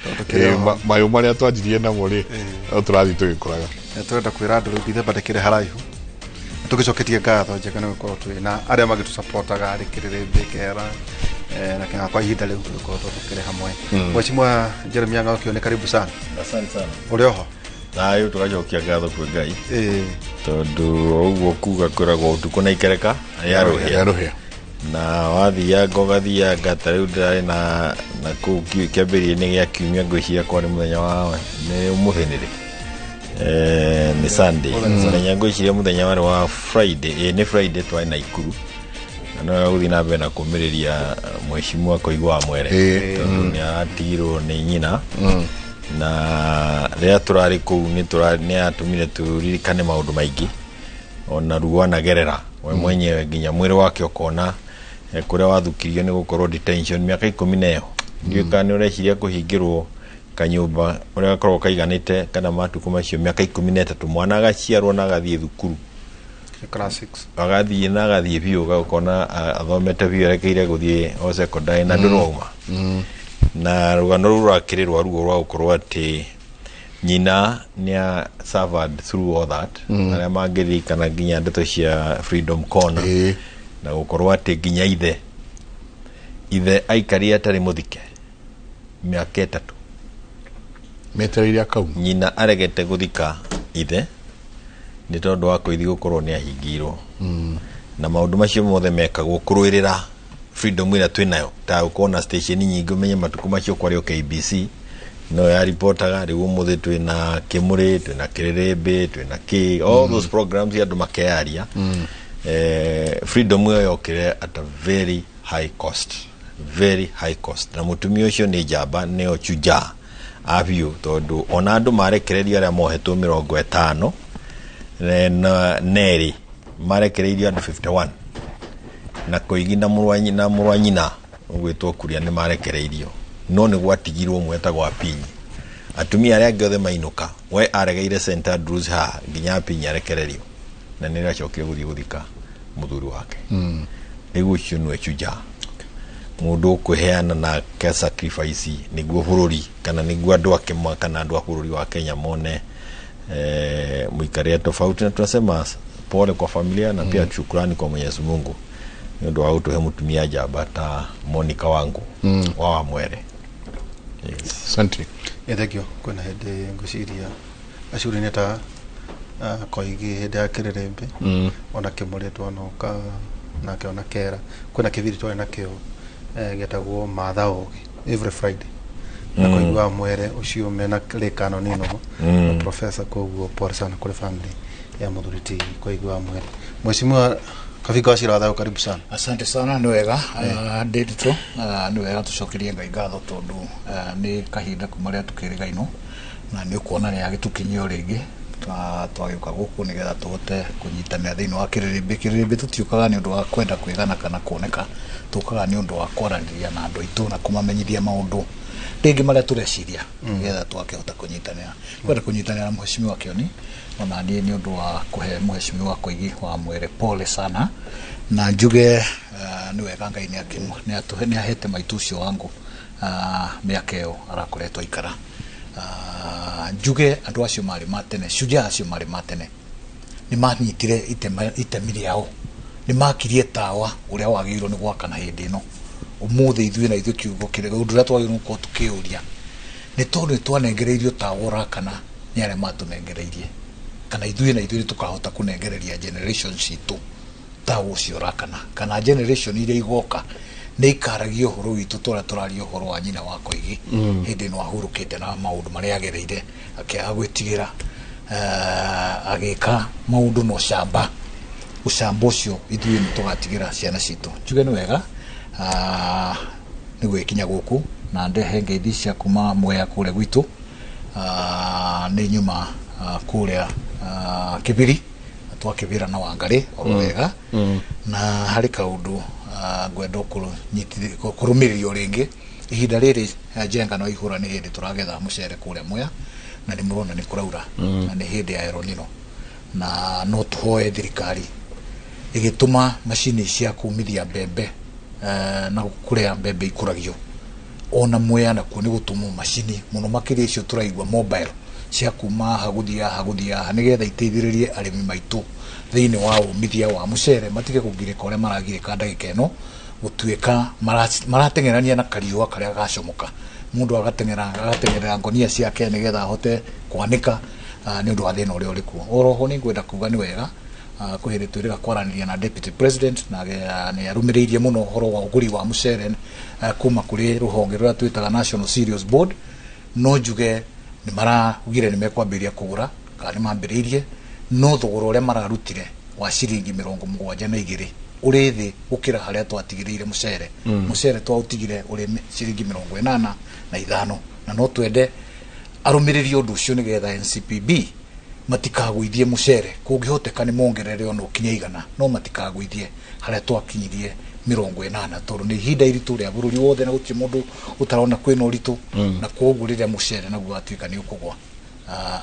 Tondũ kĩrĩ oho. Mayũ marĩa twanjirie namo rĩ, no tũrathiĩ tũgĩkũraga. Tũrenda kwĩra andũ rĩu Dithemba ndĩkĩrĩ haraihu. Tũgĩcoketie ngatho njega nĩ gũkorwo twĩ na arĩa magĩtũcapotaga arĩ kĩrĩrĩmbĩ kera na kĩng'a kwa ihinda rĩu tũgĩkorwo tũkĩrĩ hamwe. Mheshimiwa Jeremiah Ng'aũkio, nĩ karibu sana. Asante sana. Ũrĩ oho? Thayũ, tũgacokia ngatho kwĩ Ngai tondũ o ũguo kuga kwĩragwo ũtukũ na ikereka ya rũhĩa. Rũhĩa. Na wathianga ũgathianga, ta rĩu ndĩrarĩ na kũu kĩambĩrĩria-inĩ gĩa kiumia, ngwĩciria kwarĩ mũthenya wa nĩ ũmũthĩ nĩ rĩ? Nĩ Sunday mũthenya, ngwĩciria mũthenya warĩ wa Friday, ĩ nĩ Friday, twarĩ na Ikuru na no wega gũthiĩ na mbere na kũmĩrĩria mheshimiwa Koigi wa Mwere tondũ nĩ aratigirwo nĩ nyina, na rĩrĩa tũrarĩ kũu nĩ atũmire tũririkane maũndũ maingĩ ona ruo anagerera we mwenyewe, nginya mwĩrĩ wake ũkona kũrĩa wathukirio nĩ gũkorwo detention mĩaka 10 na ĩyo. Ndiũĩ kana nĩ ũreciria kũhingĩrwo kanyũmba ũrĩa gakoragwo kaiganĩte kana matukũ macio mĩaka 13, mwana agaciarwo na agathiĩ thukuru. Class 6. Agathiĩ na agathiĩ biũ, ũkona athomete biũ, erekeire gũthiĩ o secondary na ndũrauma. Na rũgano rũu rũrakĩrĩ rwa ruo rwa gũkorwo atĩ nyina nĩ a suffered through all that, arĩa mangĩririkana nginya ndeto cia Freedom Corner na gũkorwo atĩ nginya ithe aikarire atarĩ mũthike mĩaka 3. Metereire akauma. Nyina aregete gũthika ithe nĩ tondũ wa kũithi gũkorwo nĩ ahingĩirwo, na maũndũ macio mothe mekagwo kũrũĩrĩra freedom ĩrĩa twĩ nayo, ta gũkorwo na station nyingĩ. Ũmenye matukũ macio kwarĩ o KBC no yaripotaga, rĩu ũmũthĩ twĩna Kĩmũrĩ, twĩna Kĩrĩrĩmbĩ, twĩna kĩ, all those programs andũ makeyaria. Freedom ĩyo yokire at a very high cost, very high cost, na mũtumia ũcio nĩ njamba, nĩo chujaa a biũ, tondũ ona andũ marekererio arĩa mohetwo 54 marekereirio andũ 51 na Koigi na mũrũ wa nyina ũgwĩtwo Kuria nĩ marekereirio, no nĩ gwatigirwo ũmwe etagwo Apinyi. Atumia arĩa angĩ othe mainũka, we aregeire St Andrews haha nginya Apinyi arekererio, na nĩ acokire gũthiĩ gũthika mũthuri wake. Rĩu ũcio nĩwe chujaa, mũndũ ũkwĩheana na ake sacrifice nĩguo bũrũri kana nĩguo andũ ake kana andũ a bũrũri wa Kenya mone mũikarĩre tofauti. Na tunasema pole kwa familia na pia shukrani kwa Mwenyezi Mungu nĩ ũndũ wa gũtũhe mũtumia njamba ta Monica wangu wa Wamwere, yes. Asante. Ĩ thengio. Kwĩna hĩndĩ ngwĩciria acuri nĩ ta Koigi hĩndĩ ya kĩrĩrĩmbĩ ona Kĩmũrĩ twanoka nake ona kera kwĩna kĩbindi twarĩ nakĩo gĩetagwo Matha Ũgĩ every Friday na Koigi wa Mwere ũcio mena rĩkano ninogo na professor. Koguo pole sana kũrĩ family ya mũthuri ti Koigi wa Mwere. Mheshimiwa Kabinga wa Cira wa Thayũ, karibu sana. Asante sana, nĩ wega ndĩnditũ, nĩ wega tũcokerie Ngai ngatho tondũ nĩ kahinda kuma rĩrĩa tũkĩrĩgainwo na nĩ ũkuona nĩ agĩtũkinyia o rĩngĩ twagĩũka gũkũ nĩgetha tũhote kũnyitanĩra thĩinĩ wa kĩrĩrĩmbĩ. Kĩrĩrĩmbĩ tũtiũkaga nĩ ũndũ wa kwenda kwĩgana kana kuoneka, tũkaga nĩ ũndũ wa kwaranĩria na andũ aitũ na kũmamenyithia maũndũ rĩngĩ marĩa tũreciria nĩgetha twakĩhota kũnyitanĩra, kwenda kũnyitanĩra na Mheshimiwa Kĩoni. Ona niĩ nĩ ũndũ wa kũhe Mheshimiwa Koigi wa Mwere pole sana, na njuge nĩ wega Ngai nĩ ahete maitũ ũcio wangu mĩaka ĩyo arakoretwo aikara. Njuge andũ acio marĩ ma tene, shujaa acio marĩ ma tene, nĩ manyitire itemi rĩao, nĩ makirie tawa ũrĩa wagĩrĩirwo nĩ gwakana hĩndĩ ĩno ũmũthĩ. Ithuĩ na ithuĩ kiugo kĩrĩa ũndũ ũrĩa twagĩrĩirwo gũkorwo tũkĩũria nĩ tondũ nĩ twanengereirio tawa ũrakana nĩ arĩa matũnengereirie, kana ithuĩ na ithuĩ nĩ tũkahota kũnengereria generation citũ tawa ũcio ũrakana, kana generation iria igoka nĩ ikaragia ũhoro witũ tũrĩa tũraria ũhoro wa nyina wa Koigi hĩndĩ ĩno ahurũkĩte na maũndũ marĩa agereire akĩaga gwĩtigĩra, agĩka maũndũ na ũcamba. Ũcamba ũcio ithuĩ nĩ tũgatigĩra ciana citũ. Njuge nĩ wega nĩ gwĩkinya gũkũ na ndehe ngeithi cia kuma Mwea kũrĩa gwitũ. Nĩ nyuma kũrĩa Kĩbiri twakĩbĩra na Wangarĩ oro wega, na harĩ kaũndũ ngwenda kũrũmĩrĩrio rĩngĩ ihinda rĩrĩ. Njenga no ihũra nĩ hĩndĩ tũragetha mũcere kũrĩa Mwea na nĩ mũrona nĩ kũraura na nĩ hĩndĩ ya El Nino, na no tũhoe thirikari ĩgĩtũma macini cia kumithia mbembe na kũrĩa mbembe ikũragio. Ona Mwea nakuo nĩ gũtũmwo macini mũno makĩria icio tũraigua mobile cia kuma haha gũthiĩ haha gũthiĩ haha, nĩgetha iteithĩrĩrie arĩmi maitũ thĩinĩ wa umithia wa mũcere, matige kũgirĩka ũrĩa maragirĩka ndagĩka ĩno, gũtuĩka marateng'erania na kariũa karĩa gacomoka, mũndũ agateng'era agateng'erera ngonia ciake nĩgetha ahote kwanĩka, nĩ ũndũ wa thĩna ũrĩa ũrĩ kuo. Oroho nĩ ngwenda kuga nĩ wega, kwĩ hĩndĩ twĩrĩga kwaranĩria na deputy president na nĩ arũmĩrĩirie mũno ũhoro wa ũgũri wa mũcere kuma kũrĩ rũhonge rũrĩa twĩtaga National Cereals Board. No njuge nĩ maraugire nĩ mekwambĩrĩria kũgũra kana nĩ mambĩrĩirie, no thogora ũrĩa mararutire wa ciringi 72 ũrĩ thĩ gũkĩra harĩa twatigĩrĩire mũcere. Mũcere twaũtigire ũrĩ ciringi 85, na no twende arũmĩrĩrie ũndũ ũcio nĩgetha NCPB matikagũithie mũcere. Kũngĩhoteka nĩ mongerere ona ũkinye 100, no matikagũithie harĩa twakinyirie 80, tondũ nĩ ihinda iritũ rĩa bũrũri wothe na gũtirĩ mũndũ ũtarona kwĩna ũritũ, na koguo rĩrĩa mũcere naguo watuĩka nĩ ũkũgwa,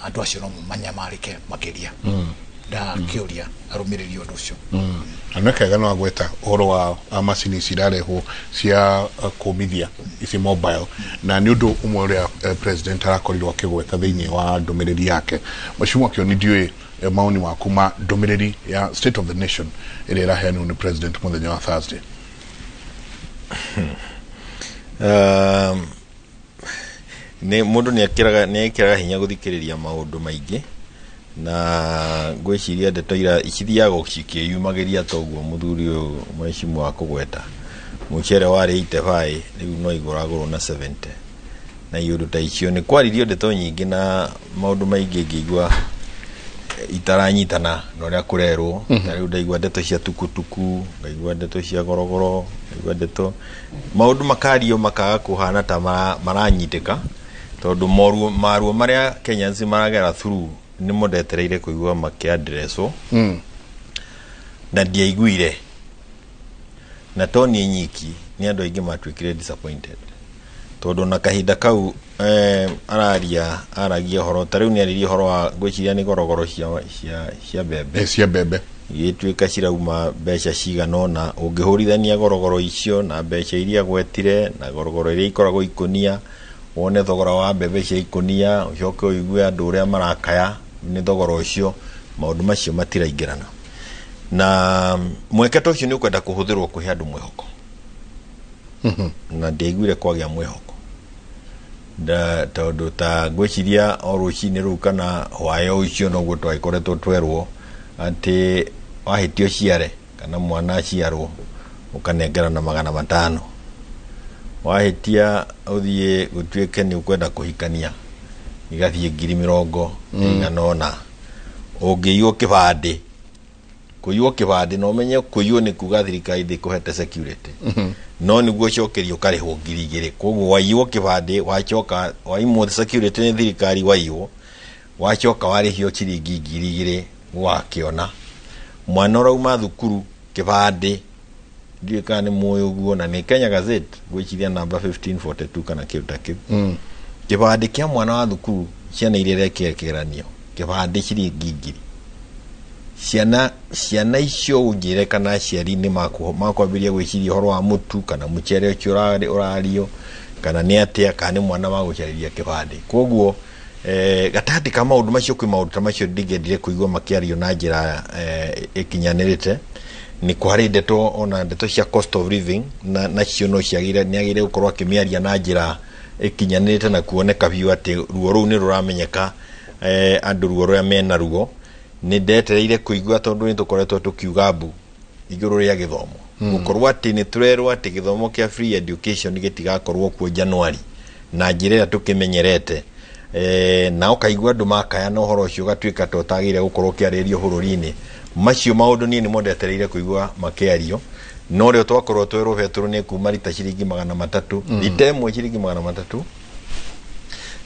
andũ acio no manyamarĩke makĩria. Ndakĩũria arũmĩrĩrie ũndũ ũcio. Na nĩ kega no agweta ũhoro wa macini cirarehwo cia kũmithia ici mobile, na nĩ ũndũ ũmwe ũrĩa president arakorirwo akĩgweta thĩinĩ wa ndũmĩrĩri yake. Mheshimiwa Kĩoni, ndiũĩ maoni maku ma ndũmĩrĩri ya State of the Nation ĩrĩa ĩraheanwo nĩ president mũthenya wa Thursday. Nĩ mũndũ nĩ ekĩraga hinya gũthikĩrĩria maũndũ maingĩ, na ngwĩciria ndeto ira cithiaga cikĩyumagĩria toguo mũthuri ũyũ mheshimiwa wa kũgweta mũcere warĩ 85 rĩu no igũragũrwo na 70, na iũndũ ta icio nĩ kwaririo ndeto nyingĩ na maũndũ maingĩ ngĩigua itaranyitana na ũrĩa kũrerwo. Ta rĩu ndaigua ndeto cia tukutuku, ngaigua ndeto cia gorogoro, ngaigua ndeto maũndũ makario makaga kũhana ta maranyitĩka, tondũ maruo marĩa Kenyans maragera through nĩ mondetereire kũigua makĩandreswo, na ndiaiguire, na to niĩ nyiki, nĩ andũ aingĩ matuĩkire disappointed, tondũ na kahinda kau araria aragia ũhoro ta rĩu nĩ aririe ũhoro wa ngwĩciria nĩ gorogoro cia mbembe, cia mbembe igĩtuĩka cirauma mbeca cigana ũna, ũngĩhũrithania gorogoro icio na mbeca iria gwetire na gorogoro iria ikoragwo ikũnia, wone thogora wa mbembe cia ikũnia, ũcoke ũigue andũ ũrĩa marakaya nĩ thogora ũcio, maũndũ macio matiraingĩrana. Na mweke ta ũcio nĩ ũkwenda kũhũthĩrwo kũhe andũ mwĩhoko, na ndiaiguire kwagĩa mwĩhoko, tondũ ta ngwĩciria o rũcinĩ rũu kana hwaĩ ũcio noguo twagĩkoretwo twerwo atĩ wahĩtio ciare kana mwana aciarwo ũkanengerana 500, wahĩtia ũthiĩ gũtuĩke nĩ ũkwenda kũhikania igathiĩ 400,000, ũngĩiywo kĩbandĩ, kũiywo kĩbandĩ na ũmenye kũiywo nĩ kuga thirikari ndĩkũhete security, no nĩguo ũcokerio ũkarĩhwo 2,000. Koguo waiywo kĩbandĩ, wacoka waimwo security nĩ thirikari, waiywo, wacoka warĩhio ciringi 2,000 wakĩona mwana ũrauma thukuru kĩbandĩ, ndiũĩ kana nĩ mũĩ ũguo, na nĩ Kenya Gazette ngwĩciria namba 1542 kana kĩndũ ta kĩu, kĩbandĩ kĩa mwana wa thukuru, ciana iria irekĩra kĩgeranio kĩbandĩ ciringi 1,000. Ciana icio ũnjĩre kana aciari nĩ makwambĩrĩria gwĩciria ũhoro wa mũtu kana mũcere ũcio ũrario kana nĩ atĩa, kana nĩ mwana wa gũcarĩria kĩbandĩ. Koguo gatagatĩ ka maũndũ macio kwĩ maũndũ ta macio ndingĩendire kũigua makĩario na njĩra ĩkinyanĩrĩte. Nĩ kwarĩ ndeto ona ndeto cia cost of living, na nacio no ciagĩrĩire nĩ agĩrĩire gũkorwo akĩmĩaria na njĩra ĩkinyanĩrĩte na kuoneka biũ atĩ ruo rũu nĩ rũramenyeka, andũ ruo rũrĩa mena ruo. Nĩ ndetereire kũigua tondũ nĩ tũkoretwo tũkiuga mbu igũrũ rĩa gĩthomo, gũkorwo atĩ nĩ tũrerwo atĩ gĩthomo kĩa free education gĩtigakorwo kuo Januari na njĩra ĩrĩa tũkĩmenyerete, na ũkaigua andũ makaya na ũhoro ũcio ũgatuĩka ta ũtagĩrĩire gũkorwo ũkĩarĩrio bũrũri-inĩ. Macio maũndũ niĩ nĩmo ndetereire kũigua makĩario, no rĩo twakorwo twerwo betũrũ nĩ kuma rita ciringi 300, rita ĩmwe ciringi 300,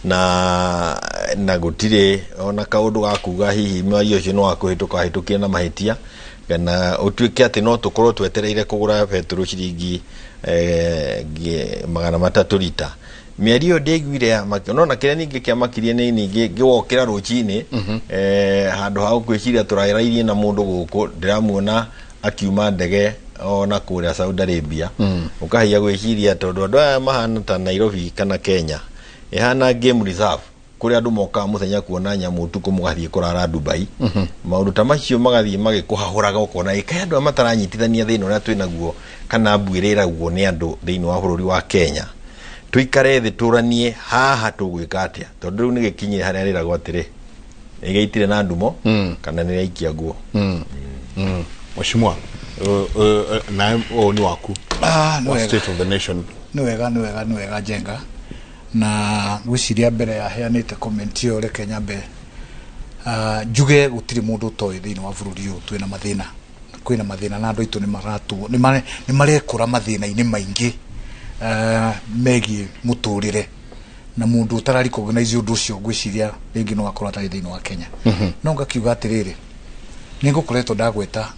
na gũtirĩ ona kaũndũ ga kuga hihi mwario ũcio nĩ wa kũhĩtũka wahĩtũkire na mahĩtia, kana ũtuĩke atĩ no tũkorwo twetereire kũgũra betũrũ ciringi 300 rita. Mĩario ĩyo ndiaiguire, no na kĩrĩa ningĩ kĩamakirie nĩ ningĩ ngĩwokĩra rũcinĩ, handũ ha gwĩciria tũrairairie na mũndũ gũkũ, ndĩramuona akiuma ndege ona kũrĩa Saudi Arabia ũkahia gwĩciria tondũ andũ aya mahana ta Nairobi kana Kenya ĩhana game reserve kũrĩa andũ mokaga mũthenya kuona nyamũ ũtukũ mũgathiĩ kũrara Dubai. Maũndũ ta macio magathiĩ magĩkũhahũraga ũkona ĩkaĩ andũ aya mataranyitithania thĩna ũrĩa twĩnaguo kana mbuĩrĩ ĩraguo nĩ andũ thĩinĩ wa bũrũri wa Kenya. Tuikare thĩ tũranie haha tũgwĩka atĩa tondũ rĩu nĩ gĩkinyire harĩa rĩragwo atĩrĩ ĩgĩitire na ndumo kana nĩ rĩaikia nguo. Mheshimiwa, nawe ũyũ nĩ waku wa state of the nation. Nĩ wega nĩ wega nĩ wega Njenga, na ngwĩciria mbere ya heanĩte comment ĩyo reke nyambe njuge gũtirĩ mũndũ ũtoĩ thĩinĩ wa bũrũri ũyũ twĩna mathĩna, kwĩna mathĩna na andũ aitũ nĩ marekora mathĩna-inĩ maingĩ megiĩ mũtũrĩre, na mũndũ ũtara recognize ũndũ ũcio ngwĩciria rĩngĩ no akorwo atarĩ thĩinĩ wa Kenya. No ngakiuga atĩrĩrĩ, nĩ ngũkoretwo ndagweta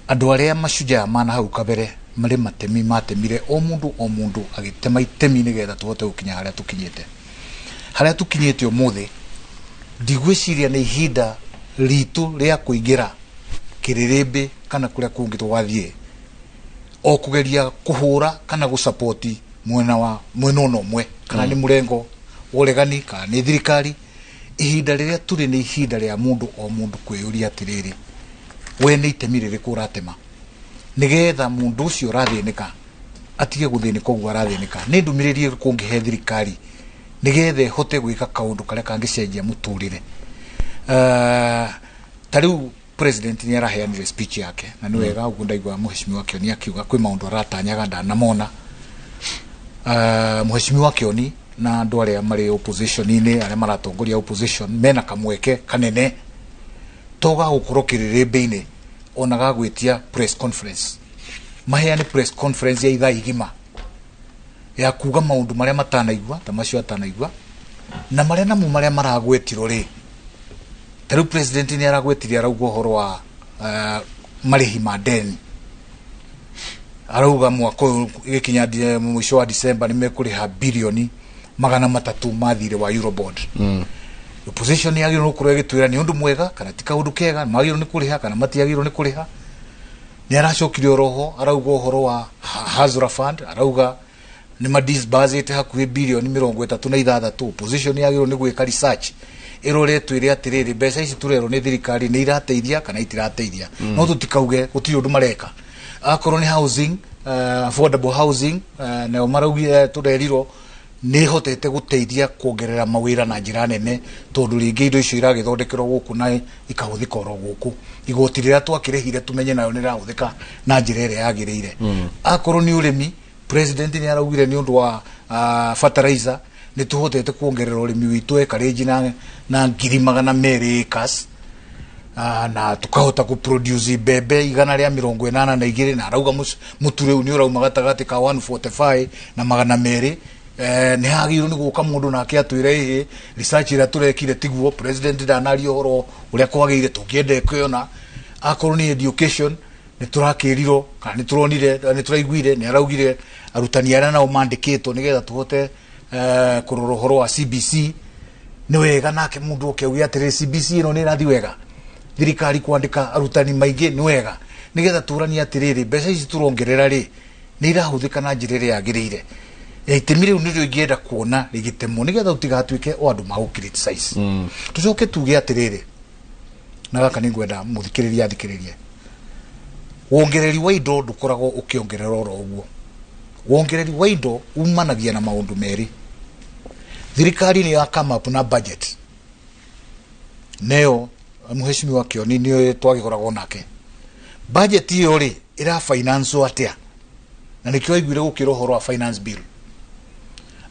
andũ arĩa mashujaa mana hau kabere marĩ matemi matemire o mũndũ agĩtema itemi nĩgetha tũhote gũkinya harĩa tũkinyĩte. Harĩa tũkinyĩte ũmũthĩ ndigwĩciria nĩ ihinda ritũ rĩa kũingĩra kĩrĩrĩmbĩ kana kũrĩa kũngĩ tũgathiĩ o kũgeria kũhũra kana gũsapoti mwena wa mwena ona ũmwe kana nĩ mũrengo wa ũregani kana nĩ thirikari. Ihinda rĩrĩa tũrĩ nĩ ihinda rĩa mũndũ o mũndũ kwĩyũria atĩrĩrĩ, we nĩ itemi rĩrĩkũ ũratema nĩgetha mũndũ ũcio ũrathĩnĩka atige gũthĩnĩka ũguo arathĩnĩka. Nĩ ndũmĩrĩri ĩrĩkũ ũngĩhe thirikari nĩgetha ĩhote gwĩka kaũndũ karĩa kangĩcenjia mũtũrĩre? Ta rĩu president nĩ araheanire speech yake na nĩ wega ũguo ndaigua mheshimiwa Kĩoni akiuga kwĩ maũndũ aratanyaga ndanamona. Mheshimiwa Kĩoni na andũ arĩa marĩ opposition-inĩ arĩa maratongoria opposition mena kamweke kanene to ga gũkorwo kĩrĩrĩmbĩ-inĩ ona ga gwĩtia press conference, maheane press conference ya ithaa igima ya kuga maũndũ marĩa matanaigua ta macio atanaigua na marĩa namo marĩa maragwetirwo rĩ. Ta rĩu president nĩ aragwetirie arauga ũhoro wa marĩhi ma deni, arauga mwaka ũyũ gĩkinya mũico wa December nĩ mekũrĩha bilioni 300 ma thirĩ wa Eurobond. Opposition nĩ yagĩrĩirwo gũkorwo ĩgĩtwĩra nĩ ũndũ mwega kana ti kaũndũ kega, magĩrĩirwo nĩ kũrĩha kana matiagĩrĩirwo nĩ kũrĩha. Nĩ aracokire oroho arauga ũhoro wa Hazra Fund, arauga nĩ madisbursĩte hakuhĩ bilioni 36. Opposition nĩ yagĩrĩirwo nĩ gwĩka research ĩrore twĩre atĩrĩrĩ, mbeca ici tũrerwo nĩ thirikari nĩ irateithia kana itirateithia. No tũtikauge gũtirĩ ũndũ mareka. Akorwo nĩ housing, affordable housing, nayo maraugire tũrerirwo nĩ hotete gũteithia kuongerera mawĩra na njĩra nene tondũ rĩngĩ indo icio iragĩthondekerwo gũkũ na ikahũthĩka oro gũkũ. Igoti rĩrĩa twakĩrĩhire tũmenye nayo nĩ rĩrahũthĩka na njĩra ĩrĩa yagĩrĩire. Akorwo nĩ ũrĩmi, president nĩ araugire nĩ ũndũ wa fertilizer nĩ tũhotete kuongerera ũrĩmi witũ acreage na 200,000 acres, na tukahota ku produce mbembe 182, na arauga mũtu rĩu nĩ ũrauma gatagatĩ ka 145 na 200. Nĩ hagĩrĩirwo nĩ gũka mũndũ nake atwĩre ĩhĩ research ĩrĩa tũrekire tiguo, president ndanaria ũhoro ũrĩa kwagĩrĩire tũngĩenda ĩkĩona. Akorwo nĩ education nĩ tũrakĩrirwo kana nĩ tũronire nĩ tũraiguire nĩ araugire arutani arĩa nao mandĩkĩtwo nĩgetha tũhote kũrora ũhoro wa CBC. Nĩ wega nake mũndũ oke auge atĩrĩ CBC ĩno nĩ ĩrathiĩ wega, thirikari kwandĩka arutani maingĩ nĩ wega, nĩgetha tũranie atĩrĩrĩ mbeca ici tũrongerera rĩ nĩ irahũthĩka na njĩra ĩrĩa yagĩrĩire. Itemi rĩu nĩrĩo ingĩenda kuona rĩgĩtemwo nĩgetha gũtigatuĩke o andũ magũ criticize. Tũcoke tuge atĩrĩrĩ, na gaka nĩ ngwenda mũthikĩrĩria athikĩrĩrie, wongereri wa indo ndũkoragwo ũkĩongerera oro ũguo. Wongereri wa indo umanagia na maũndũ merĩ. Thirikari nĩ ya come up na budget, neyo mheshimiwa Kĩoni nĩ twagĩkoragwo nake. Budget ĩyo rĩ ĩra finance atĩa? Na nĩkĩo aiguire gũkĩra ũhoro wa finance bill.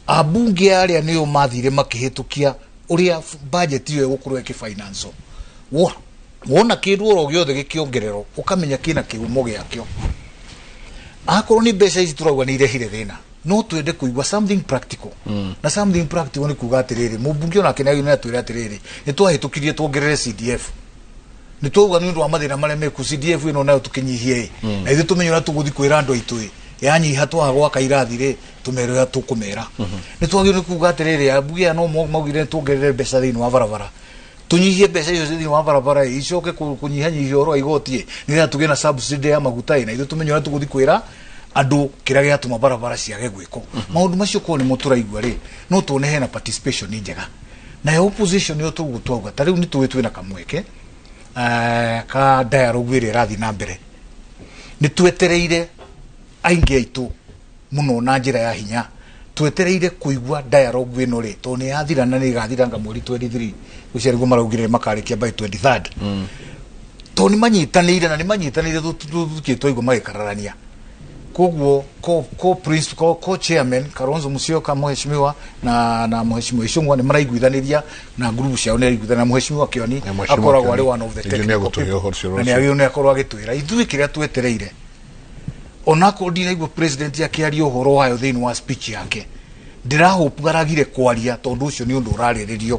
Ambunge arĩa nĩo mathire makĩhĩtũkia ũrĩa budget ĩyo ĩgũkorwo ĩkĩ-finance. Wona kĩndũ oro gĩothe gĩkĩongererwo ũkamenya kĩna kĩhumo gĩakĩo. Akorwo nĩ mbeca ici tũrauga nĩ irehire thĩna, no twende kũigua something practical. Na something practical nĩ kuga atĩrĩrĩ, mũmbunge onake nĩ agĩrĩirwo nĩ atwĩre atĩrĩrĩ, nĩ twahĩtũkirie tuongerere CDF, nĩ twauga nĩ ũndũ wa mathĩna marĩa meku CDF ĩno nayo tũkĩnyihie ĩ, na ithuĩ tũmenye ũrĩa tũgũthiĩ kwĩra andũ aitũ ĩ, yanyiha twaga gwaka irathi rĩ tũmere ũrĩa tũkũmera. Nĩ twagĩrĩirwo nĩ kuga atĩrĩrĩ, ambunge aya no maugire tuongerere mbeca thĩinĩ wa barabara, Tunyihie mbeca icio thĩinĩ wa barabara icoke kũnyihanyihia ũhoro wa igoti nĩgetha tũgĩe na subsidy ya maguta na ithuĩ tũmenye ũrĩa tũgũthiĩ kwĩra andũ kĩrĩa gĩatũma barabara ciage gwĩkwo. Maũndũ macio korwo nĩmo tũraigua rĩ, no tuone hena participation njega. Nayo opposition yo tũguo twauga ta rĩu nĩ tũĩ twĩna kamweke ka dialogue ĩrĩa ĩrathiĩ na mbere. Nĩ twetereire aingĩ aitũ mũno na njĩra ya hinya, twetereire kũigua dialogue ĩno rĩ, tondũ nĩ yathira na nĩ ĩgathiranga mweri 23 ũcio nĩguo maraugire makarĩkia by 23rd. Tondũ nĩ manyitanĩire na nĩ manyitanĩire tũthiĩ twaigua magĩkararania. Koguo co chairman Kalonzo Musyoka mheshimiwa na mheshimiwa Ichung'wa nĩ maraiguithanĩria na group ciao nĩ araiguithania na mheshimiwa Kioni akoragwo arĩ one of the technical people na nĩ agĩrĩirwo nĩ akorwo agĩtwĩra ithuĩ kĩrĩa twetereire. Onakorwo ndinaigua president akĩaria ũhoro wayo thĩinĩ wa speech yake, ndĩrahope aragire kwaria tondũ ũcio nĩ ũndũ ũrarĩrĩrio,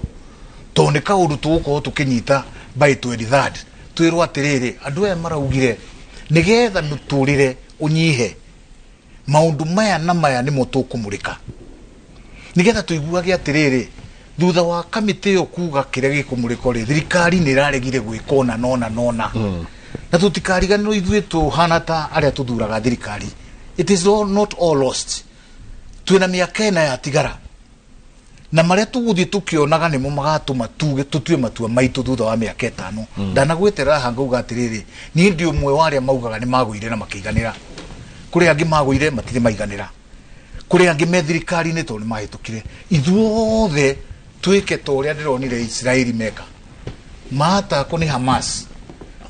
tondũ nĩ kaũndũ tũgũkorwo tũkĩnyita by 23rd twĩrwo atĩrĩrĩ andũ aya maraugire nĩgetha mũtũrĩre ũnyihe maũndũ maya na maya nĩmo tũkũmũrĩka, nĩgetha tũiguage atĩrĩrĩ thutha wa kamĩtĩ ĩyo kuga kĩrĩa gĩkũmũrĩkwo rĩ, thirikari nĩ ĩraregire gwĩka ũna nona nona. Na tũtikariganĩrwo ithuĩ tũhana ta arĩa tũthuraga thirikari. It is all, not all lost. Twĩna mĩaka ĩna yatigara na marĩa tũgũthiĩ tũkĩonaga nĩmo magatũma tuge tũtue matua maitũ thutha wa mĩaka ĩtano. Ndanagweterera haha ngauga atĩrĩrĩ niĩ ndi ũmwe wa arĩa maugaga nĩ magũire na makĩiganĩra. Kũrĩ angĩ magũire matirĩ maiganĩra, kũrĩ angĩ me thirikari-inĩ tondũ nĩ mahĩtũkire. Ithuothe twĩke ta ũrĩa ndĩronire Israeli meka matakwo nĩ Hamas.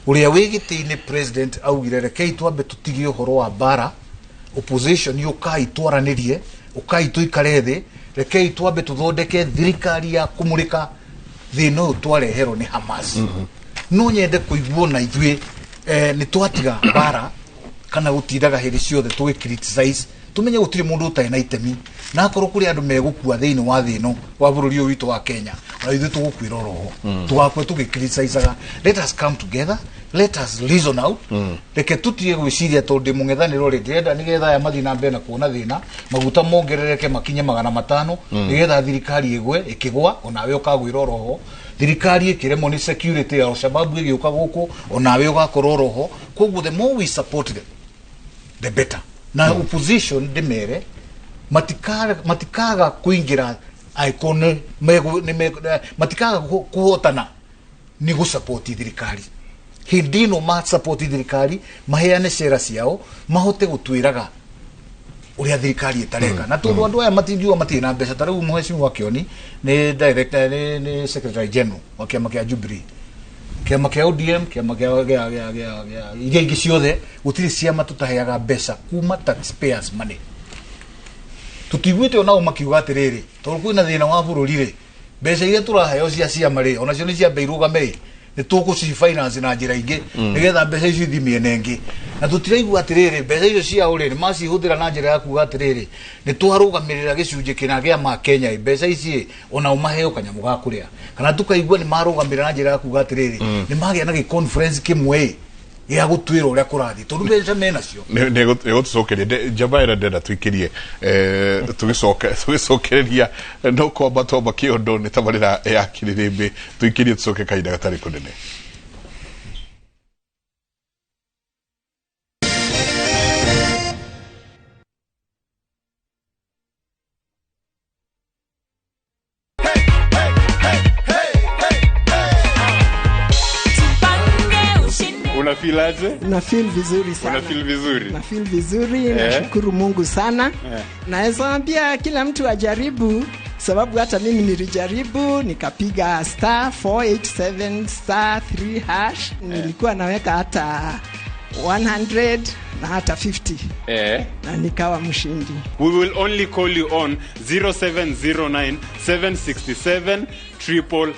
Ũrĩa wĩ gĩtĩ-inĩ president augire rekei twambe tũtigie ũhoro wa mbara, opposition ũkai twaranĩrie, ũkai tũikare thĩ, rekei twambe tũthondeke thirikari ya kũmũrĩka thĩna ũyũ twareherwo nĩ Hamas. No nyende kũiguo na ithuĩ nĩ twatiga mbara kana gũtindaga hĩndĩ ciothe tũgĩ criticize, tumenye gũtirĩ mũndũ ũtarĩ na itemi, na akorwo kũrĩ andũ megũkua thĩinĩ wa thĩ ĩno wa bũrũri ũyũ witũ wa Kenya, ona ithuĩ tũgũkuĩra oroho tũgakua tũgĩ criticizaga. Let us come together, let us reason out. Reke tũtige gwĩciria tondũ ndĩ mũng'ethanĩro rĩ, ndĩrenda nĩgetha aya mathiĩ na mbere na kuona thĩna, maguta mongerereke makinye 500 nĩgetha thirikari ĩgwe, ĩkĩgwa onawe ũkagwĩra oroho, thirikari ĩkĩremwo nĩ security ya Al-Shabaab ĩgĩũka gũkũ onawe ũgakorwo oroho. Koguo the more we support them the better. Na opposition ndĩmere matikaga kuingira angĩkorwo matikaga kũhotana nĩ gũsupport thirikari. Hĩndĩ ĩno ma support thirikari maheane cera ciao mahote gũtwĩraga ũrĩa thirikari ĩtareka. Na tondũ andũ aya matingiuga matirĩ na mbeca, ta rĩu mheshimiwa Kioni nĩ director, nĩ secretary general wa kĩama kĩa Jubilee, kĩama kĩa ODM, kĩama kĩa iria ingĩ ciothe, gũtirĩ ciama tũtaheaga mbeca kuma taxpayers money. Tũtiguĩte onao makiuga atĩrĩrĩ tondũ kwĩna thĩna wa bũrũri rĩ, mbeca iria tũraheo cia ciama rĩ, onacio nĩ ciambe irũgame rĩ, nĩ tũgũci finance na njĩra ingĩ nĩgetha mbeca icio ithiĩ mĩena ĩngĩ. Na tũtiraigua atĩrĩrĩ mbeca icio ciao rĩ, nĩ macihũthĩra na njĩra ya kuga atĩrĩrĩ nĩ twarũgamĩrĩra gĩcunjĩ kĩna kĩa ma Kenya, mbeca ici onao maheo kanyamũ ga kũrĩa. Kana tũkaigua nĩ marũgamĩrĩra na njĩra ya kuga atĩrĩrĩ nĩ magĩa na gĩ conference kĩmwe gĩa gũtuĩra ũrĩa kũrathiĩ tondũ mbeca menacio. Nĩ gũtũcokeria njamba ĩrĩa ndĩrenda tũikĩrie tũgĩcokereria no kwamba twamba kĩondo nĩ tabarĩra ya kĩrĩrĩmbĩ tũikĩrie tũcoke kahinda gatarĩ kũnene. Una feel aje? Na feel vizuri sana. Una feel vizuri? Na feel vizuri, nashukuru Mungu sana. Naweza ambia kila mtu ajaribu, sababu hata mimi nilijaribu, nikapiga *487*3#, nilikuwa naweka hata 100 na hata 50. Na nikawa mshindi. We will only call you on 0709 767 000.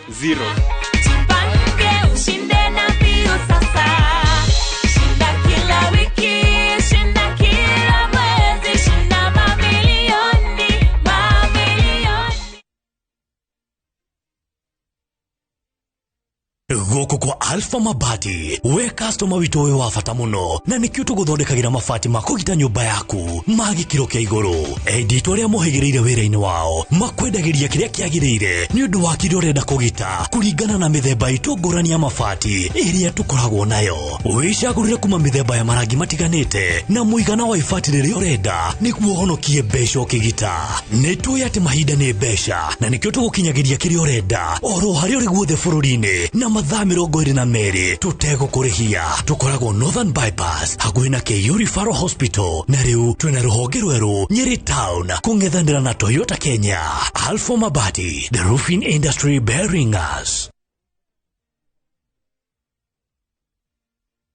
Tupange ushinde na mbio sasa. Shinda kila wiki, shinda kila mwezi, shinda mamilioni, mamilioni. Gũkũ Karibu kwa Alpha Mabati. We customer witũ wĩ wa bata mũno na nĩkĩo tũgũthondekagĩra mabati ma kũgita nyũmba yaku ma gĩkĩro kĩa igũrũ. Enditũ arĩa mohĩgĩrĩire wĩra-inĩ wao makwendagĩria kĩrĩa kĩagĩrĩire nĩ ũndũ wa kĩrĩa ũrenda kũgita kũringana na mĩthemba itũ ngũrani ya mabati ĩrĩa tũkoragwo nayo. Wĩcagũrĩre kuma mĩthemba ya marangi matiganĩte na mũigana wa ibati rĩrĩa ũrenda nĩguo ũhonokie mbeca ũkĩgita. Nĩ tũĩ atĩ mahinda nĩ mbeca na nĩkĩo tũgũkinyagĩria kĩrĩa ũrenda oro harĩa ũrĩ guothe bũrũri-inĩ na mathaa 22 tũtegũkũrĩhia. Tũkoragwo Northern Bypass hakuhĩ na KU Referral Hospital na rĩu twĩna rũhonge rwerũ Nyeri Town kũng'ethanĩra na Toyota Kenya. Alpha Mabati, the roofing industry bearing us.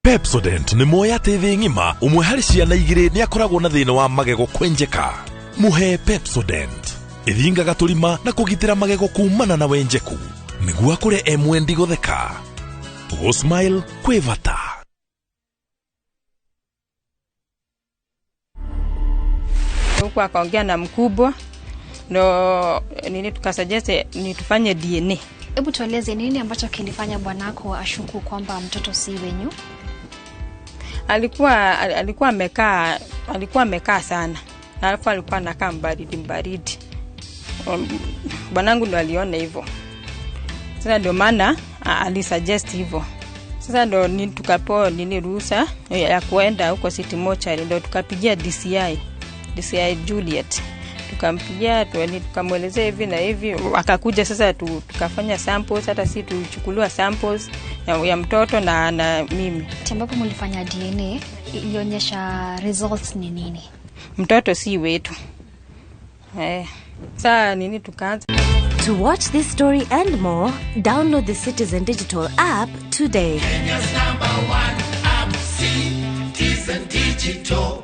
Pepsodent nĩ moya atĩ thĩ ng'ima ũmwe harĩ ciana igĩrĩ nĩ akoragwo na thĩna wa magego kwenjeka. Mũhe Pepsodent ĩthingaga tũrima na kũgitĩra magego kumana na wenjeku nĩguo akũre e mwendi gũtheka. Gũ-smile kwĩ bata. Huku akaongea na mkubwa ndo nini tukasuggest ni tufanye DNA. Hebu tueleze nini ambacho kilifanya bwanako ashuku kwamba mtoto si wenyu? Alikuwa amekaa sana. Na alafu alikuwa anakaa mbaridi. Bwanangu ndo aliona hivyo. Sasa ndio maana alisuggest hivyo. Sasa ndo nini tukapewa nini ruhusa ya kuenda huko City Mortuary, ndo tukapigia DCI Juliet. Tukampigia tukamwelezea hivi na hivi, akakuja sasa tukafanya samples, hata si tuchukuliwa samples ya mtoto na mimi. Ambapo mlifanya DNA ilionyesha results ni nini? Mtoto si wetu. Sasa nini tukaanza. To watch this story and more, download the Citizen Digital app today. Kenya's number one app, Citizen Digital.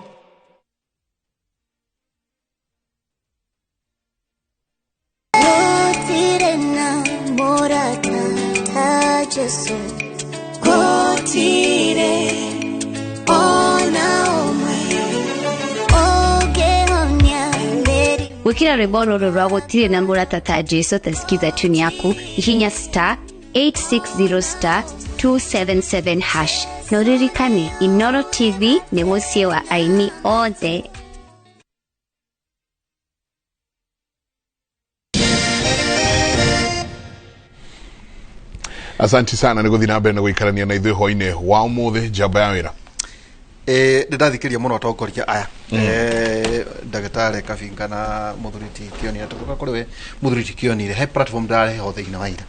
Wikira rwimbo rũrũ rwa gũtirĩ na mũrata ta Jesu tasikiza tune yaku hihinya star 860 star 277 hash na ũririkane Inoro TV nĩ mũciĩ wa aini othe. Asante sana nĩ gũthiĩ na mbere na gũikarania na ithuĩ hwainĩ wa ũmũthĩ njamba ya wĩra. Ndĩrathikiria mũno atongoria aya ndagĩtarĩ Kabinga na mũthuri ti Kioni. Tũgũka kũrĩ we mũthuri ti Kioni, he platform ndĩrarehe ho thĩinĩ wa ira.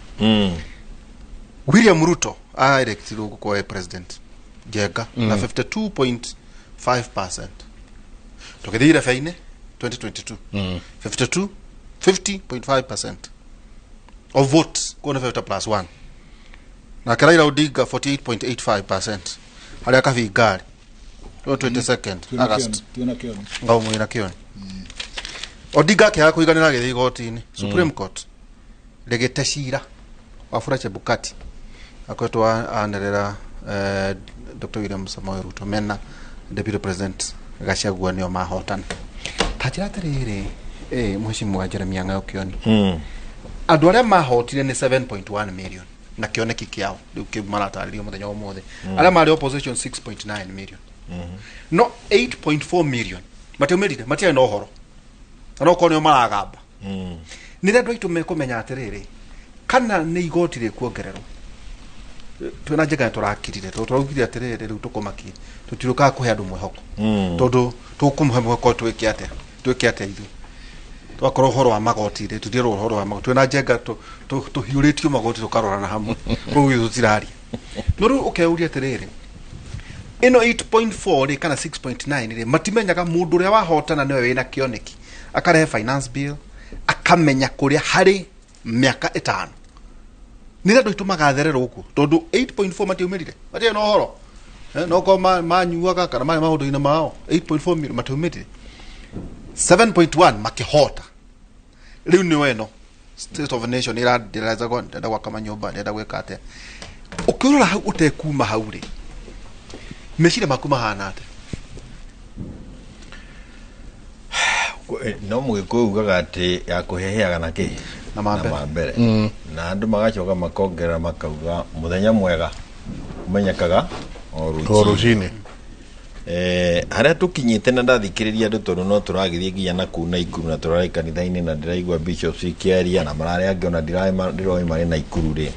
William Ruto aelectirwo gũkorwo e president Njenga na 52.5%. Tũgĩthiĩ irebe-inĩ 2022 52 50.5% of votes kuona 50 plus 1. Na Raila Odinga 48.85% harĩa Kabinga arĩ 22nd August. Ngao mwina Kioni. Odinga akĩaga kũiganĩra agĩthiĩ igoti-inĩ Supreme Court rĩgĩte cira Wafula Chebukati akoretwo anerera Dr. William Samoei Ruto mena Deputy President Gachagua nĩo mahotana. Ta njĩra atĩrĩrĩ mheshimiwa Jeremiah Ng'ayo Kioni, andũ arĩa mahotire nĩ 7.1 million na kĩoneki kĩao rĩu kĩu maratarĩrio mũthenya wa ũmũthĩ. Arĩa marĩ opposition 6.9 million. No 8.4 million matiumĩrire, matiarĩ na ũhoro na no korwo nĩo maragamba. Nĩ rĩa andũ aitũ mekũmenya atĩrĩrĩ kana nĩ igoti rĩkuongererwo. Twĩna Njenga nĩ tũrakirire tondũ tũraugire atĩrĩrĩ rĩu tũkũmakie tũtirũkaga kũhe andũ mwĩhoko tondũ tũkũmũhe mwĩhoko twĩke atĩa ithuĩ twakorwo ũhoro wa magoti rĩ tũtirerwo ũhoro wa magoti. Twĩna Njenga tũhiũrĩtio magoti tũkarorana hamwe koguo ithuĩ tũtiraria. No rĩu ũkeuria atĩrĩrĩ ĩno 8.4 rĩ kana 6.9 rĩ matimenyaga mũndũ ũrĩa wahotana nĩwe wĩna kĩoneki akarehe finance bill akamenya kũrĩa harĩ mĩaka 5 nĩ andũ aitũ magathererwo gũkũ tondũ 8.4 matiumĩrire, matiarĩ na ũhoro no ko manyuaga kana marĩ maũndũ-inĩ mao 8.4 million matiumĩrire, 7.1 makĩhota. Rĩu nĩyo ĩno state of nation ĩrandĩrezagwo ndĩrenda gwaka manyũmba ndĩrenda gwĩka atĩa. Ũkĩrora hau ũtekuma hau rĩ meciria maku mahana atĩa? No mũgĩkũyũ ugaga atĩ ya kũheheaga na kĩ na mambere. Na andũ magacoka makongerera makauga mũthenya mwega ũmenyekaga o O rũcinĩ. Harĩa tũkinyĩte na ndathikĩrĩria andũ tondũ no tũragĩthiĩ nginya na kuu Naikuru na tũrarĩ kanitha-inĩ na ndĩraigua bishops ikĩaria na mararĩ angĩ ona ndiroĩ marĩ Naikuru rĩ,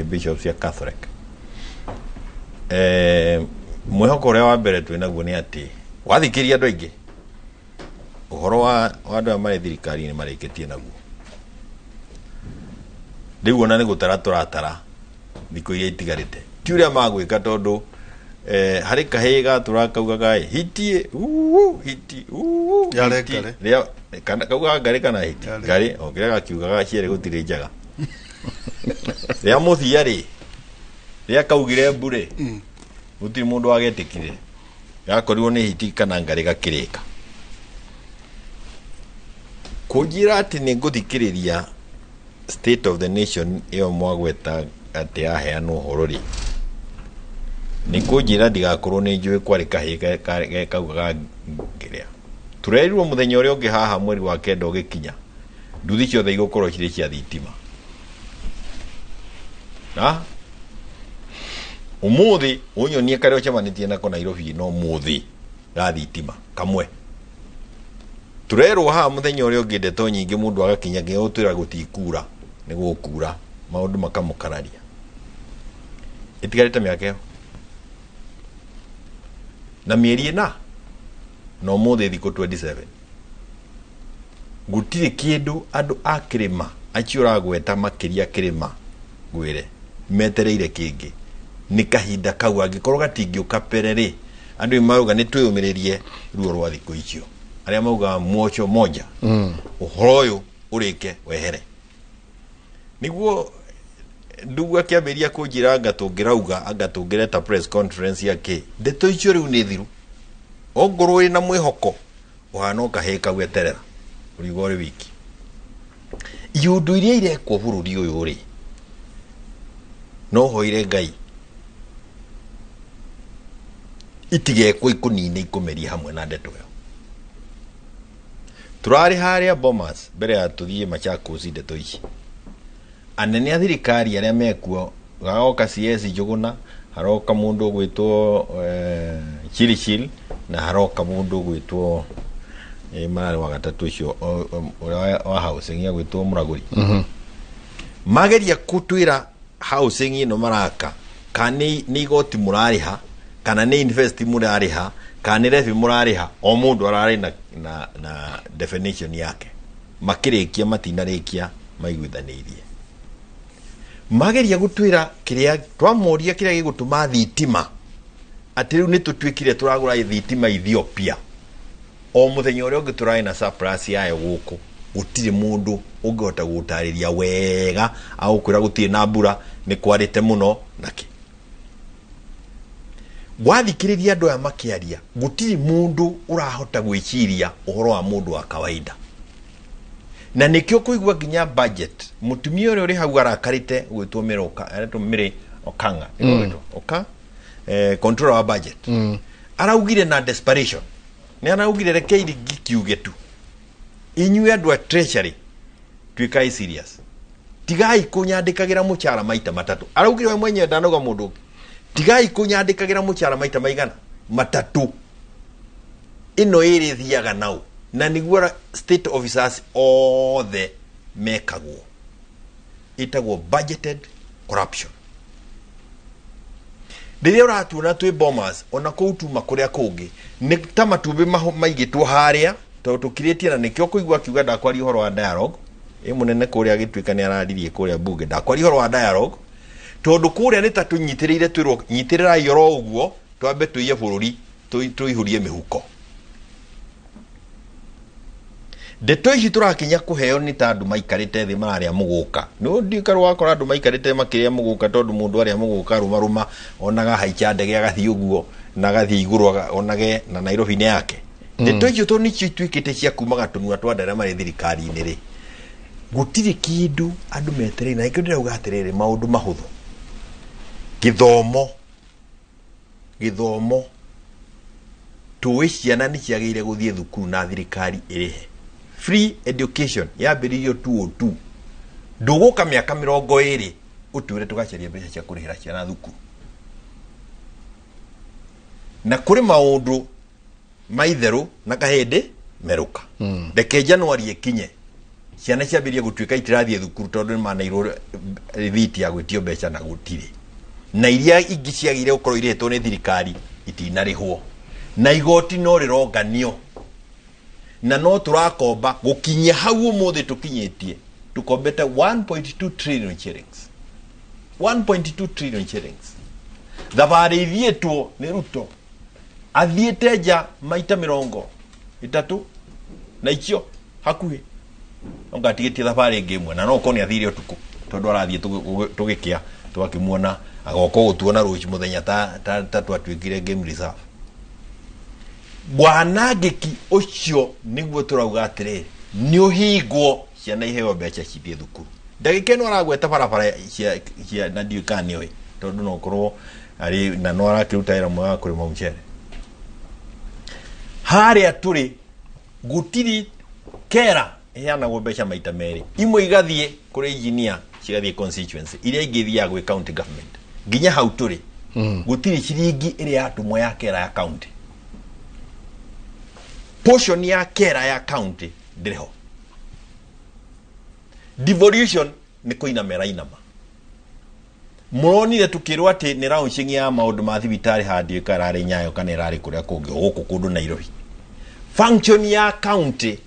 bishops ya Catholic. Mwĩhoko ũrĩa wa mbere twĩ naguo nĩ atĩ wathikĩrĩria andũ aingĩ ũhoro wa andũ aya marĩ thirikari-inĩ marĩkĩtie naguo. Rĩu ona nĩ gũtara tũratara thikũ iria itigarĩte ti ũrĩa magwĩka tondũ harĩ kahĩĩ gatũra kaugaga ĩ hiti uu hiti uu Yarĩ hiti. ngarĩ. Rĩa kaugaga ngarĩ kana hiti Yarĩ. ngarĩ o kĩrĩa gakiugaga cierĩ gũtirĩ njega. Rĩa mũthia rĩ rĩa kaugire mbu rĩ gũtirĩ mũndũ wagetĩkire gakorirwo nĩ hiti kana ngarĩ gakĩrĩka. Kũnjĩra atĩ nĩ ngũthikĩrĩria state of the nation ĩyo mwagweta atĩ yaheanwo ũhoro rĩ nĩ kũnjĩra ndigakorwo nĩ njũĩ kwarĩ kahĩĩ kaugaga ngĩrĩa. Tũrerirwo mũthenya ũrĩa ũngĩ haha mweri wa kenda ũgĩkinya nduthi ciothe igũkorwo cirĩ cia thitima. Na ũmũthĩ ũnyonie karĩa ũcemanĩtie nako Nairobi no mũthĩ ga thitima kamwe. Tũrerwo haha mũthenya ũrĩa ũngĩ ndeto nyingĩ mũndũ agakinya nginya gũtwĩra gũtikura nĩ gũkura maũndũ makamũkararia. Ĩtigarĩte mĩaka ĩyo na mĩeri ĩna na ũmũthĩ thikũ 27 gũtirĩ kĩndũ andũ a kĩrĩma acio ũragweta makĩria kĩrĩma ngwĩre metereire kĩngĩ nĩ kahinda kau angĩkorwo gatingĩũka mbere rĩ andũ nĩ marauga nĩ twĩyũmĩrĩrie ruo rwa thikũ icio arĩa maugaga mwoco moja ũhoro ũyũ ũrĩke wehere nĩguo ndugu akĩambĩrĩria kũnjĩra anga tũngĩrauga anga tũngĩreta press conference ya kĩ ndeto icio rĩu nĩ thiru ongorwo wĩna mwĩhoko ũhana ũkahĩĩ kau eterera ũriuga ũrĩ wiki iũndũ iria irekwo bũrũri ũyũ rĩ no hoire Ngai itigekwo ikũnine ikũmerie hamwe na ndeto ĩyo. Tũrarĩ harĩa Bomas mbere ya tũthiĩ Machakos ndeto ici anene a thirikari arĩa mekuo gagoka CS Njũgũna haroka mũndũ ũgwĩtwo Chirichil na haroka mũndũ ũgwĩtwo mararĩ wa gatatũ ũcio ũrĩa wa housing agwĩtwo Mũragũri. Mageria kũtwĩra housing ĩno maraka kana nĩ igoti mũrarĩha kana nĩ invest mũrarĩha kana nĩ levy mũrarĩha o mũndũ ararĩ na definition yake makĩrĩkia matinarĩkia maiguithanĩirie mageria gũtwĩra kĩrĩa twamoria kĩrĩa gĩgũtũma thitima atĩ rĩu nĩ tũtuĩkire tũragũra thitima Ethiopia o mũthenya ũrĩa ũngĩ tũrarĩ na surplus yayo gũkũ gũtirĩ mũndũ ũngĩhota gũtarĩria wega agũkwĩra gũtirĩ na mbura nĩ kwarĩte mũno nakĩ wathikĩrĩria andũ aya makĩaria gũtirĩ mũndũ ũrahota gwĩciria ũhoro wa mũndũ wa kawaida na nĩkĩo kũigua nginya budget mũtumia ũrĩa ũrĩ hau arakarĩte gwĩtwo Mĩroka aretwo Mĩrĩ Okanga Oka controller wa budget araugire na desperation nĩ araugire reke ngikiuge tu inyuĩ andũ a treasury tuĩkai serious tigai kũnyandĩkagĩra mũcara maita matatũ araugire we mwenyewe ndanauga mũndũ ũngĩ tigai kũnyandĩkagĩra mũcara maita maigana matatũ ĩno ĩrĩ thiaga nau na nĩguo state officers othe mekagwo ĩtagwo budgeted corruption rĩrĩa ũratuona twĩ Bomas ona kũu tuma kũrĩa kũngĩ nĩ ta matumbĩ maigĩtwo harĩa tondũ tũkirĩtie na nĩkĩo kũigua akiuga ndakwaria ũhoro wa dialogue ĩ mũnene kũrĩa agĩtuĩka nĩ araririe kũrĩa bunge ndakwaria ũhoro wa dialogue tondũ kũrĩa nĩ ta tũnyitĩrĩire twĩrwo nyitĩrĩrai oro ũguo twambe tũiye bũrũri tũihũrie mĩhuko ndeto ici tũrakinya kũheo nĩ ta andũ maikarĩte thĩ mararĩa mũgũka nĩ ndikarwo wakora andũ maikarĩte makĩrĩa mũgũka tondũ mũndũ arĩa mũgũka rũmarũma onaga haicha ndege agathiĩ ũguo na agathiĩ igũrũ onage na Nairobi nĩ yake ndeto icio tondũ nĩcio ituĩkĩte cia kumaga tũnua twa andũ arĩa marĩ thirikari-inĩ rĩ gũtirĩ kĩndũ andũ metereire na nĩkĩo ndĩrauga atĩrĩrĩ maũndũ mahũthũ gĩthomo tũĩ ciana nĩ ciagĩrĩire gũthiĩ thukuru na thirikari ĩrĩhe free education yambĩrĩirio 202 Ndũgũka mĩaka 20 ũtwĩre tũgacaria mbeca cia kũrĩhĩra ciana thukuru. Na kũrĩ maũndũ maitherũ na kahĩndĩ merũka. Reke Januari ĩkinye ciana ciambĩrĩrie gũtuĩka itirathiĩ thukuru tondũ nĩ maneirwo rithiti ya gwĩtio mbeca na gũtirĩ. Na iria ingĩ ciagĩrĩire gũkorwo irĩhĩtwo nĩ thirikari itinarĩhwo. Na igoti no rĩronganio. Na no tũrakomba gũkinyia hau ũmũthĩ tũkinyĩtie tũkombete 1.2 trillion shillings. 1.2 trillion shillings. Thabarĩ ithiĩtwo nĩ Ruto athiĩte nja maita 30 na icio hakuhĩ onga atigĩtie thabarĩ ĩngĩ ĩmwe na no ũkorwo nĩ athire ũtukũ tondũ arathiĩ tũgĩkĩa twakĩmuona agoka gũtuona rũciũ mũthenya ta twatuĩkire game reserve. Wanangĩki ũcio nĩguo tũrauga atĩrĩrĩ nĩ ũhingwo ciana iheo mbeca cithiĩ thukuru. Ndagĩka ĩno aragweta barabara cia na ndiũĩ kana nĩoĩ tondũ no ũkorwo arĩ na no arakĩruta wĩra mwega wa kũrĩma mũcere. Harĩa tũrĩ gũtirĩ kera ĩheanagwo mbeca maita merĩ, imwe igathiĩ kũrĩ engineer cigathiĩ constituency, iria ingĩ ithiaga gwĩ county government. Nginya hau tũrĩ gũtirĩ ciringi ĩrĩa yatũmwo ya kera ya county. Portion ya kera ya county ndĩrĩ ho. Devolution nĩ kũinama ĩrainama. Mũronire tukĩrwo atĩ nĩ launching ya maũndũ ma thibitarĩ handũ ĩkararĩ Nyayo kana ĩrarĩ kũrĩa kũngĩ gũkũ kũndũ Nairobi. Function ya county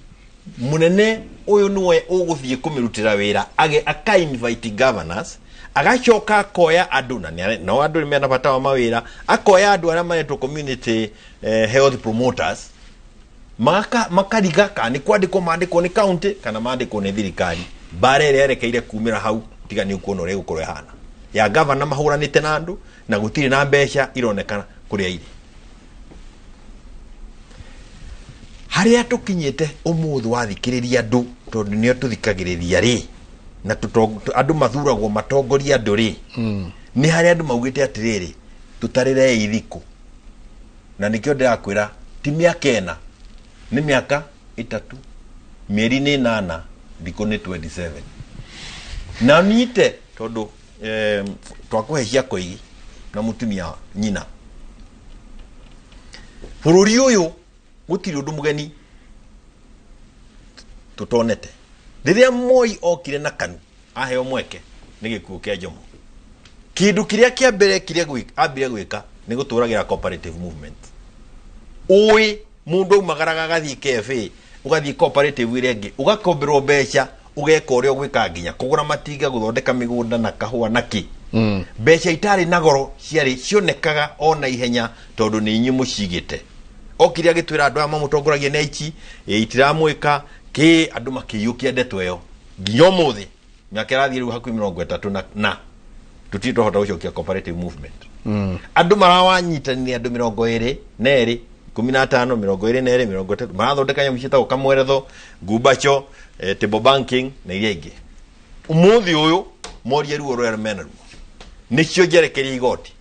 mũnene ũyũ nĩwe ũgũthiĩ kũmĩrutĩra wĩra age aka invite governors agacoka akoya andũ na no andũ mena bata wa mawĩra akoya andũ arĩa maretwo community health promoters makariga kana nĩ kwandĩkwo mandĩkwo nĩ county kana mandĩkwo nĩ thirikari. Mbara ĩrĩa yerekeire kumĩra hau tiga nĩ ũkuona ũrĩa ĩgũkorwo ĩhana ya governor mahũranĩte na andũ na gũtirĩ na mbeca ironekana kũrĩa irĩ. Harĩa tũkinyĩte ũmũthĩ wathikĩrĩria andũ tondũ nĩo tũthikagĩrĩria rĩ na andũ mathuragwo matongoria andũ rĩ nĩ harĩa andũ maugĩte atĩrĩrĩ tũtarĩrei thikũ na nĩkĩo ndĩrakwĩra ti mĩaka 4 nĩ mĩaka 3 mĩeri nĩ 8 thikũ nĩ 27 na nyite tondũ twakũhe cia koigi na mũtumia nyina. Bũrũri ũyũ gũtirĩ ũndũ mũgeni tũtonete. Rĩrĩa Moi okire na KANU aheo mweke nĩ gĩkuũ kĩa Jomo, kĩndũ kĩrĩa kĩa mbere kĩrĩa ambire gwĩka nĩ gũtũragĩra cooperative movement. Ũĩ mũndũ aumagaraga agathiĩ KFA ũgathiĩ cooperative ĩrĩa ĩngĩ ũgakomberwo mbeca ũgeka ũrĩa ũgwĩka nginya kũgũra matinga gũthondeka mĩgũnda na kahũa na kĩ. Mbeca itarĩ na goro ciarĩ cionekaga ona ihenya tondũ nĩ inyuĩ mũcigĩte. Okire agĩtwĩra andũ aya mamũtongoragia nĩ aici itiramwĩka kĩ andũ makĩiyũkia ndeto ĩyo nginya ũmũthĩ mĩaka ĩrathiĩ rĩu hakuhĩ 30 na tũtirĩ twahota gũcokia cooperative movement. Andũ marawanyitanĩria andũ 22 15 22 30 marathondeka nyamũ ciĩtagwo kamweretho ngumbacho table banking na iria ingĩ. Ũmũthĩ ũyũ morie ruo rũrĩa mena ruo nĩcio njerekeria igoti.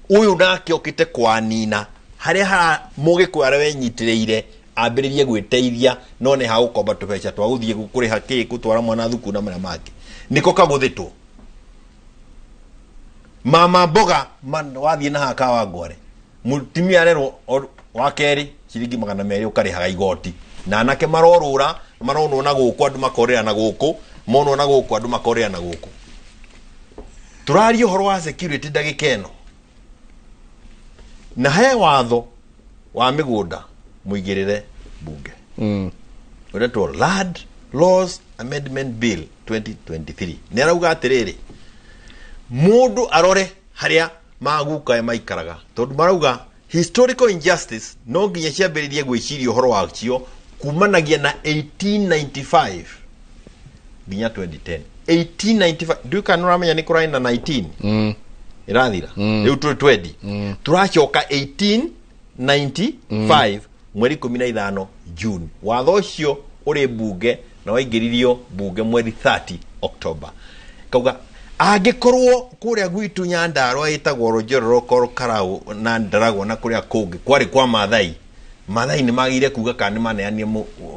Ũyũ nake okĩte kwanina harĩa hara mũgĩkũyũ arĩa wenyitĩrĩire ambĩrĩrie gwĩteithia no nĩ hagũkomba tũbeca twa gũthiĩ kũrĩha kĩ gũtwara mwana thukuru na marĩa mangĩ nĩko kagũthĩtwo. Mama mboga wathiĩ na haka wa ngware mũtumia arerwo wa kerĩ ciringi 200 ũkarĩhaga igoti na anake marorũra maronwo na gũkũ andũ makorĩra na gũkũ monwo na gũkũ andũ makorĩra na gũkũ. Tũraria ũhoro wa security ndagĩka ĩno na he watho wa mĩgũnda mũigĩrĩre bunge ũretwo Land Laws Amendment Bill 2023 nĩ arauga atĩrĩrĩ mũndũ arore harĩa maguka maikaraga tondũ marauga historical injustice no nginya ciambĩrĩrie gwĩciria ũhoro wacio kumanagia na 1895 nginya 2010. 1895 ndiũĩ kana nĩũramenya nĩ kũrarĩ na 19 ĩrathira rĩu tũrĩ 20 tũracoka 1895 mweri 15 June. Watho ũcio ũrĩ bunge na waingĩririo bunge mweri 30 October. Kauga angĩkorwo kũrĩa gwitũ Nyandarua ĩtagwo Rũnjororoko Karau na Ndaragwa na kũrĩa kũngĩ kwarĩ kwa Maathai Mathai nĩ magĩire kuga kana nĩ maneanire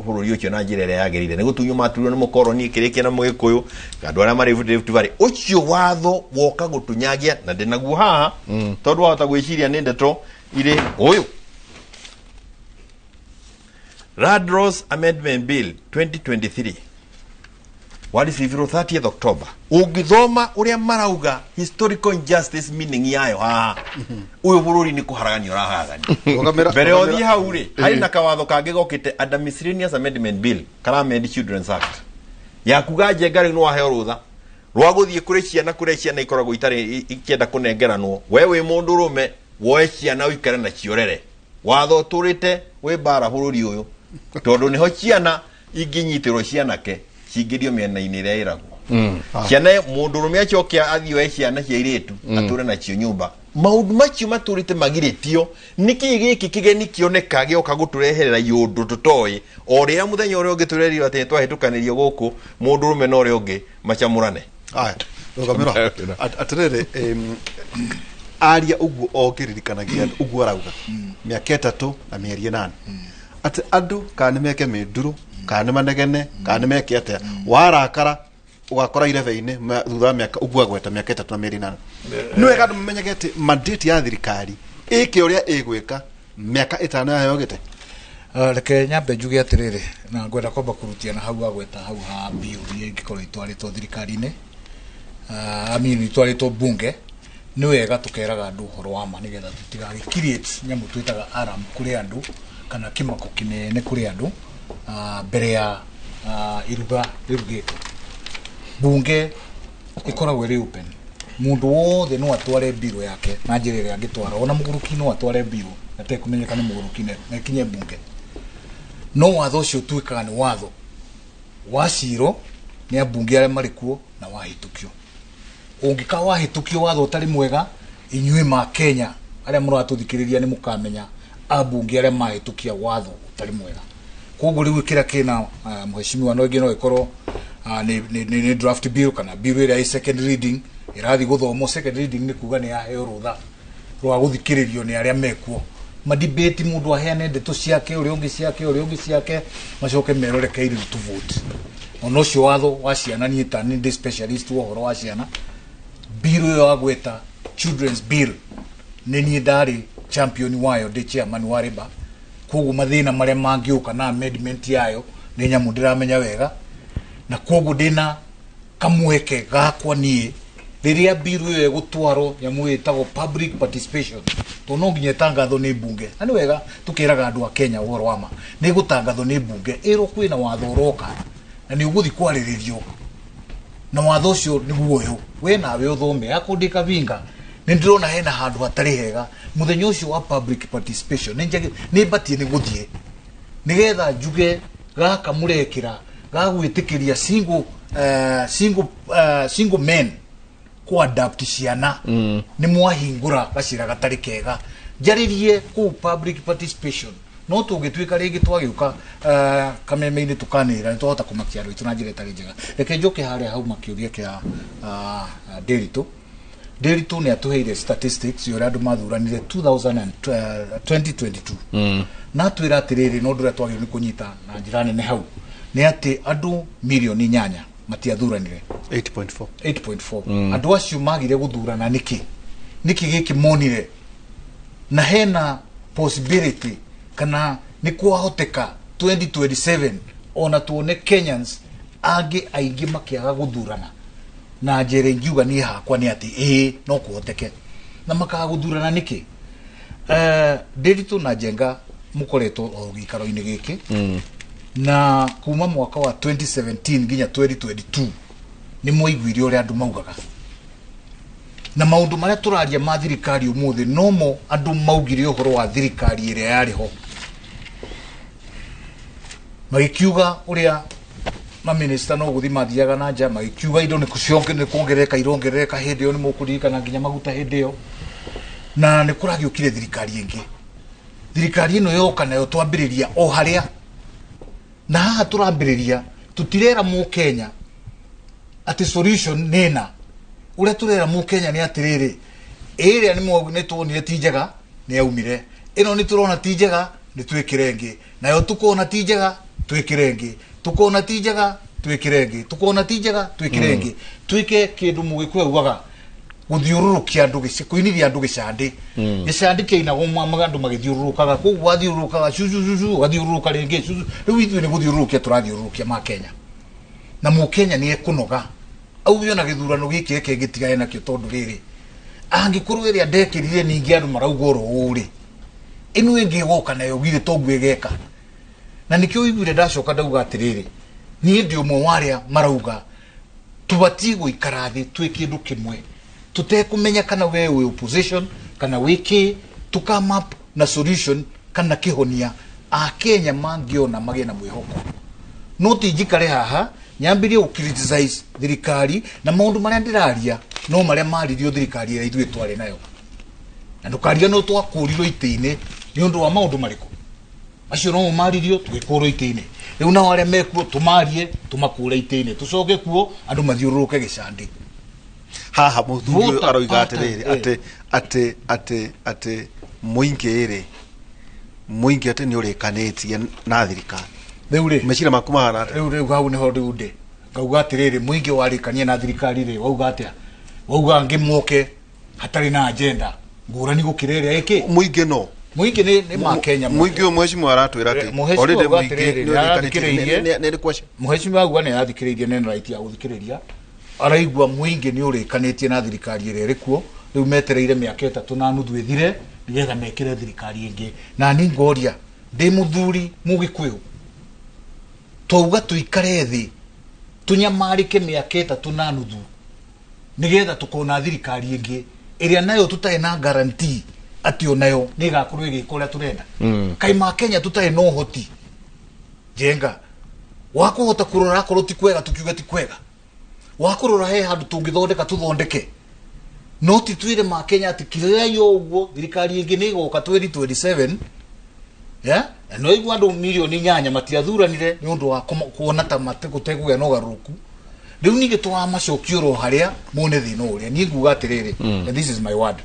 bũrũri ũcio na njĩra ĩrĩa yagĩrĩire nĩ gũtunywo matunywo nĩ mũkoroni kĩrĩkia na mũgĩkũyũ andũ arĩa marĩ Rift Valley ũcio watho woka gũtũnyagia na ndĩnaguo haha tondũ wahota gwĩciria nĩ ndeto irĩ ũyũ Land Laws Amendment Bill 2023 warisivirwo 30th October ũngĩthoma ũrĩa marauga historical injustice meaning yayo haha ũyũ bũrũri nĩ kũharagania ũraharagania mbere ya ũthiĩ hau rĩ harĩ na kawatho kangĩ gokĩte under miscellaneous amendment bill kara amend Children's Act ya kuga njenga rĩu nĩ waheo rũtha rwa gũthiĩ kũrĩ ciana kũrĩa ciana ikoragwo itarĩ ikĩenda kũnengeranwo we wĩ mũndũ rũme woe ciana ũikare nacio rere watho ũtũrĩte wĩ mbara bũrũri ũyũ tondũ nĩho ciana ingĩnyitĩrwo cianake cingĩrio mĩena-inĩ ĩrĩa ĩragwo ciana mũndũ rũme acoke athiĩ oe ciana cia airĩtu atũre nacio nyũmba maũndũ macio matũrĩte magirĩtio nĩkĩ gĩkĩ kĩgeni kĩoneka gĩoka gũtũreherera iũndũ tũtoĩ o rĩrĩa mũthenya ũrĩa ũngĩ tũrerirwo atĩ nĩtwahĩtũkanĩrio gũkũ mũndũ rũme na ũrĩa ũngĩ macamũrane. Aya, rũgamĩro atĩrĩrĩ, aria ũguo o ngĩririkanagia ũguo arauga mĩaka 3 na mĩeri 8 atĩ andũ kana nĩ meke mĩndurũ kana nĩ manegene kana nĩ meke atĩa warakara ũgakora irebe-inĩ thutha wa mĩaka ũguo agweta mĩaka 3 na mĩeri 8. Nĩ wega andũ mamenyage atĩ mandate ya thirikari ĩke ũrĩa ĩgwĩka mĩaka 5 yaheo gĩte. Reke nyambe njuge atĩrĩrĩ na ngwenda kwamba kũrutia na hau agweta hau ha bill iria ingĩkorwo itwarĩtwo thirikari-inĩ I mean itwarĩtwo bunge. Nĩ wega tũkeraga andũ ũhoro wa ma nĩgetha tũtigagĩ create nyamũ twĩtaga alarm kũrĩ andũ kana kĩmako kĩnene kũrĩ andũ mbere ya iruga rĩrugĩtwo. Bunge ĩkoragwo ĩrĩ open, mũndũ wothe no atware mbirũ yake na njĩra ĩrĩa angĩtwara, ona mũgũrũki no atware mbirũ atekũmenyeka nĩ mũgũrũki na ĩkinye bunge. No watho ũcio ũtuĩkaga nĩ watho wa ciro nĩ ambunge arĩa marĩ kuo na wahĩtũkio. Ũngĩka wahĩtũkio watho ũtarĩ mwega, inyuĩ ma Kenya arĩa mũratũthikĩrĩria nĩ mũkamenya ambunge arĩa mahĩtũkia watho ũtarĩ mwega. Koguo rĩu kĩrĩa kĩna mheshimiwa no ĩngĩ no ĩkorwo nĩ draft bill kana bill ĩrĩa ĩ second reading ĩrathiĩ gũthomwo. Second reading nĩ kuga nĩ yaheo rũtha rwa gũthikĩrĩrio nĩ arĩa mekuo madibate, mũndũ aheane ndeto ciake ũrĩa ũngĩ ciake ũrĩa ũngĩ ciake macoke merore kairi to vote. Ona ũcio watho wa ciana niĩ ta nĩ ndĩ specialist wa ũhoro wa ciana, bill ĩyo agweta children's bill nĩ niĩ ndarĩ champion wayo, ndĩ chairman wa Labour. Koguo mathĩna marĩa mangĩũka na amendment yayo nĩ nyamũ ndĩramenya wega, na koguo ndĩna kamweke gakwa niĩ rĩrĩa bill ĩyo ĩgũtwarwo nyamũ ĩtagwo public participation, tondũ no nginya ĩtangathwo nĩ mbunge. Na nĩ wega tũkĩraga andũ a Kenya ũhoro wa ma, nĩ ĩgũtangathwo nĩ mbunge ĩrwo kwĩna watho ũroka na nĩ ũgũthiĩ kwarĩrĩrio na watho ũcio nĩguo ũyũ we nawe ũthome akũndĩka vinga nĩ ndĩrona hena handũ hatarĩ hega. Mũthenya ũcio wa public participation nĩ mbatie nĩ gũthiĩ nĩgetha njuge gaka mũrekĩra gagwĩtĩkĩria single men ku adapt ciana nĩ mwahingũra gacĩra gatarĩ kega njarĩrie kũu public participation. No tũngĩtuĩka rĩngĩ twagĩũka kameme-inĩ tũkanĩrĩra nĩ twahota kũmakia andũ aitũ na njĩra ĩtarĩ njega. Reke njoke harĩa hau makĩũria kĩa Nderitu. Nderitu nĩ atũheire statistics ya ũrĩa andũ mathuranire 2022 na atwĩra atĩrĩrĩ, no ũndũ ũrĩa twagĩrĩirwo nĩ kũnyita na njĩra nene hau nĩ atĩ andũ milioni 8 matiathuranire 8.4 8.4. Andũ acio magire gũthurana nĩkĩ? Nĩkĩ gĩkĩ monire na hena possibility kana nĩ kwahoteka 2027 ona tuone Kenyans angĩ aingĩ makĩaga gũthurana na njĩra ingiuga niĩ hakwa nĩ atĩ ĩĩ no kũhoteke na makaga gũthurana nĩkĩ? Nderitu na Njenga mũkoretwo o gĩikaro-inĩ gĩkĩ na kuma mwaka wa 2017 nginya 2022 nĩ mwaiguire ũrĩa andũ maugaga na maũndũ marĩa tũraria ma thirikari ũmũthĩ nomo andũ maugire ũhoro wa thirikari ĩrĩa yarĩ ho magĩkiuga ũrĩa maminista no gũthiĩ mathiaga na nja magĩkiuga indo nĩ kuongerereka irongerereka hĩndĩ ĩyo nĩ mũkũririkana nginya maguta hĩndĩ ĩyo na nĩ kũragĩũkire thirikari ĩngĩ. Thirikari ĩno yoka nayo twambĩrĩria o harĩa na haha tũrambĩrĩria tũtirera mũkenya atĩ solution nĩ ĩna. Ũrĩa tũrera mũkenya nĩ atĩrĩrĩ, ĩrĩa nĩ tuonire ti njega nĩ yaumire, ĩno nĩ tũrona ti njega Nĩ twĩkĩre ĩngĩ nayo, tukona ti njega twĩkĩre ĩngĩ, tukona ti njega twĩkĩre ĩngĩ, tukona ti njega twĩkĩre ĩngĩ, twĩke kĩndũ Mũgĩkũyũ augaga gũthiũrũrũkia andũ kũinithia andũ gĩcandĩ. Gĩcandĩ kĩinagwo andũ magĩthiũrũrũkaga, koguo wathiũrũrũkaga cucucucu, ũgathiũrũrũka rĩngĩ cucu. Rĩu ithuĩ nĩ gũthiũrũrũkia tũrathiũrũrũkia ma Kenya, na Mũkenya nĩ ekũnoga auge ona gĩthurano gĩkĩ reke ngĩtigane nakĩo, tondũ rĩrĩ angĩkorwo ĩrĩa ndekĩrire ningĩ andũ marauga oro ũũ rĩ, ĩno ĩngĩ ĩgoka nayo githĩ toguo ĩgeka. Na nĩkĩo ũiguire ndacoka ndauga atĩrĩrĩ, niĩ ndĩ ũmwe wa arĩa marauga tũbatiĩ gũikara thĩ twĩ kĩndũ kĩmwe, tũtekũmenya kana we wĩ opposition kana wĩ kĩ, tũ come up na solution kana kĩhonia Akenya mangĩona magĩe na mwĩhoko. No ti njikare haha nyambirie gũ criticize thirikari na maũndũ marĩa ndĩraria no marĩa maririo thirikari ĩrĩa ithuĩ twarĩ nayo, na ndũkariganĩrwo twakũrirwo itĩ-inĩ nĩ ũndũ wa maũndũ marĩkũ macio no maririo tũgĩkũrwo itĩ-inĩ. Rĩu nao arĩa mekuo tũmarie tũmakũre itĩ-inĩ, tũcoke kuo andũ mathiũrũrũke gĩcandĩ. Haha mũthuri ũyũ Voter aroiga pattern, atĩrĩrĩ, atĩ mũingĩ rĩ, mũingĩ atĩ nĩ ũrĩkanĩtie na thirikari. Rĩu rĩ, meciria maku mahana atĩa? Rĩu hau nĩho rĩu ndĩ ngauga atĩrĩrĩ, mũingĩ warĩkania na thirikari rĩ, wauga atĩa? Wauga angĩ moke hatarĩ na agenda ngũrani gũkĩra ĩrĩa ĩkĩ. Mũingĩ no Mũingĩ nĩ ma Kenya. Mũingĩ ũyũ mheshimiwa aratwĩra atĩ Mũhecimiwa already auga mũingĩ atĩrĩrĩ, nĩ ũrĩkanĩtie. nĩarathikĩrĩirie. Nĩ question. Mũhecimiwa auga nĩ arathikĩrĩirie, nĩ right ya gũthikĩrĩria, araigua mũingĩ nĩ ũrĩkanĩtie na thirikari ĩrĩa ĩrĩ kuo rĩu, metereire mĩaka 3.5 ĩthire nĩgetha mekĩre thirikari ĩngĩ. Na ni ngoria ndĩ mũthuri Mũgĩkũyũ, twauga tũikare thĩ tũnyamarĩke mĩaka 3.5 nĩgetha tũkona thirikari ĩngĩ ĩrĩa nayo tũtarĩ na guarantee atĩ onayo nĩ ĩgakorwo ĩgĩka ũrĩa tũrenda. Kaĩ ma Kenya tũtarĩ na ũhoti njenga wa kũhota kũrora akorwo ti kwega tukiuga ti kwega, wa kũrora he handũ tũngĩthondeka tũthondeke, no ti twĩre ma Kenya atĩ kirĩrai o ũguo, thirikari ĩngĩ nĩ ĩgoka 2027, yeah? Na no igua andũ mirioni 8 matiathuranire nĩ ũndũ wa kuona ta gũtekũgĩa na ũgarũrũku. Rĩu ningĩ tũramacokia oro harĩa mone thĩna ũrĩa. Niĩ nguga atĩrĩrĩ, and this is my word,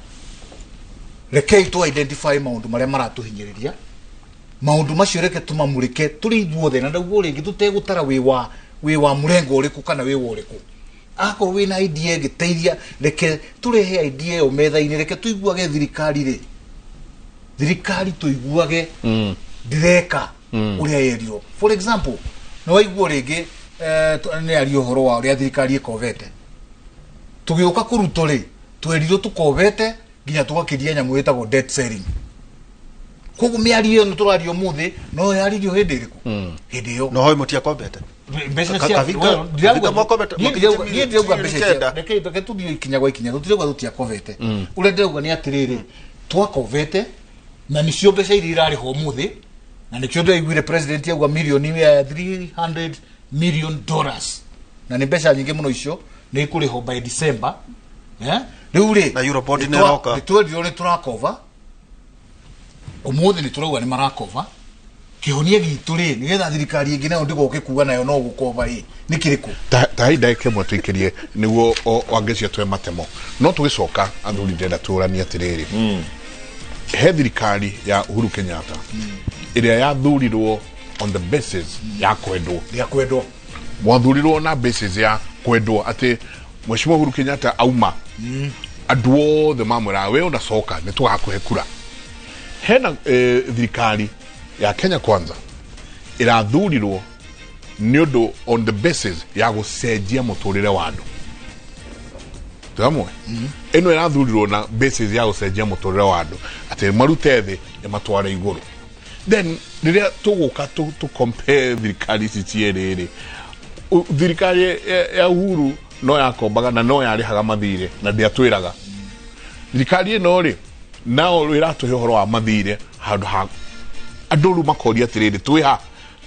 rekei tũ identify maũndũ marĩa maratũhinyĩrĩria, maũndũ macio reke tũmamũrĩke tũrĩ ithuothe, na ndaguo rĩngĩ tũtegũtara wĩ wa mũrengo ũrĩkũ kana wĩ wa ũrĩkũ. Akorwo wĩna idea ĩngĩteithia, reke tũrehe idea ĩyo metha-inĩ, reke tũiguage thirikari rĩ, thirikari tũiguage ndĩreka ũrĩa yerirwo. For example, nĩ waigua rĩngĩ nĩ aria ũhoro wa ũrĩa thirikari ĩkobete. Tũgĩũka kũrutwo rĩ, twerirwo tũkobete nginya tũgakĩria nyamũ ĩtagwo debt ceiling. Koguo mĩario ĩyo tũraria ũmũthĩ no yaririo hĩndĩ ĩrĩkũ? Hĩndĩ ĩyo. No hoi mũtiakombete. Mbeca cia Kavinga- well, Kavinga mwakombete- niĩ ndirauga mbeca cia kenda. Reke tũthiĩ ikinya gwa ikinya, tũtirauga tũtiakovete. Ũrĩa ndĩrauga nĩ atĩrĩrĩ, twakovete na nĩcio mbeca iria irarĩhwo ũmũthĩ, na nĩkĩo ndĩraiguire president auga mirioni $300 million, na nĩ mbeca nyingĩ mũno icio, nĩ ikũrĩhwo by December. Yeah? Rĩu rĩ, Na Eurobond nĩ ĩroka. Nĩ twerirwo nĩ tũrakova, ũmũthĩ nĩ tũrauga nĩ marakova. Kĩhonia gitũ rĩ, nĩgetha thirikari ĩngĩ nayo ndĩgoke kuga nayo no gũkova rĩ, nĩ kĩrĩkũ? Ta hai ndagĩka ĩmwe tũikĩrie nĩguo wangĩcia twe matemo, no tũgĩcoka athuri ndĩrenda tũranie atĩrĩrĩ, he thirikari ya Uhuru Kenyatta ĩrĩa yathurirwo on the basis ya kwendwo. Ya kwendwo. Mwathurirwo na basis ya kwendwo atĩ Mheshimiwa Uhuru Kenyatta auma, andũ othe mamwĩraga we ũnacoka nĩ tũgakũhe kura. Hena thirikari ya Kenya Kwanza ĩrathurirwo nĩ ũndũ on the basis ya gũcenjia mũtũrĩre wa andũ. Twĩ hamwe? Ĩno ĩrathurirwo na basis ya gũcenjia mũtũrĩre wa andũ, atĩ marute thĩ ĩmatware igũrũ. Then rĩrĩa tũgũka tũ compare thirikari ici cierĩ rĩ, thirikari ya Uhuru no yakombaga na no yarĩhaga mathirĩ na ndĩatwĩraga. Thirikari ĩno rĩ, nao ĩratũhe ũhoro wa mathirĩ handũ ha andũ rĩu makoria atĩrĩrĩ, twĩha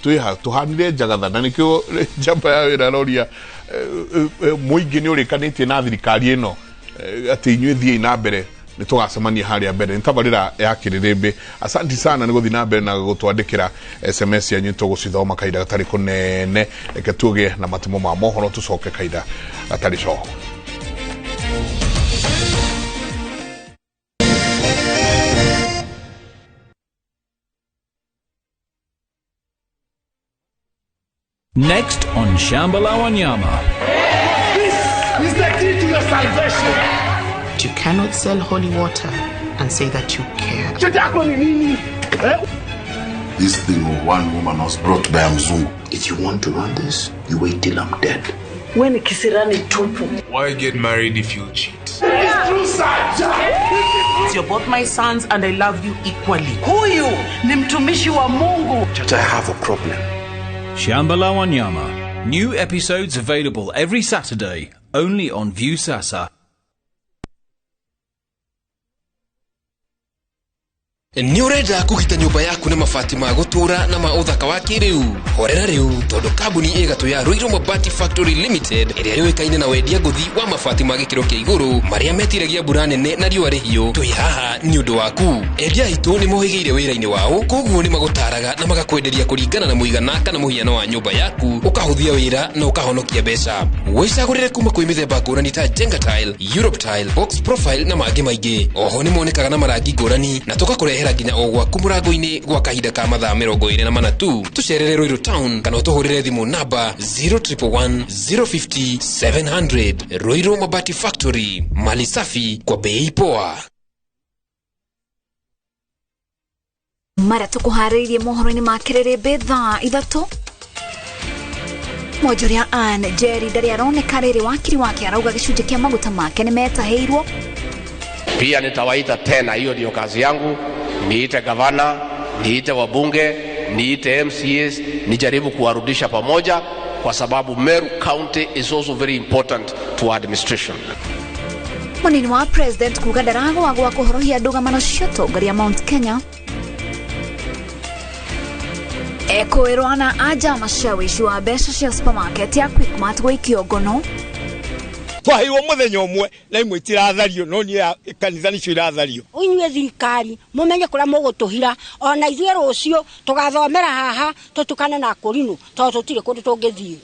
twĩha tũhanire njagatha? Na nĩkĩo njamba ya wĩra aroria mũingĩ nĩ ũrĩkanĩtie na thirikari ĩno, atĩ inyuĩ thiĩi na mbere, nĩ tũgacemania harĩa mbere. Nĩ tabarĩra ya Kĩrĩrĩmbĩ. Asanti sana nĩ gũthiĩ na mbere na gũtwandĩkĩra SMS yanyu, tũgũcithoma kahinda gatarĩ kũnene. Reke tũgĩe na matemo ma mohoro, tũcoke kahinda gatarĩ coho. Next on Shambhala Wanyama. This is the key to your salvation. You cannot sell holy water and say that you care. This thing of one woman was brought by a Mzungu. If you want to run this, you wait till I'm dead. When kisirani tupu. Why get married if you cheat? It's true, sir. You're both my sons and I love you equally. Huyu ni mtumishi wa Mungu. Chacha, I have a problem. Shambhala Wanyama. New episodes available every Saturday, only on Viusasa. Nĩ ũrenda kũgita nyũmba yaku na mabati ma gũtũũra na ma ũthaka wa kĩrĩu? Horera rĩu, tondũ kambuni ĩ gatũ ya Ruiru Mabati Factory Limited, ĩrĩa yũĩkaine na wendia ngũthi wa mabati ma gĩkĩro kĩa igũrũ marĩa metiragia mbura nene na riũa rĩhiũ, twĩ haha nĩ ũndũ waku. Endia aitũ nĩ mohĩgĩire wĩra-inĩ wao, koguo nĩ magũtaraga na magakwenderia kũringana na mũigana kana mũhiano wa nyũmba yaku, ũkahũthia wĩra na ũkahonokia mbeca. Wĩcagũrĩre kuma kwĩ mĩthemba ngũrani ta Jenga Tile, Europe Tile, Box Profile na mangĩ maingĩ. Oho nĩ monekaga na marangi ngũrani na tũgakũrehera nginya o gwaku mũrango-inĩ gwa kahinda ka mathaa 24 tu. Tũcerere Ruiru Town kana ũtũhũrĩre thimũ namba 0111 050 700. Ruiru Mabati Factory, mali safi kwa bei poa. Mara tũkũharĩirie mohoro-inĩ ma kĩrĩrĩmbĩ thaa 3. Mwonjoria Ann Jerry ndarĩ aroneka rĩrĩ wakiri wake arauga gĩcunjĩ kĩa maguta make nĩmetahĩirwo. Pia nitawaita tena, hiyo ndio kazi yangu, niite gavana, niite wabunge, niite MCAs, nijaribu kuwarudisha pamoja, kwa sababu Meru County is also very important to our administration. Munini wa president kuga ndaragwa gwa kũhorohia ndũgamano cia ũtongoria Mount Kenya. Ekũĩrwo na anja mashawishi wa mbeca cia supermarket ya Quickmart gũikio ngono. Twaheirwo muthenya ũmwe na imwe itirathario, no niĩ kanitha nicio irathario. Inyuĩ thirikari mumenye kũrĩa mũgũtũhira, ona ithuĩ rũciũ tũgathomera haha tũtukane na kũrinũ tondũ tũtirĩ kũndũ tũngĩthiĩ.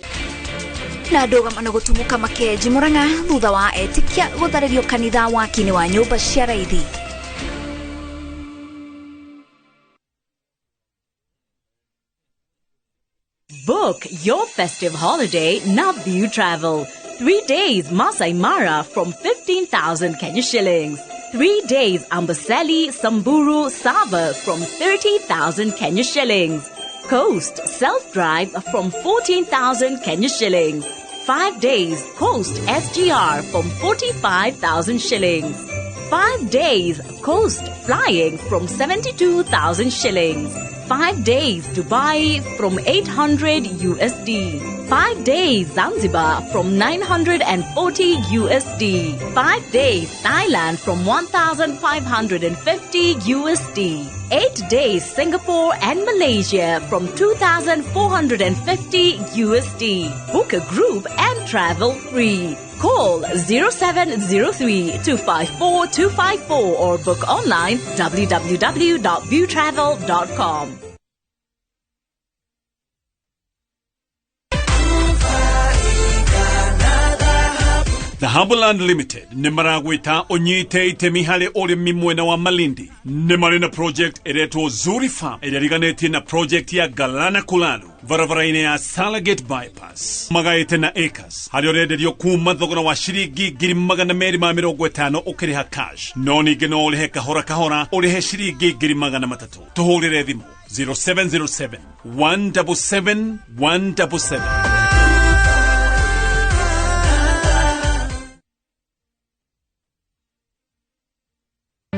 Na ndũgamano gũtumũka Makenji Murang'a thutha wa etĩkia gũtharĩrio kanitha waki-inĩ wa nyũmba cia raithi. Book your festive holiday now View Travel. 3 days Masai Mara from 15,000 Kenya shillings. 3 days Amboseli, Samburu, Sava from 30,000 Kenya shillings. Coast self-drive from 14,000 Kenya shillings. 5 days Coast SGR from 45,000 shillings. 5 days Coast flying from 72,000 shillings. 5 days Dubai from 800 USD. 5 days Zanzibar from 940 USD. 5 days Thailand from 1,550 USD. 8 days Singapore and Malaysia from 2,450 USD. Book a group and travel free. Call 0703 254 254 or book online www.viewtravel.com. Dhahabu Land Limited nĩ maragwĩta ũnyite itemi harĩ ũrĩmi mwena wa Malindi. Nĩ marĩ na project ĩretwo Zuri Farm ĩrĩa ĩriganĩtie na project ya Galana Kulalu barabara-inĩ ya Salagate Bypass. Magaĩte na acres harĩa ũrenderio kuma thogora wa ciringi 250,000 ũkĩrĩha cash, no ningĩ no ũrĩhe kahora kahora ũrĩhe ciringi 300,000. Tũhũrĩre thimũ 0707 177 177.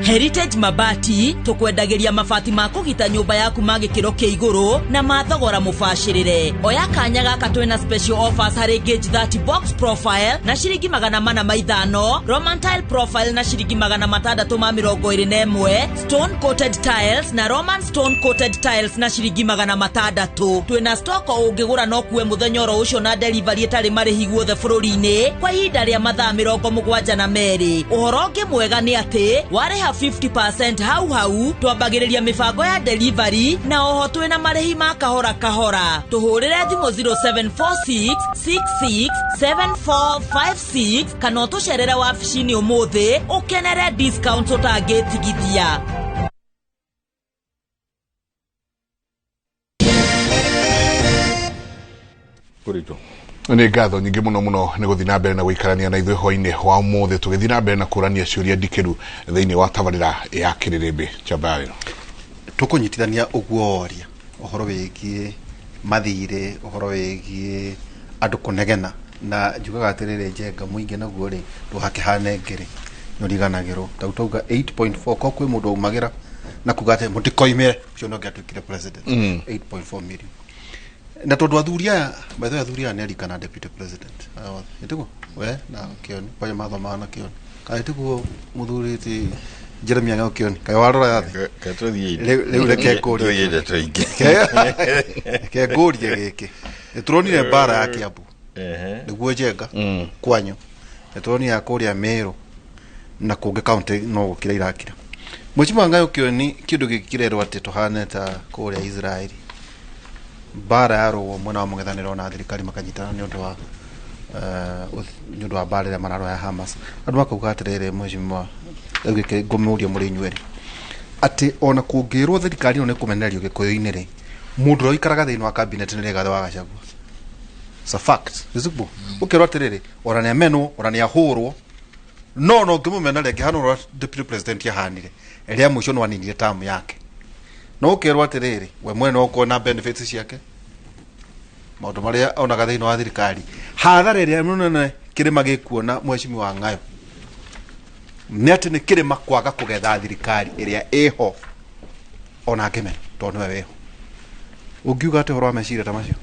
Heritage Mabati tukwendagĩria mabati ma kũgita nyũmba yaku ma gĩkĩro kĩa igũrũ na ma thogora mũbacĩrĩre. Oya kanya gaka twĩna special offers harĩ gauge 30 box profile na ciringi 405, Roman tile profile na ciringi 621, stone coated tiles na Roman stone coated tiles na ciringi 600. Twĩna stock o ũngĩgũra no kuwe mũthenya oro ũcio na delivery ĩtarĩ marĩhi guothe bũrũri-inĩ kwa ihinda rĩa mathaa 72. Ũhoro ũngĩ mwega nĩ atĩ warĩha 50% hau hau twambagĩrĩria mĩbango ya delivery na oho twĩna marĩhi ma kahora kahora. Tũhũrĩre thimũ 0746 66 7456 kana ũtũcerere wabici-inĩ ũmũthĩ ũkenere discount ũtangĩtigithia. Nditũ. Nĩ ngatho nyingĩ mũno mũno nĩ gũthiĩ na mbere na gũikarania na ithuĩ hwainĩ wa ũmũthĩ, tũgĩthiĩ na mbere na kũrania ciũria ndikĩru thĩinĩ wa tabarĩra ya Kĩrĩrĩmbĩ. Chambarĩro. Tũkũnyitithania ũguo woria ũhoro wĩgiĩ mathirĩ, ũhoro wĩgiĩ andũ kũnegena, na njugaga atĩrĩrĩ, Njenga mũingĩ naguo rĩ ndũgakĩhane ngĩrĩ nĩ ũriganagĩrwo. Tau tauga 8.4 ko kwĩ mũndũ aumagĩra na kuga atĩ mũtikoimĩre, ũcio no angĩatuĩkire president. 8.4 million. Na tondũ athuri aya, by the way, athuri aya nĩ arika na deputy president aya othe, ĩtiguo we na Kĩoni kwanja mathomaga na Kĩoni, kana ĩtiguo mũthuri ti Jeremia Ng'au Kĩoni, kaĩ warora thĩ rĩu reke ngũrie, ndeto ingĩ. Reke ngũrie gĩkĩ, nĩ tũronire mbara ya Kiambu nĩguo Njenga kwanyu, nĩ tũronire ya kũrĩa Meru na kũngĩ kaunti no gũkira irakira. Mheshimiwa Ng'au Kĩoni, kĩndũ gĩkĩ kĩrerwo atĩ tũhane ta kũrĩa Israeli, mbara yarũo mwena wa mũng'ethanĩro na thirikari makanyitana nĩ ũndũ wa nĩ ũndũ wa mbara ĩrĩa mararũa ya Hamas. Andũ makauga atĩrĩrĩ, mheshimiwa, rĩu gĩkĩ ngũmũria mũrĩ inyuerĩ, atĩ ona kũngĩrwo thirikari ĩno nĩ kũmenererio gĩkũyũ-inĩ rĩ, mũndũ ũrĩa ũikaraga thĩinĩ wa cabinet nĩ Rigathĩ wa Gachagua. It's a fact. Nĩguo ũkerwo atĩrĩrĩ, ona nĩ amenwo, ona nĩ ahũrwo, no no ngĩmũmena rĩngĩ hana ũrĩa deputy president ahanire rĩa mũico no aninire tamu yake, no ũkerwo atĩrĩrĩ, we mwene no ũkorwo na benefits ciake, maũndũ marĩa onaga thĩinĩ wa thirikari, hathara ĩrĩa mũnene kĩrĩma gĩkuona mheshimiwa Ng'ayo nĩ atĩ nĩ kĩrĩma kwaga kũgetha thirikari ĩrĩa ĩho ona ngĩmena tondũ nĩwe wĩho. Ũngiuga atĩ ũhoro wa meciria ta macio?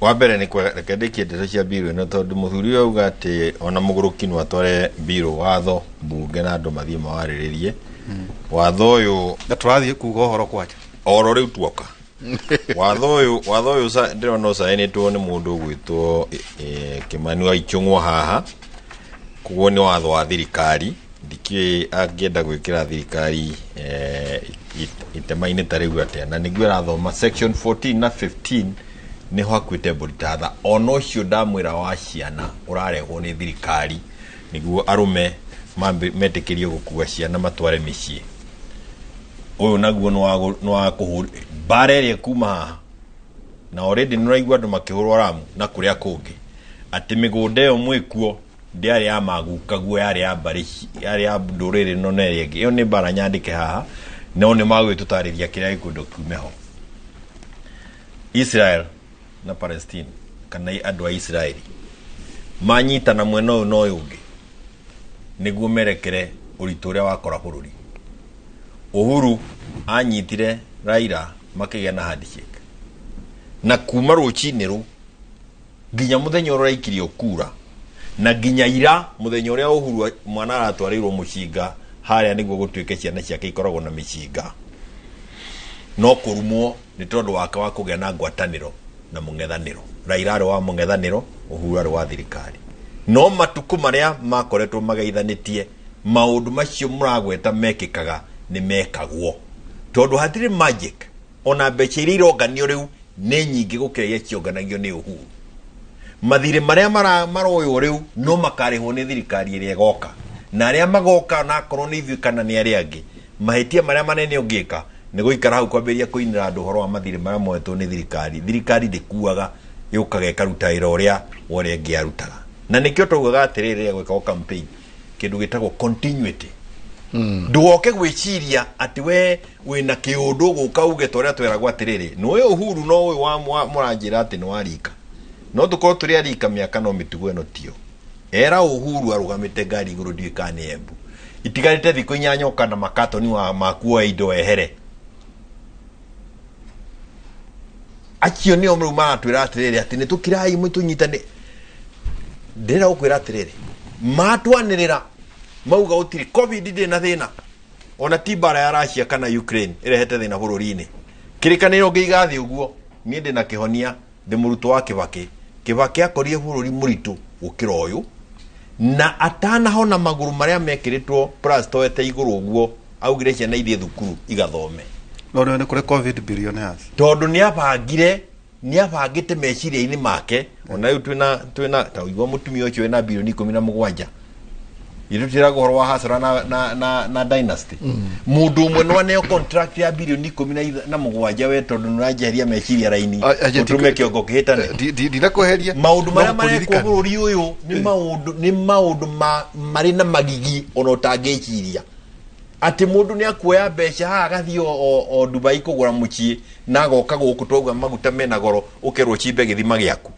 Wa mbere nĩ kwega, reke ndĩkie ndeto cia mbirũ ĩno, tondũ mũthuri ũyũ auga atĩ ona mũgũrũki no atware mbirũ watho mbunge na andũ mathiĩ mawarĩrĩrie watho ũyũ. Na tũrathiĩ kuga ũhoro kwanja oro rĩu tuoka watho ũyũ ndĩrona ũcainĩtwo nĩ mũndũ ũgwĩtwo Kĩmani wa Ichung'wa haha, koguo nĩ watho wa thirikari. Ndikĩũĩ angĩenda gwĩkĩra thirikari itema-inĩ ta rĩu atĩa, na nĩguo ĩrathoma section 14 na 15 nĩho hakuĩte mbũri ta tha. Ona ũcio ndamwĩra wa ciana ũrarehwo nĩ thirikari nĩguo arũme metĩkĩrio gũkua ciana matware mĩciĩ. Ũyũ naguo nĩ wa kũhũra mbara ĩrĩa kuma haha, na already nĩ ũraigua andũ makĩhũrwo ramu na kũrĩa kũngĩ atĩ mĩgũnda ĩyo mwĩkuo ndĩarĩ ya magukaguo, yarĩ ya mbarĩ, yarĩ ya ndũrĩrĩ ĩno na ĩrĩa ĩngĩ. Ĩyo nĩ mbara nyandĩke haha, no nĩ magwĩtũtarĩria kĩrĩa gĩkwendwo kiume ho. Israel na Palestine, kana andũ a Israeli manyitana mwena ũyũ na ũyũ ũngĩ nĩguo merekere ũritũ ũrĩa wakora bũrũri. Uhuru anyitire Raila makĩgĩa na handshake, na kuma rũcinĩ rũu nginya mũthenya ũrĩa ũraikirio kura, na nginya ira mũthenya ũrĩa Uhuru mwana aratwarĩirwo mũcinga harĩa nĩguo gũtuĩke ciana ciake ikoragwo na mĩcinga, no kũrumwo nĩ tondũ wake wa kũgĩa na ngwatanĩro na mũng'ethanĩro. Raila arĩ wa mũng'ethanĩro, Uhuru arĩ wa thirikari. No matukũ marĩa makoretwo mageithanĩtie, maũndũ macio mũragweta mekĩkaga nĩ mekagwo, tondũ hatirĩ magic. Ona mbeca iria ironganio rĩu nĩ nyingĩ gũkĩra iria cionganagio nĩ Uhuru. Mathirĩ marĩa maroywo rĩu no makarĩhwo nĩ thirikari ĩrĩa ĩgoka, na arĩa magoka na akorwo nĩ ithuĩ kana nĩ arĩa angĩ, mahĩtia marĩa manene ũngĩka nĩ gũikara hau kwambĩrĩria kũinĩra andũ ũhoro wa mathirĩ marĩa moetwo nĩ thirikari. Thirikari ndĩkuaga, yũkaga ĩkaruta wĩra ũrĩa wa ũrĩa ĩngĩ yarutaga. Na nĩkĩo twaugaga atĩrĩrĩ rĩrĩa gwĩkagwo campaign, kĩndũ gĩtagwo continuity. Ndũgoke gwĩciria atĩ we wĩna kĩũndũ gũka uge ta ũrĩa tweragwo atĩrĩrĩ, nĩ ũyũ Uhuru no ũyũ wa mũranjĩra atĩ nĩ wa rika. No tũkorwo tũrĩ a rika mĩaka no mĩtugo ĩno tiyo. Era Uhuru arũgamĩte ngari igũrũ ndiũĩ kana nĩ Embu. Itigarĩte thikũ inyanya ũka na makatoni wa maku oe indo wehere. Acio nĩo rĩu maratwĩra atĩrĩrĩ atĩ nĩ tũkirai tũnyitane. Ndĩrenda gũkwĩra atĩrĩrĩ, matwanĩrĩra mauga gũtirĩ COVID ndĩ na thĩna, ona ti mbara ya Russia kana Ukraine ĩrehete thĩna bũrũri-inĩ. Kĩrĩkanĩro ngĩiga thĩ ũguo, niĩ ndĩ na kĩhonia, ndĩ mũrutwo wa Kĩbakĩ. Kĩbakĩ akorire bũrũri mũritũ gũkĩra ũyũ, na atanahona magũrũ marĩa mekĩrĩtwo plaster igũrũ ũguo, augire ciana ithiĩ thukuru igathome. No nĩ kũrĩ COVID billionaires. Tondũ nĩ abangĩte meciria-inĩ make, ona rĩu twĩna ta ũigua mũtumia ũcio wĩna bilioni 17. Ithuĩ tũtiraga ũhoro wa hasara na dynasty. Mũndũ ũmwe no aneo contract ya bilioni 17 we tondũ nĩũranjeheria meciria raini ũtũme kĩongo kĩhĩtane. Ndinakweheria. Maũndũ marĩa marekwo bũrũri ũyũ nĩ maũndũ marĩ na magigi ona ũtangĩciria. Atĩ mũndũ nĩ akuoya mbeca haha agathiĩ o Dubai kũgũra mũciĩ na agoka gũkũ twauga maguta mena goro ũkerwo chimbe gĩthima gĩaku.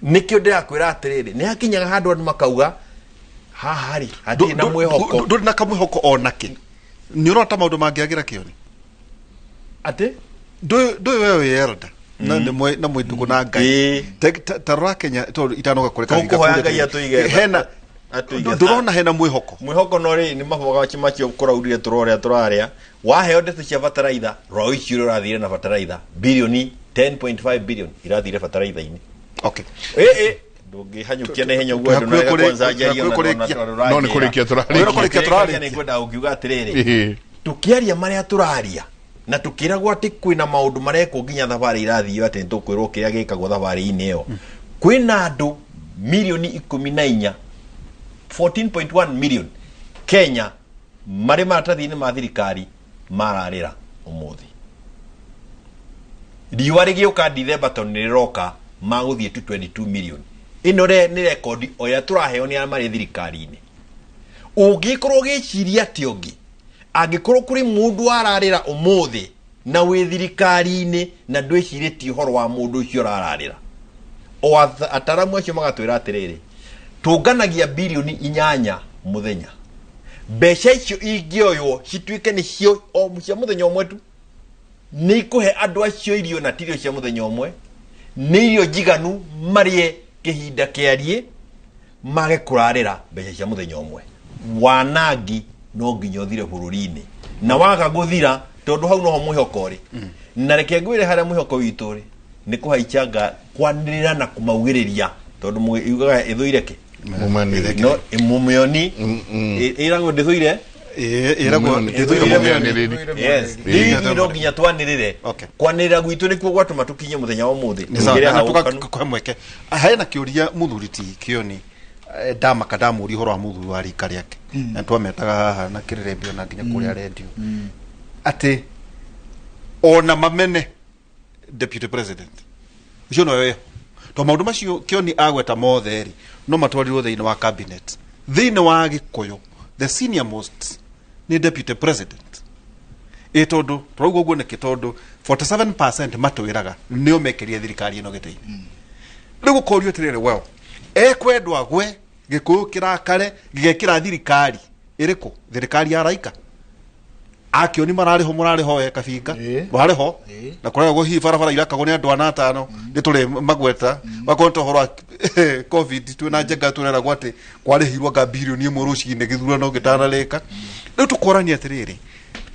Nĩkĩo ndĩrakwĩra atĩrĩrĩ, nĩ hakinyaga handũ andũ makauga haha rĩ hatirĩ na mwĩhoko. Ndũrĩ na kamwĩhoko onakĩ. Nĩ ũrona ta maũndũ mangĩagĩra kĩoni? Atĩ? Ndũĩ we wĩ elder na nĩ na mwĩndũgũ na Ngai. Ta rora Kenya tondũ itanoka kũrĩ kahinga. Tũkũhoya Ngai atũige. Hena ndũrona hena mwĩhoko. Mwĩhoko no rĩ nĩ maboga macio kũraurire tũrorĩa tũrarĩa. Waheo ndeto cia bataraitha roi icio ũrathire na bataraitha bilioni 10.5 billion irathire bataraitha-inĩ. Okay. Ndũngĩhanyũkia na ihenya ũguo andũ no kwanza njario no nĩ kũrĩkia tũrarĩkia. Nĩ ngwenda ũkiuga atĩrĩrĩ, tũkĩaria marĩa tũraria na tũkĩragwo atĩ kwĩna maũndũ marekwo nginya thabarĩ irathiio atĩ nĩtũkwĩrwo kĩrĩa gĩkagwo thabarĩ-inĩ ĩyo. Kwĩna andũ milioni 14, 14.1 million Kenya marĩ maratathi-inĩ ma thirikari mararĩra ũmũthĩ. Riũa rĩgĩũka Dithemba tondũ nĩrĩroka magũthiĩ to 22 million. Ĩno nĩ rekondi o ĩrĩa tũraheo nĩ arĩa marĩ thirikari-inĩ. Ũngĩkorwo ũgĩciria atĩ ũngĩ angĩkorwo kũrĩ mũndũ ararĩra ũmũthĩ na wĩ thirikari-inĩ na ndwĩcirĩtie ũhoro wa mũndũ ũcio ũrararĩra. O ataramu acio magatwĩra atĩrĩrĩ, tũnganagia bilioni 8 mũthenya. Mbeca icio ingĩoywo cituĩke nĩcio o cia mũthenya ũmwe tu, nĩ ikũhe andũ acio irio na ti irio cia mũthenya ũmwe, nĩ irio njiganu marĩe kĩhinda kĩariĩ mage kũrarĩra mbeca cia mũthenya ũmwe. Wanangi no nginya ũthire bũrũri-inĩ na waga gũthira tondũ hau noho mwĩhoko ũrĩ. Na reke ngwĩre harĩa mwĩhoko witũ ũrĩ nĩ kũhaichanga kwanĩrĩra na kũmaugĩrĩria tondũ yugaga ĩthũire kĩ no mũmĩoni ĩragwo ndĩthũire ĩragwo ndĩthũire. Yes, ithuĩ no nginya twanĩrĩre. Kwanĩrĩra gwitũ nĩkuo gwatũma tũkinye mũthenya wa ũmũthĩ. Tũkũhe mweke. Hena kĩũria mũthuri ti Kĩoni ndamaka ndamũria ũhoro wa mũthuri wa rika rĩake na twametaga haha na kĩrĩrĩmbio na nginya kũrĩa rendio atĩ ona mamene deputy president ũcio nowe wĩho to maũndũ macio Kĩoni agweta mothe rĩ no matwarirwo thĩinĩ wa cabinet. Thĩinĩ wa Gĩkũyũ the senior most nĩ deputy president. Ĩ tondũ tũrauga ũguo nĩkĩ? Tondũ 47% matwĩraga nĩo mekerie thirikari ĩno gĩtĩ-inĩ. Rĩu gũkorio atĩrĩrĩ, well ekwendwo agwe Gĩkũyũ kĩrakare gĩgekĩra thirikari ĩrĩkũ? Thirikari ya raika Akĩoni mararĩho mũrarĩho we Kabinga mũrarĩho na kũrarĩho hihi barabara irakagwo nĩ andũ ana atano nĩ tũrĩ magweta wakorwo nĩ ũhoro wa covid twĩna njenga tũreragwo atĩ kwarĩhirwo anga bilioni 1 rũcinĩ gĩthurano gĩtanarĩka. Rĩu tũkorania atĩrĩrĩ,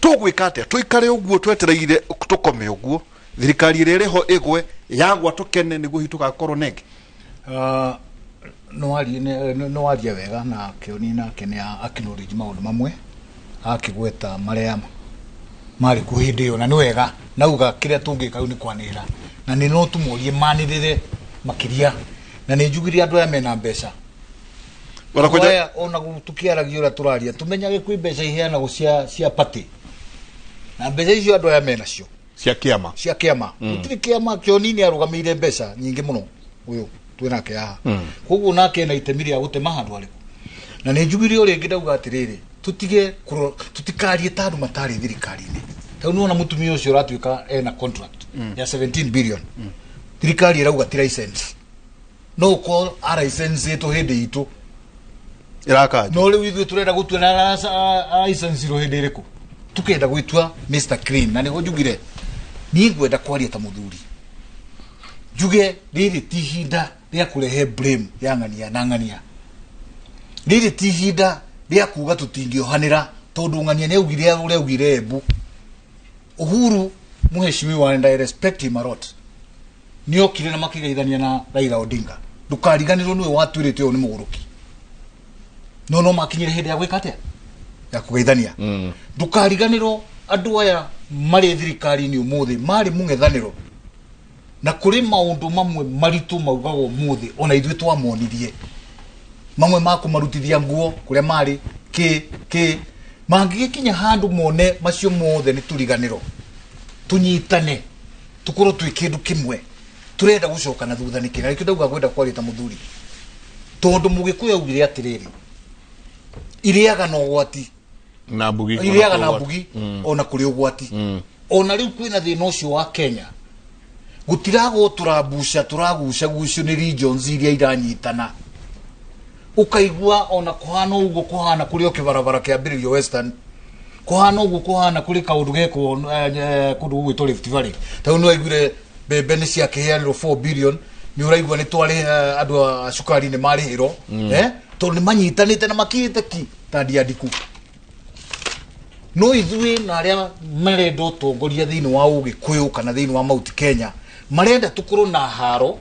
tũgwĩka atĩa? Tũikare ũguo twetereire tũkome ũguo thirikari ĩrĩa ĩrĩho ĩgwe yagwa tũkene nĩguo hihi tũgakorwo nenge? No waria wega na Kĩoni nake nĩ acknowledge maũndũ mamwe akĩgweta marĩa marĩ kuo hĩndĩ ĩyo na nĩ wega nauga kĩrĩa tũngĩka rĩu nĩ kwanĩrĩra na nĩ no tũmorie manĩrĩre makĩria na nĩ njugire andũ aya mena mbeca ona tũkĩaragia ũrĩa tũraria tũmenyage kwĩ mbeca iheanagwo cia party na mbeca icio andũ aya menacio cia kĩama cia kĩama. Gũtirĩ kĩama Kĩoni nĩ arũgamĩire mbeca nyingĩ mũno ũyũ twĩnake haha koguo nake ena itemi rĩa gũtema handũ harĩkũ. Na nĩ njugire o rĩngĩ ndauga atĩrĩrĩ, tũtige tũtikarie ta andũ matarĩ thirikari-inĩ. Tondũ nĩwona mũtumia ũcio ũratuĩka ena contract ya 17 billion. Thirikari ĩrauga ti license. No ũkorwo araicencĩtwo hĩndĩ itũ ĩrakanjwo. No rĩu ithuĩ tũrenda gũtua na araicencirwo hĩndĩ ĩrĩkũ? Tukenda gwĩtua Mr Clean na nĩguo njugire niĩ ngwenda kwaria ta mũthuri. Njuge rĩrĩ ti ihinda rĩa kũrehe blame ya ng'ania na ng'ania. Rĩrĩ ti ihinda rĩa kuga tũtingĩohanĩra tondũ ng'ania nĩ augire ũrĩa augire Embu. Uhuru mheshimiwa, and I respect him a lot, nĩ okire na makĩgeithania na Raila Odinga. Ndũkariganĩrwo nĩwe watuĩrĩte ũyũ nĩ mũgũrũki. No makinyire hĩndĩ ya gwĩka atĩa? Ya kũgeithania. Ndũkariganĩrwo andũ aya marĩ thirikari-inĩ ũmũthĩ marĩ mũng'ethanĩro na kũrĩ maũndũ mamwe maritũ maugagwo ũmũthĩ ona ithuĩ twamonirie. Mamwe ma kũmarutithia nguo kũrĩa marĩ kĩ kĩ mangĩgĩkinya handũ mone macio mothe nĩ tũriganĩro tũnyitane tũkorwo twĩ kĩndũ kĩmwe tũrenda gũcoka na thutha nĩkĩ na nĩkĩo ndauga ngwenda kwaria ta mũthuri tondũ mũgĩkũyũ augire atĩrĩrĩ irĩaga na ũgwati na mbugi irĩaga na mbugi ona kũrĩ ũgwati ona rĩu kwĩna thĩna ũcio wa Kenya gũtiragwo tũrambuca tũragucagucio nĩ regions iria iranyitana ukaigua ona kuhana uguo kuhana kuri o kibarabara kiambiririo Western kuhana uguo kuhana kuri kaundu gekwo kundu gugwitwo Rift Valley ta ni waiguire mbembe ni ciakiheanirwo 4 billion ni uraigua ni twari andu a cukari ni marihirwo tondu ni manyitanite na makirite ki ta ndiandiku no ithuĩ na arĩa marenda ũtongoria thĩinĩ wa Ũgĩkũyũ kana thĩinĩ wa Mount Kenya marenda tũkorwo na haro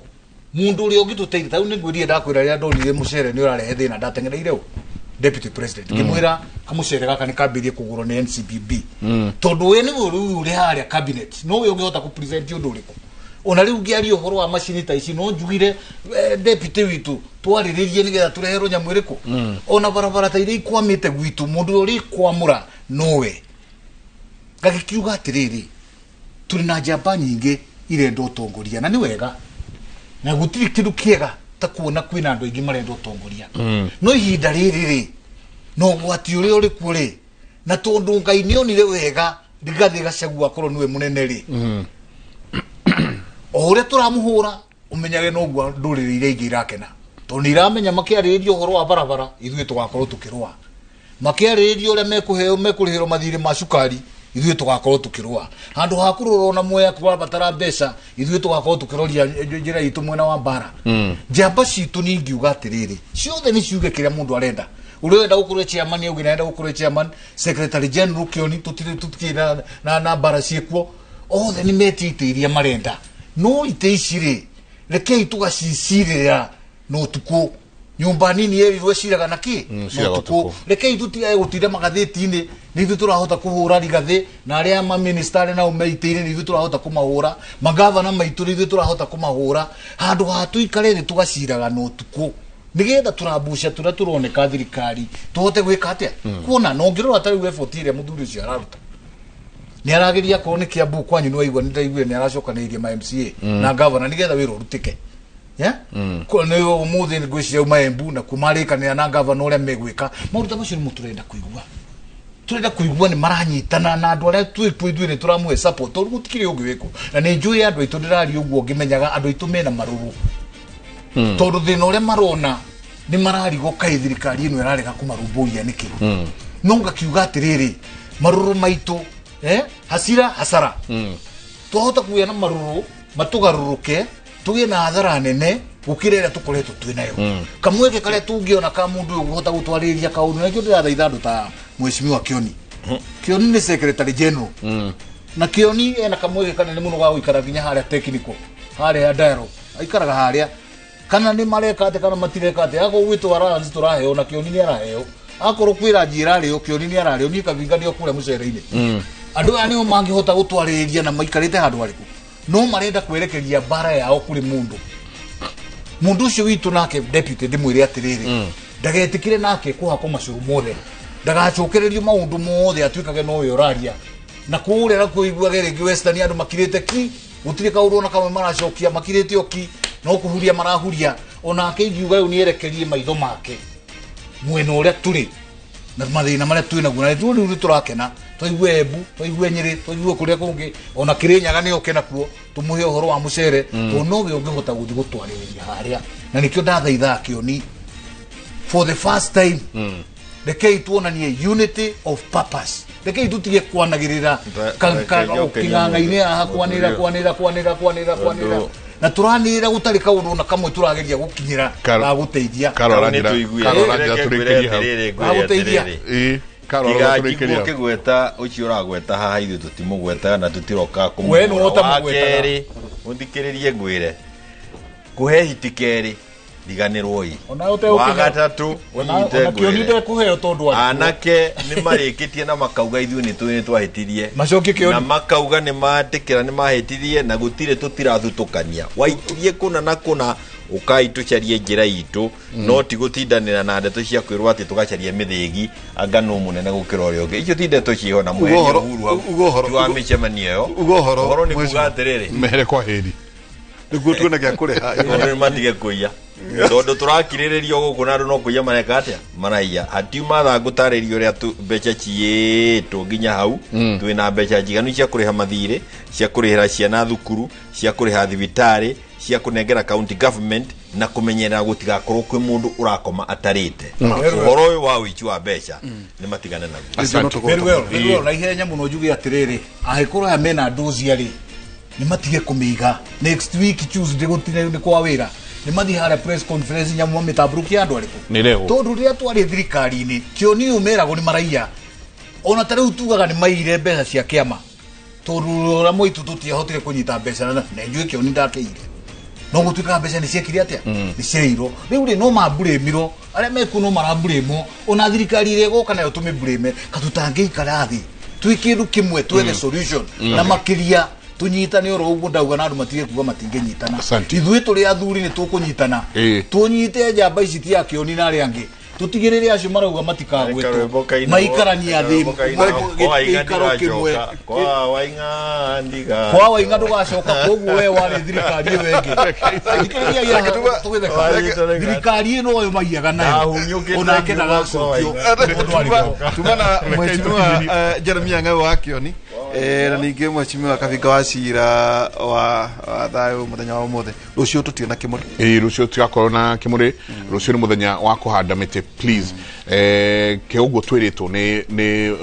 mundu uria ũngĩtũteithia ta rĩu nĩngwĩrire ndakwĩra rĩrĩa ndonire mũcere nĩ ũrarehe thĩna ndatengereire ũ deputy president ngĩmwĩra kamũcere gaka nĩ kambĩrĩrie kũgũrwo nĩ NCBB tondũ we nĩwe rĩu ũrĩ harĩa cabinet nowe ũngĩhota kũ present ũndũ ũrĩkũ ona rĩu ngĩaria ũhoro wa macini ta ici no njugire deputy witũ twarĩrĩrie nĩgetha tũreherwo nyamũ ĩrĩkũ ona barabara ta iria ikwamĩte gwitũ mũndũ ũrĩa ikwamũra nowe ngagĩkiuga atĩrĩrĩ tũrĩ na njamba nyingĩ irenda ũtongoria na nĩ wega na gũtirĩ kĩndũ kĩega ta kuona kwĩna andũ aingĩ marenda ũtongoria no ihinda rĩrĩ rĩ na ũgwati ũrĩa ũrĩ kuo rĩ na tondũ Ngai nĩonire wega Rigathĩ Gachagua akorwo nĩwe mũnene rĩ o ũrĩa tũramũhũra ũmenyage noguo ndũrĩrĩ iria ingĩ irakena tondũ nĩ iramenya makĩarĩrĩria ũhoro wa barabara ithuĩ tũgakorwo tũkĩrũa makĩarĩrĩria ũrĩa mekũheo mekũrĩhĩrwo mathirĩ ma cukari ithuĩ tũgakorwo tũkĩrũa handũ ha kũrora ona mwea kũrabatara mbeca ithuĩ tũgakorwo tũkĩroria njĩra itũ mwena wa mbara njamba citũ nĩ ingiuga atĩrĩrĩ ciothe nĩ ciuge kĩrĩa mũndũ arenda ũrĩa ũrenda gũkorwo chairman auge nĩ arenda gũkorwo chairman secretary general Kĩoni tũtirĩ na mbara ciĩkuo othe nĩ metie itĩ iria marenda no itĩ ici rĩ rekei tũgacicirĩra na ũtukũ nyumba nini yerirwo ciraga na kĩ na ũtukũ rekei tũtigae gũtinda magathĩti-inĩ nĩ ithuĩ tũrahota kũhũra Rigathĩ na arĩa maminista arĩa nao me itĩ-inĩ nĩ ithuĩ tũrahota kũmahũra magavana maitũ nĩ ithuĩ tũrahota kũmahũra handũ ha tũikare thĩ tũgaciraga na ũtukũ nĩgetha tũrambuca tũrĩa tũroneka thirikari tũhote gwĩka atĩa kuona na ũngĩrora ta rĩu effort ĩrĩa mũthuri ũcio araruta nĩ arageria akorwo nĩ Kiambu kwanyu nĩ waigua nĩ ndaiguire nĩ aracokanĩrĩirie ma MCA na gavana nĩgetha wĩra ũrutĩke nĩ ũmũthĩ ngwĩciria uma Embu na kumarĩkanĩra na gavana ũrĩa megwĩka maũndũ ta macio nĩmo tũrenda kũigua tũrenda kũigua nĩ maranyitana na andũ arĩa twĩkuo ithuĩ nĩ tũramũhe support tondũ gũtikĩrĩ ũngĩ wĩkũ na nĩ njũĩ andũ aitũ ndĩraria ũguo ngĩmenyaga andũ aitũ mena marũrũ tondũ thĩna ũrĩa marona nĩ mararigwo kaĩ thirikari ĩno ĩrarega kũmarũmbũiya nĩkĩ no ngakiuga atĩrĩrĩ marũrũ maitũ hasira hasara twahota kũgĩa na marũrũ matũgarũrũke tũgĩe na hathara nene gũkĩra ĩrĩa tũkoretwo twĩ nayo kamweke karĩa tũngĩona ka mũndũ ũyũ ũkũhota gũtwarĩrĩria kaũndũ na nĩkĩo ndĩrathaitha andũ ta mheshimiwa Kĩoni Kĩoni nĩ secretary general na Kĩoni ena kamweke kanene mũno ga gũikara nginya harĩa technical harĩa dialogue aikaraga harĩa kana nĩ mareka atĩ kana matireka atĩ akorwo gwĩtwo allowance tũraheo na Kĩoni nĩ araheo akorwo kwĩ ranji ĩrarĩo Kĩoni nĩ ararĩo niĩ Kabinga nĩo kũrĩa mũcere-inĩ andũ aya nĩo mangĩhota gũtwarĩrĩria na maikarĩte handũ harĩkũ no marenda kwerekeria mbara yao kũrĩ mũndũ mũndũ ũcio witũ nake deputy ndĩmwĩre atĩrĩrĩ ndagetĩkĩre nake kũhakwo macũrũ mothe ndagacokererio maũndũ mothe atuĩkage nowe ũraria na kũrĩa nakuo iguage rĩngĩ Western andũ makirĩte ki gũtirĩ kaũndũ ona kamwe maracokia makirĩte o ki no kũhuria marahuria onake ingiuga rĩu nĩerekerie maitho make mwena ũrĩa tũrĩ na mathĩna marĩa twĩ naguo na rĩu rĩu tũrakena twaigue Embu twaigue Nyĩrĩ twaigue kũrĩa kũngĩ ona Kĩrĩnyaga nĩ oke nakuo tũmũhe ũhoro wa mũcere tondũ nowe ũngĩhota gũthiĩ gũtwarĩrĩria harĩa na nĩkĩo ndathaithaga Kĩoni for the first time rekei tuonanie unity of purpose rekei tutige kwanagĩrĩra kĩng'ang'a-inĩ haha kwanĩrĩra kwanĩrĩra kwanĩrĩra kwanĩrĩra kwanĩrĩra na tũranĩrĩra gũtarĩ kaũndũ ona kamwe tũrageria gũkinyĩra ga gũteithia gagũteithia tiga kĩgweta ũcio ũragweta haha ithuĩ tũtimũgwetaga na tũtiroka kũmũhũra wa kerĩ ũthikĩrĩrie ngwĩre kũhe hiti kerĩ riganĩrwo ĩ wa gatatũ ũnyite ngwĩre anake nĩ marĩkĩtie na makauga ithuĩ nĩ tũĩ nĩ twahĩtirie na makauga nĩ matĩkĩra nĩ mahĩtirie na gũtirĩ tũtirathutũkania waikirie kũna na kũna Ukai tũcarie njĩra itũ, no ti gũtindanĩra na ndeto cia kwĩrwo atĩ tũgacaria mĩthĩgi anga nũ mũnene gũkĩra ũrĩa ũngĩ. Icio ti ndeto ciĩho na Uga mweherie ũhoro- Uhuru hau. uga ũhoro- Ti wa mĩcemanio ĩyo. Uga ũhoro, Ũhoro nĩ kuga mheshimiwa. atĩrĩrĩ, mehere kwa heri nĩguo tuone gĩa kũrĩha. Andũ nĩ matige kũiya tondũ tũrakirĩrĩrio gũkũ na andũ no kũiya mareka atĩa, maraiya. Hatiuma thaa ngũtarĩria ũrĩa mbeca ciĩtwo nginya hau. Twĩna mbeca njiganu cia kũrĩha mathirĩ, cia kũrĩhĩra ciana thukuru, cia kũrĩha thibitarĩ, cia kũnengera county government na kũmenyerera gũtigakorwo kwĩ mũndũ ũrakoma atarĩte. Ũhoro ũyũ wa ũici wa mbeca nĩ matigane naguo. Very well, very well. Na ihenya mũno njuge atĩrĩrĩ, angĩkorwo aya mena ndũzia rĩ, nĩ matige kũmĩiga. Next week Tuesday gũtirĩ nĩ kwa wĩra, nĩ mathiĩ harĩa press conference nyamũ mamĩtambũrũkie andũ arĩkũ. Nĩ rehwo. Tondũ rĩrĩa twarĩ thirikari-inĩ kĩoni ũyũ meragwo nĩ maraiya, ona ta rĩu tugaga nĩ maiyire mbeca cia kĩama, tondũ ũrĩa mũitu tũtiahotire kũnyita mbeca na njũĩ kĩoni ndakĩire, no gũtuĩkaga mbeca nĩ ciekire atĩa, nĩ ciairwo. Rĩu rĩ, no mamburĩmirwo arĩa mekuo, no maramburĩmwo, ona thirikari ĩrĩa ĩgoka nayo tũmĩmburĩme, katũtangĩikara thĩ twĩ kĩndũ kĩmwe twethe solution. Na makĩria tũnyitane oro ũguo ndauga, na andũ matige kuga matingĩnyitana. Ithuĩ tũrĩ athuri nĩ tũkũnyitana, tũnyite njamba ici ti akĩoni na arĩa angĩ, tũtigĩrĩre acio marauga matikagwetwo maikarania thĩ gĩikaro kĩmwe. Kwa waing'a ndiga. Kwa waing'a ndũgacoka. Koguo we warĩ thirikari ĩyo ĩngĩ. Thikĩrĩria tũgĩtheka, thirikari ĩno ũyũ maiyaga nayo onake ndagacokio mũndũ arĩ ho. Tuma na mheshimiwa Jeremia Ng'au wa Kioni, na ningĩ mheshimiwa Kabinga wa Cira wa thayũ mũthenya wa ũmũthĩ. Rũciũ tũtiona kĩmũrĩ. Ĩĩ, rũciũ tũtigakorwo na kĩmũrĩ. Rũciũ nĩ mũthenya wa kũhanda mĩtĩ, please. Ke ũguo twĩrĩtwo nĩ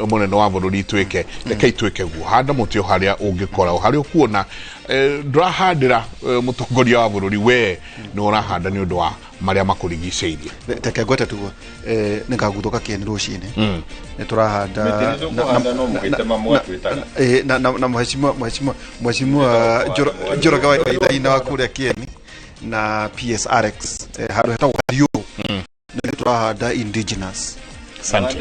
mũnene wa bũrũri twĩke, rekei twĩke guo. Handa mũtĩ o harĩa ũngĩkora, o harĩa ũkuona. Ndũrahandĩra mũtongoria wa bũrũri, we nĩ ũrahanda nĩ ũndũ wa marĩa makũrigicĩirie. Reke ngwete tuguo, nĩ ngaguthũka kĩeni rũcinĩ, nĩ tũrahanda Mĩtĩ nĩ tũkũhanda no mũgĩtema mwatwĩtaga. Na mheshimiwa Njoroge wa Waithahina wa kũrĩa Kĩeni na PSRX, handũ hetagwo Kathiũrũ, nĩ tũrahanda indigenous. Asante.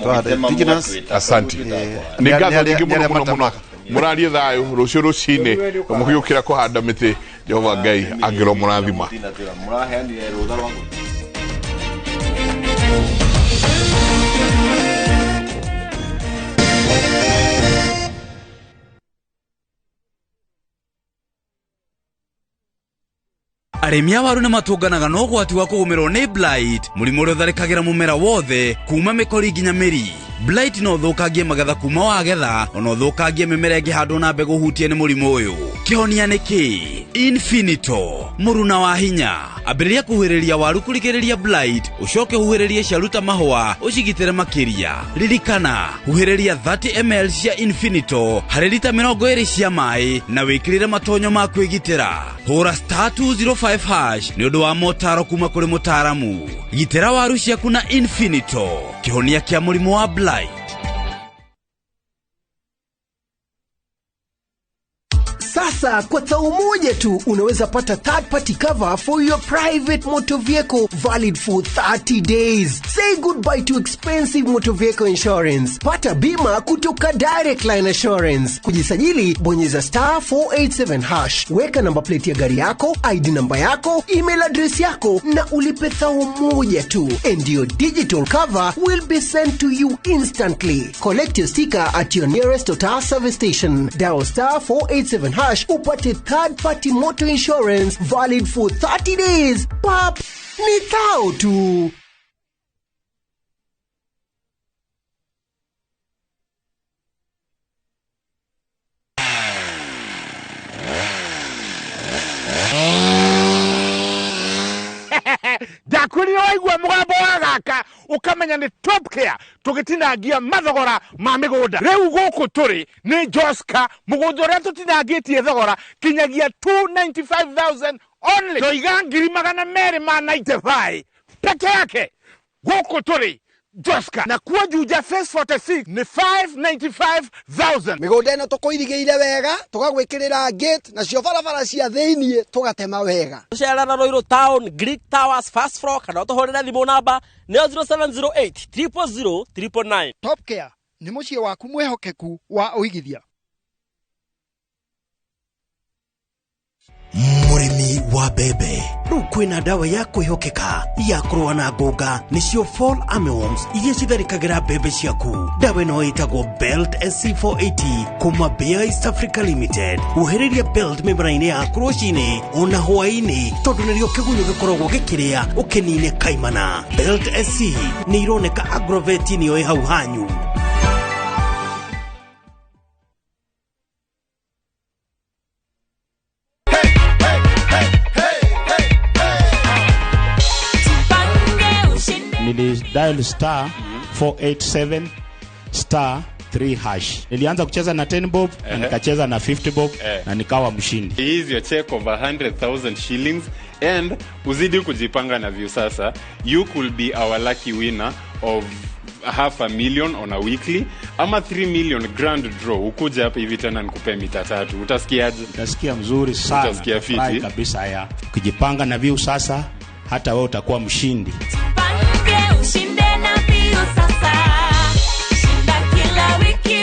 Tũrahanda indigenous. Asante. Nĩ ngatho nyingĩ mũno mũno mũno. Mũrarie thayũ rũciũ rũcinĩ mũgĩũkĩra kũhanda mĩtĩ. Jehova Ngai angĩrwo mũrathima. Mũraheanire rũtha rwa Arĩmi a waru nĩ matũnganaga na ũgwati wa kũgũmĩrwo nĩ blight, mũrimũ ũrĩa ũtharĩkagĩra mũmera wothe kuma mĩkori nginya mĩri. Blight no ũthũkangie magetha kuma wagetha, ona ũthũkangie mĩmera ĩngĩhandwo na mbegũ hutie nĩ mũrimũ ũyũ. Kĩhonia nĩ kĩ? Infinito, mũruna wa hinya. Ambĩrĩria kũhuhĩrĩria waru kũrigĩrĩria blight, ũcoke ũhuhĩrĩrie ciaruta mahũa ũcigitĩre makĩria. Ririkana, huhĩrĩria 30 ml cia Infinito harĩ rita 20 cia maĩ na wĩkĩrĩre matonyo ma kwĩgitĩra. Hũra star 205 hash nĩ ũndũ wa motaro kuma kũrĩ mũtaaramu. Gitĩra waru ciaku na Infinito, kĩhonia kĩa mũrimũ wa blight. Sasa kwa tao moja tu unaweza pata third party cover for your private motor vehicle valid for 30 days. Say goodbye to expensive motor vehicle insurance. Pata bima kutoka Direct Line Assurance. Kujisajili, bonyeza star 487 hash. Weka namba plate ya gari yako, ID namba yako, email address yako na ulipe thao moja tu. And your digital cover will be sent to you instantly. Collect your sticker at your nearest Total service station. Dial star 487 hash upate third party motor insurance valid for 30 days. Pap, ni thao tu. Ndakwĩrire waigua mũgambo wa gaka ũkamenya nĩ Top Care tũgĩtinangia mathogora ma mĩgũnda. Rĩu gũkũ tũrĩ nĩ Joska, mũgũnda ũrĩa tũtinangĩtie thogora kinyagia 295,000 only, toiga 295,000 peke yake. Gũkũ tũrĩ Joska, na kuo Juja phase 46 nĩ 595,000. Mĩgũnda ĩno tũkũirigĩire wega, tũgagwĩkĩrĩra gate, nacio barabara cia thĩiniĩ tũgatema wega. Tũcerera Ruiru Town, Greek Towers, first floor, kana ũtũhũrĩre thimũ namba nĩyo 0708 000 999. Top Care nĩ mũciĩ waku mwĩhokeku wa ũigithia. Mũrĩmi wa mbembe rĩu Kwĩna ndawa ya kwĩhokeka ya kũrũa na ngũnga, nĩcio Fall Armyworms iria citharĩkagĩra mbembe ciaku. Ndawa ĩno ĩtagwo Belt SC480 kuma Bayer East Africa Limited. Huhĩrĩria Belt mĩmera-inĩ yaku rũcinĩ ona hwaĩ-inĩ, tondũ nĩrĩo kĩgunyũ gĩkoragwo gĩkĩrĩa ũkĩnine kaimana. Belt SC nĩ ironeka Agrovet nĩyo ĩ hau hanyu. Nili dial star 487 star 3 hash. Nilianza kucheza na 10 bob na nikacheza na 50 bob na nikawa mshindi. Hii is your check of 100,000 shillings, and uzidi kujipanga na Viusasa, you could be our lucky winner of 500,000 on a weekly ama 3 million grand draw. Ukuja hapa hivi tena nikupe mita tatu. Utasikiaje? Utasikia mzuri sana. Utasikia fiti kabisa ya. Ukijipanga na Viusasa hata wewe utakuwa mshindi. Ushinde na Viusasa. Shinda kila wiki,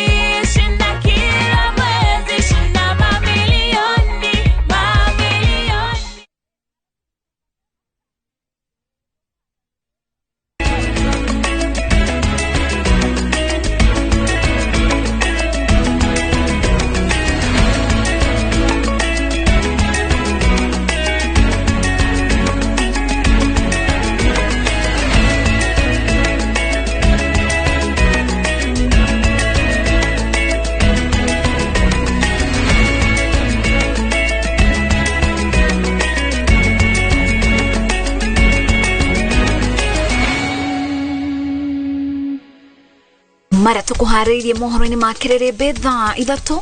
shinda kila mwezi, shinda mamilioni, mamilioni. Mara tukuharĩirie mohoro-inĩ ma kĩrĩrĩmbĩ thaa 3.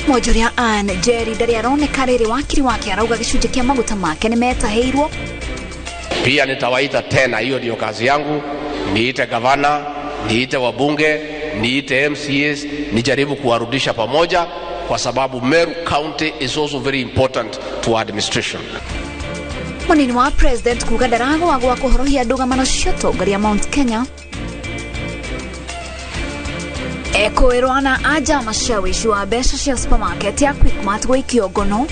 Mwonjoria Ann Njeri ndarĩ aroneka rĩrĩ wakiri wake arauga gĩcunjĩ kĩa maguta make nĩmetahĩirwo. Pia nitawaita tena, hiyo ndio kazi yangu, niite gavana, niite wabunge, niite MCAs, nijaribu kuwarudisha pamoja, kwa sababu Meru County is also very important to our administration. Munini wa president kuga ndaragwa gwa kũhorohia ndũgamano cia ũtongoria Mount Kenya. Ekũĩrwo na anja mashawishi wa mbeca cia supermarket ya Quickmart gũikio ngono.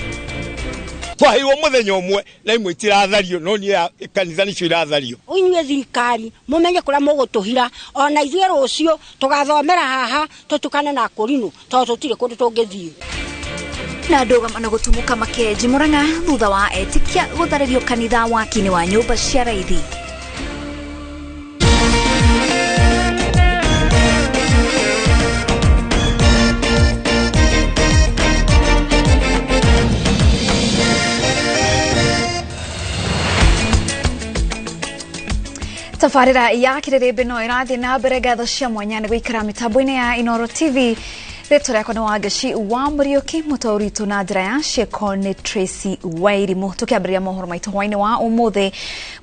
Twaheirwo mũthenya ũmwe na imwe itirathario, no niĩ kanitha nĩcio irathario. Inyuĩ thirikari mũmenye kũrĩa mũgũtũhira, ona ithuĩ rũciũ tũgathomera haha tũtukane na akũrinũ, tondũ tũtirĩ kũndũ tũngĩthiĩ. Na ndũgamano gũtumũka Makenji Murang'a thutha wa etĩkia gũtharĩrio kanitha waki-inĩ wa nyũmba cia raithi. Tabarĩra ya kĩrĩrĩmbĩ no ĩrathiĩ na mbere ngatho cia mwanya nĩ gũikara mĩtambo-inĩ ya Inooro TV. Rĩtwa rĩakwa nĩ Wangeci wa Mũriũki, mũtaũri witũ na njĩra ya ciĩko nĩ Tracy Wairimu. Tũkĩambĩrĩria mohoro maitũ hwaĩ-inĩ wa ũmũthĩ,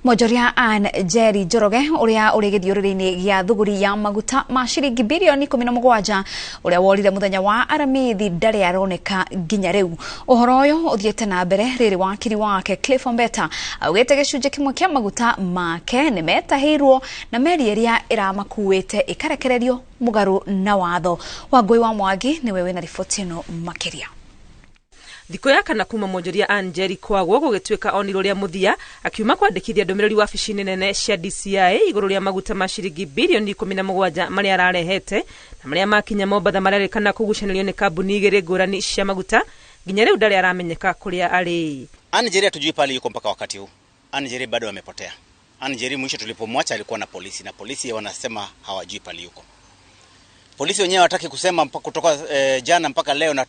mwonjoria Ann Njeri Njoroge ũrĩa ũrĩ gĩthiũrũrĩ-inĩ gĩa thũgũri ya maguta ma ciringi birioni 17 ũrĩa worire mũthenya wa Aramithi ndarĩ aroneka nginya rĩu. Ũhoro ũyũ ũthiĩte na mbere rĩrĩ wakiri wake Cliff Ombeta augĩte gĩcunjĩ kĩmwe kĩa maguta make nĩmetahĩirwo na meri ĩrĩa ĩramakuĩte ĩkarekererio mũgarũ na watho. Wangũi wa Mwangi nĩwe wĩna riboti ĩno makĩria. Thikũ ya kana kuma mwonjoria Ann Njeri kwagwo gũgĩtuĩka onirwo rĩa mũthia akiuma kwandĩkithia ndũmĩrĩri wabici-inĩ nene cia DCI igũrũ rĩa maguta ma ciringi birioni 17 marĩa ararehete na marĩa makinya Mombatha marerĩkana kũgucanĩrio nĩ kambuni igĩrĩ ngũrani cia maguta. Nginya rĩu ndarĩ aramenyeka kũrĩa arĩ. Ann Njeri hatujui pale yuko mpaka wakati huu. Ann Njeri bado amepotea. Ann Njeri mwisho tulipomwacha alikuwa na polisi, na polisi wanasema hawajui pale yuko. Polisi wenyewe hawataki kusema mpaka kutoka jana mpaka leo, na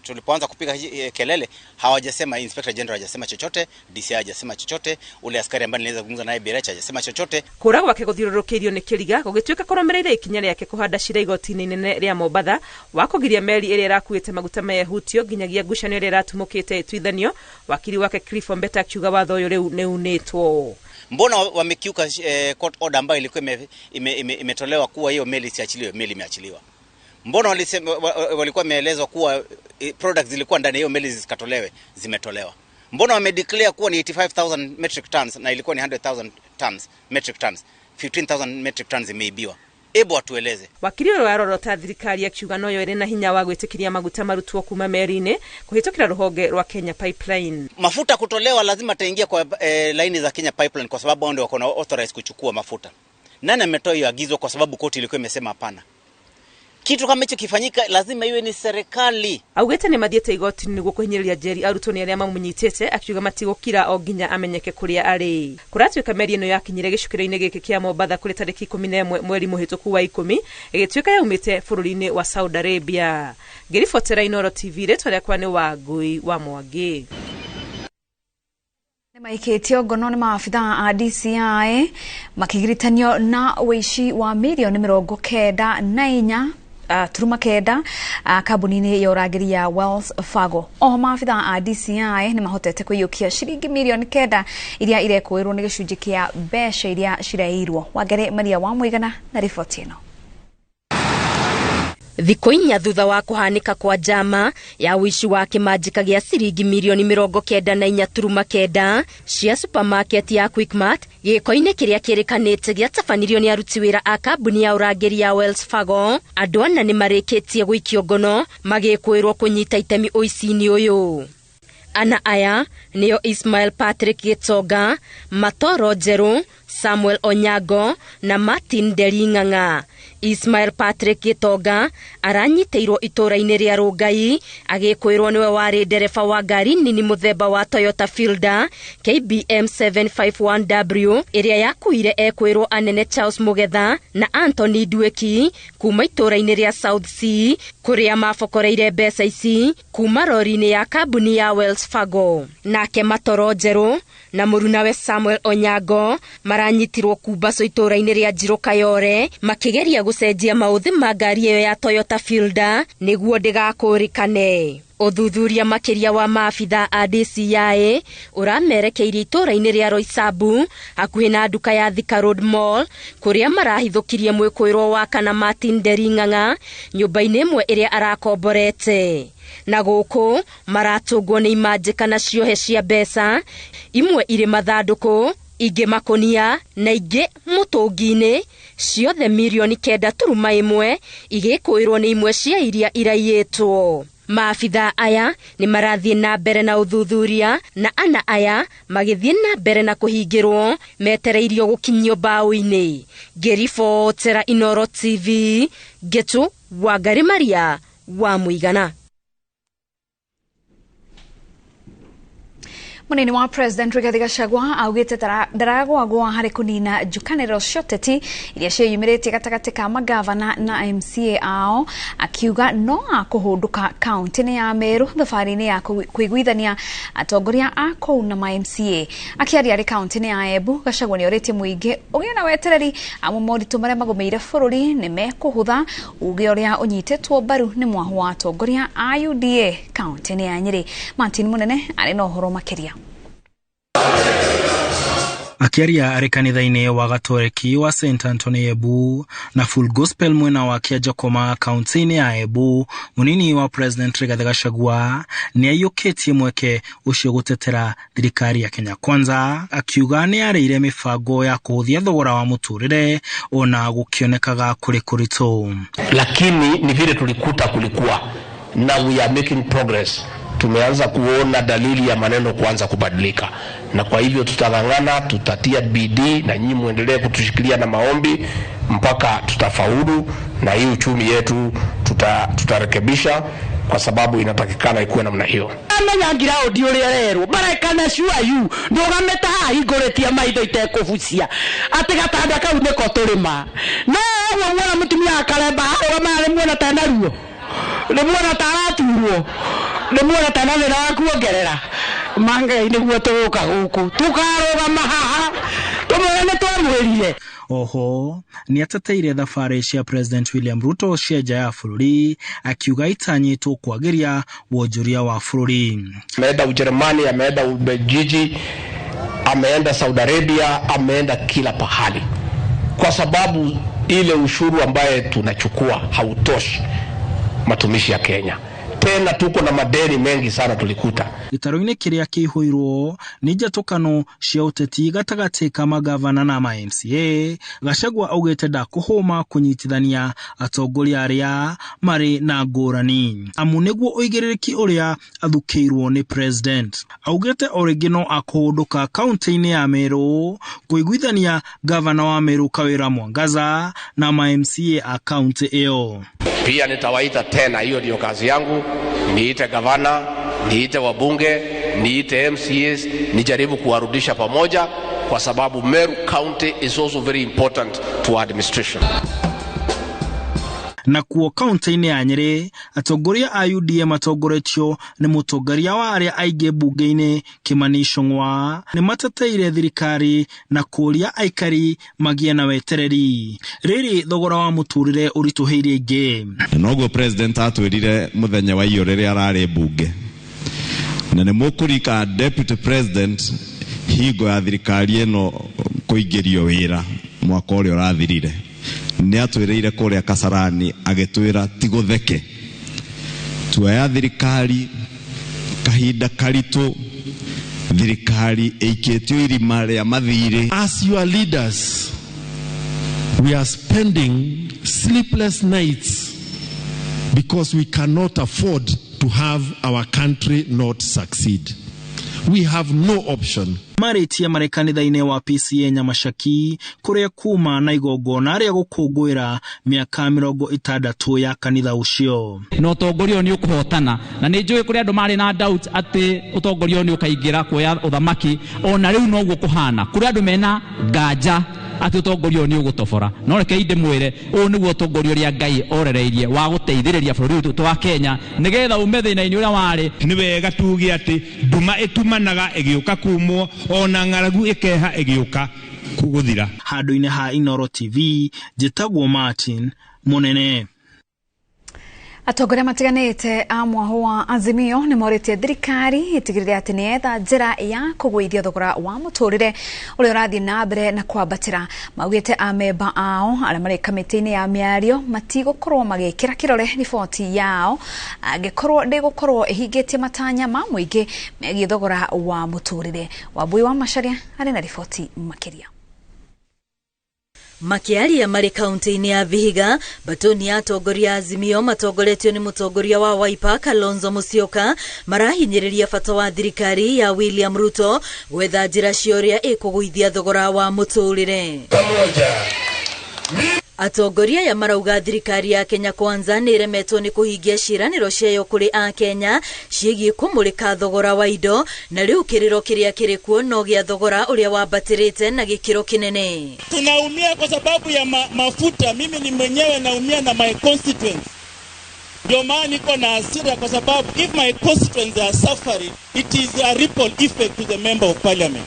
tulipoanza kupiga kelele hawajasema. Inspector General hajasema chochote, DCI hajasema chochote, ule askari ambaye niliweza kuzungumza naye Birecha hajasema chochote. Kũragwo gwake gũthiũrũrũkĩirio nĩ kĩriga gũgĩtuĩka kũrũmĩrĩire ikinya rĩake kũhanda cira igoti-inĩ inene rĩa Mombatha wa kũgiria meri ĩrĩa ĩrakuĩte maguta mehutio nginyagia ngucanio ĩrĩa ĩratumũkĩte ĩtuithanio. Wakiri wake Cliff Ombeta akiuga watho ũyũ rĩu nĩunĩtwo. Mbona wamekiuka court order ambayo ilikuwa imetolewa kuwa hiyo meli isiachiliwe? Meli imeachiliwa. Mbona walikuwa wameelezwa kuwa products zilikuwa ndani hiyo meli zikatolewe? Zimetolewa. Mbona wamedeclare kuwa ni 85,000 metric tons na ilikuwa ni 100,000 tons metric tons? 15,000 metric tons imeibiwa. Ebu atueleze. Wakiri ũyũ arorota thirikari akiuga noyo ĩrĩ na hinya wa gwĩtĩkĩria maguta marutwo kuma meri-inĩ kũhĩtũkĩra rũhonge rwa Kenya Pipeline. Mafuta kutolewa lazima taingia kwa laini za Kenya Pipeline kwa sababu wao ndio wako na authorize kuchukua mafuta. Nani ametoa hiyo agizo? Kwa sababu koti ilikuwa imesema hapana. Kitu kama hicho kifanyika lazima iwe ni serikali. Augĩte nĩ mathiĩte igoti-inĩ nĩguo kũhinyĩrĩria Njeri arutwo nĩ arĩa mamũnyitĩte, akiuga matigũkira o nginya amenyeke kũrĩa arĩ. Kũratuĩka meri ĩno yakinyire gĩcukĩro-inĩ gĩkĩ kĩa Mombatha kũrĩ tarĩki 11 mweri mũhĩtũku wa 10, ĩgĩtuĩka yaumĩte bũrũri-inĩ wa Saudi Arabia. Ngĩribotera Inooro TV, rĩtwa rĩakwa nĩ Wangui wa Mwangi. Maikĩtio ngono nĩ maabithaa a DCI makĩgiritanio na ũici wa mirioni 94 turuma kenda kambuni-inĩ ya ũrangĩri ya Wells Fargo. Oho maabithaa a DCI nĩ mahotete kũiyũkia ciringi mirioni 9 iria irekũĩrwo nĩ gĩcunjĩ kĩa mbeca iria cirairwo. Wangari Maria wa Mũigana na riboti ĩno. Thikũ 4 thutha wa kũhanĩka kwa njama ya ũici wa kĩmanjĩka gĩa ciringi mirioni 94.9 cia supermarket ya Quickmart gĩko-inĩ kĩrĩa kĩrĩkanĩte gĩatabanirio nĩ aruti wĩra a kambuni ya ũrangĩri ya Wells Fargo, andũ ana nĩ marĩkĩtie gũikio ngono magĩkwĩrwo kũnyita itemi ũici-inĩ ũyũ. Ana aya nĩo Ismail Patrick Gĩtonga, Matoro Njerũ, Samuel Onyango na Martin Ndering'ang'a. Ismail Patrick Gĩtonga aranyitĩirwo itũũra-inĩ rĩa Rũngai agĩkwĩrwo nĩwe warĩ ndereba wa ngari nini mũthemba wa Toyota Fielder KBM 751W ĩrĩa yakuire ekwĩrwo anene Charles Mugetha na Anthony Nduĩki kuma itũũra-inĩ rĩa South C kũrĩa mabokoreire mbeca ici kuma rori-inĩ ya kambuni ya Wells Fargo. Nake Matoro Njerũ na mũrunawe Samuel Onyango maranyitirwo Kumbaco itũũra-inĩ rĩa Njirũ Kayore makĩgeria gũcenjia maũthĩ ma ngari ĩyo ya Toyota Fielder nĩguo ndĩgakũrĩkane. Ũthuthuria makĩria wa maabithaa a DCI ũramerekeirie itũũra-inĩ rĩa Roysambu hakuhĩ na nduka ya Thika Road Mall kũrĩa marahithũkirie mwĩkũĩrwo wa kana Martin Ndering'ang'a nyũmba-inĩ ĩmwe ĩrĩa arakomborete. Na gũkũ maratũngwo nĩ imanjĩka na ciohe cia mbeca, imwe irĩ mathandũkũ, ingĩ makũnia na ingĩ mũtũngi-inĩ, ciothe mirioni 9.1 igĩkũĩrwo nĩ imwe cia iria iraiyĩtwo. Maabithaa aya nĩ marathiĩ na mbere na ũthuthuria na ana aya magĩthiĩ na mbere na kũhingĩrwo metereirio gũkinyio mbaũ-inĩ. Ngĩribotera Inooro TV, Ngĩtũ Wangari Maria wa Mũigana. Munini wa President Rigathi Gachagua augite ndaragwagwa harĩ kũnina njukanĩrĩro cia ũteti iria ciĩyumĩrĩtie gatagatĩ ka magavana na MCA ao, akiuga no akũhũndũka kaunti-inĩ ya Meru thabarĩ-inĩ ya kũiguithania atongoria a kũu na ma MCA. Akĩaria arĩ kaunti-inĩ ya Embu, Gachagua nĩorĩtie mũingĩ ũgĩe na wetereri amu moritũ marĩa magũmĩire bũrũri nĩ mekũhũtha, uge ũrĩa ũnyitĩtwo mbaru nĩ mwahu wa atongoria a UDA kaunti-inĩ ya Nyĩrĩ. Martin Munene arĩ na ũhoro makĩria. Akĩaria arĩ kanitha-inĩ wa Gatoreki wa St Anthony Embu na Full Gospel mwena wa Kĩanjakoma kaunti-inĩ ya Embu, mũnini wa President Rigathi Gachagua nĩ aiyũkĩtie mweke ũcio gũtetera thirikari ya Kenya Kwanza, akiuga nĩ yarĩire mĩbango ya kũhũthia thogora wa mũtũrĩre ona gũkĩonekaga kũrĩ kũritũ. Lakini ni vile tulikuta kulikuwa na we are making progress. Tumeanza kuona dalili ya maneno kuanza kubadilika, na kwa hivyo tutang'ang'ana, tutatia bidii na nyinyi muendelee kutushikilia na maombi mpaka tutafaulu, na hii uchumi yetu tutarekebisha kwa sababu inatakikana ikuwe namna hiyo. Amenya ngiraũndi ũrĩa rerwo barekana sure you ndũgamĩte haha hingũrĩtie maitho itekũbucia atĩ gatanda kau nĩko tũrĩma no ũguo muona mũtumia akaremba arũgama nĩ muona tena ruo nĩ muona ta araturwo nĩ muona tena thĩna wa kuongerera mangai nĩguo tũgũka gũkũ tũkarũgama haha tũmwĩre nĩ twamwĩrire. Oho nĩateteire thabarĩ cia President William Ruto cia nja ya bũrũri akiuga itanyĩtwo kwagĩria wonjoria wa bũrũri. Ameenda Ujerumani, ameenda Ubelgiji, ameenda Saudi Arabia, ameenda kila pahali, kwa sababu ile ushuru ambaye tunachukua hautoshi matumishi ya Kenya. Tena tuko na madeni mengi sana tulikuta. Gĩtarũ-inĩ kĩrĩa kĩihũirwo nĩ njatũkano cia ũteti gatagatĩ ka magavana na ma MCA, Gachagua augĩte ndakũhũma kũnyitithania atongoria arĩa marĩ na ngũrani amu nĩguo ũigĩrĩrĩki ũrĩa athukĩirwo nĩ president. Augĩte o rĩngĩ no akũhũndũka kaunti-inĩ ya Meru kũiguithania gavana wa Meru Kawira Mwangaza na ma MCA a kaunti ĩyo. Pia nitawaita tena, hiyo ndio kazi yangu, niite gavana, niite wabunge, niite MCAs, nijaribu kuwarudisha pamoja, kwa sababu Meru County is also very important to our administration. Na kuo kaunti-inĩ ya Nyĩrĩ, atongoria a UDA matongoretio nĩ mũtongoria wa arĩa aingĩ mbunge-inĩ Kimani Ichung'wa nĩ mateteire thirikari na kũũria aikari magĩe na wetereri rĩrĩ thogora wa mũtũrĩre ũritũhĩire aingĩ. Na noguo president atwĩrire mũthenya wa iyo rĩrĩa ararĩ mbunge, na nĩ mũkũrika deputy president hingo ya thirikari ĩno kũingĩrio wĩra mwaka ũrĩa ũrathirire, nĩ atwĩrĩire kũrĩa Kasarani agĩtwĩra ti gũtheke, tuoya thirikari kahinda karitũ, thirikari ĩikĩtio irima rĩa mathirĩ. As your leaders, we are spending sleepless nights because we cannot afford to have our country not succeed. We have no option. Marĩtie marĩ kanitha-inĩ wa PCA Nyamacaki kũrĩa kuma na igongona rĩa gũkũngũĩra mĩaka 60 ya kanitha ũcio. Na ũtongoria ũyũ nĩ ũkũhotana, na nĩ njũĩ kũrĩ andũ marĩ na doubt atĩ ũtongoria ũyũ nĩ ũkaingĩra kuoya ũthamaki, ona rĩu noguo kũhana. Kũrĩ andũ mena nganja atĩ ũtongoria ũyũ nĩ ũgũtobora, no rekei ndĩmwĩre ũyũ nĩguo ũtongoria ũrĩa Ngai orereirie wa gũteithĩrĩria bũrũri witũ wa Kenya nĩgetha ume thĩna-inĩ ũrĩa warĩ. Nĩ wega tuge atĩ nduma ĩtumanaga ĩgĩũka kumwo, ona ng'aragu ĩkeha ĩgĩũka gũthira. Handũ-inĩ ha Inooro TV, njĩtagwo Martin Mũnene. Atongoria matiganĩte a mwaho wa Azimio nĩ morĩtie thirikari ĩtigĩrĩre atĩ nĩ yetha njĩra ya kũgũithia thogora wa mũtũrĩre ũrĩa ũrathiĩ na mbere na kwambatĩra. Maugĩte amemba ao arĩa marĩ kamĩtĩ-inĩ ya mĩario matigũkorwo magĩkĩra kĩrore riboti yao angĩkorwo ndĩgũkorwo ĩhingĩtie matanya ma mũingĩ megiĩ thogora wa mũtũrĩre. Wambui wa Macharia arĩ na riboti makĩria. Makiaria marĩ kaunti-inĩ ya Vihiga, batoni ya atongoria Azimio matongoretio nĩ mũtongoria wa Wiper Kalonzo Musyoka marahinyĩrĩria bata wa thirikari ya William Ruto gwetha njĩra cia ũrĩa ĩkũgũithia thogora wa mũtũrĩre. Atongoria aya marauga thirikari ya Kenya Kwanza nĩ ĩremetwo nĩ kũhingia ciĩranĩro ciayo kũrĩ Akenya ciĩgiĩ kũmũrĩka thogora wa indo, na rĩu kĩrĩro kĩrĩa kĩrĩ kuo no gĩa thogora ũrĩa wambatĩrĩte na gĩkĩro kĩnene. Tunaumia kwa sababu ya mafuta. Mimi ni mwenyewe naumia na my constituents. Ndio maana niko na hasira kwa sababu if my constituents are suffering, it is a ripple effect to the member of parliament.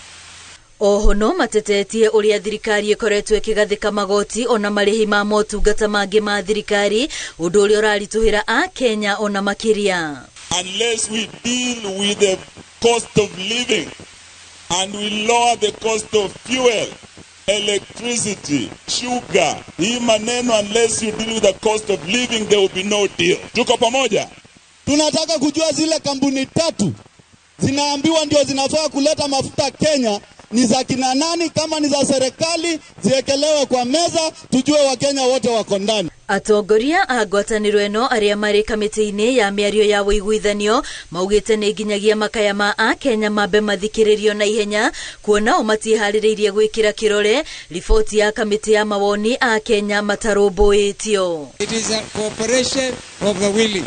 Oho no matetetie ũrĩa thirikari ĩkoretwo ĩkĩgathĩka magoti ona marĩhi ma motungata mangĩ ma thirikari, ũndũ ũrĩa ũraritũhĩra Akenya ona makĩria. Unless we deal with the cost of living and we lower the cost of fuel, electricity, sugar, hii maneno, unless you deal with the cost of living there will be no deal. Tuko pamoja? Tunataka kujua zile kampuni tatu zinaambiwa ndio zinafaa kuleta mafuta Kenya ni za kina nani? Kama ni za serikali ziekelewe kwa meza, tujue Wakenya wote wako ndani. Atongoria a ngwatanĩro ĩno arĩa marĩ kamĩtĩ-inĩ ya mĩario ya ũiguithanio maugĩte nĩ nginyagia makaya ma Akenya mambe mathikĩrĩrio na ihenya, kuona o matiĩharĩrĩirie gwĩkĩra kĩrore riboti ya kamĩtĩ ya mawoni a Kenya matarũmbũĩtio. It is a cooperation of the willing.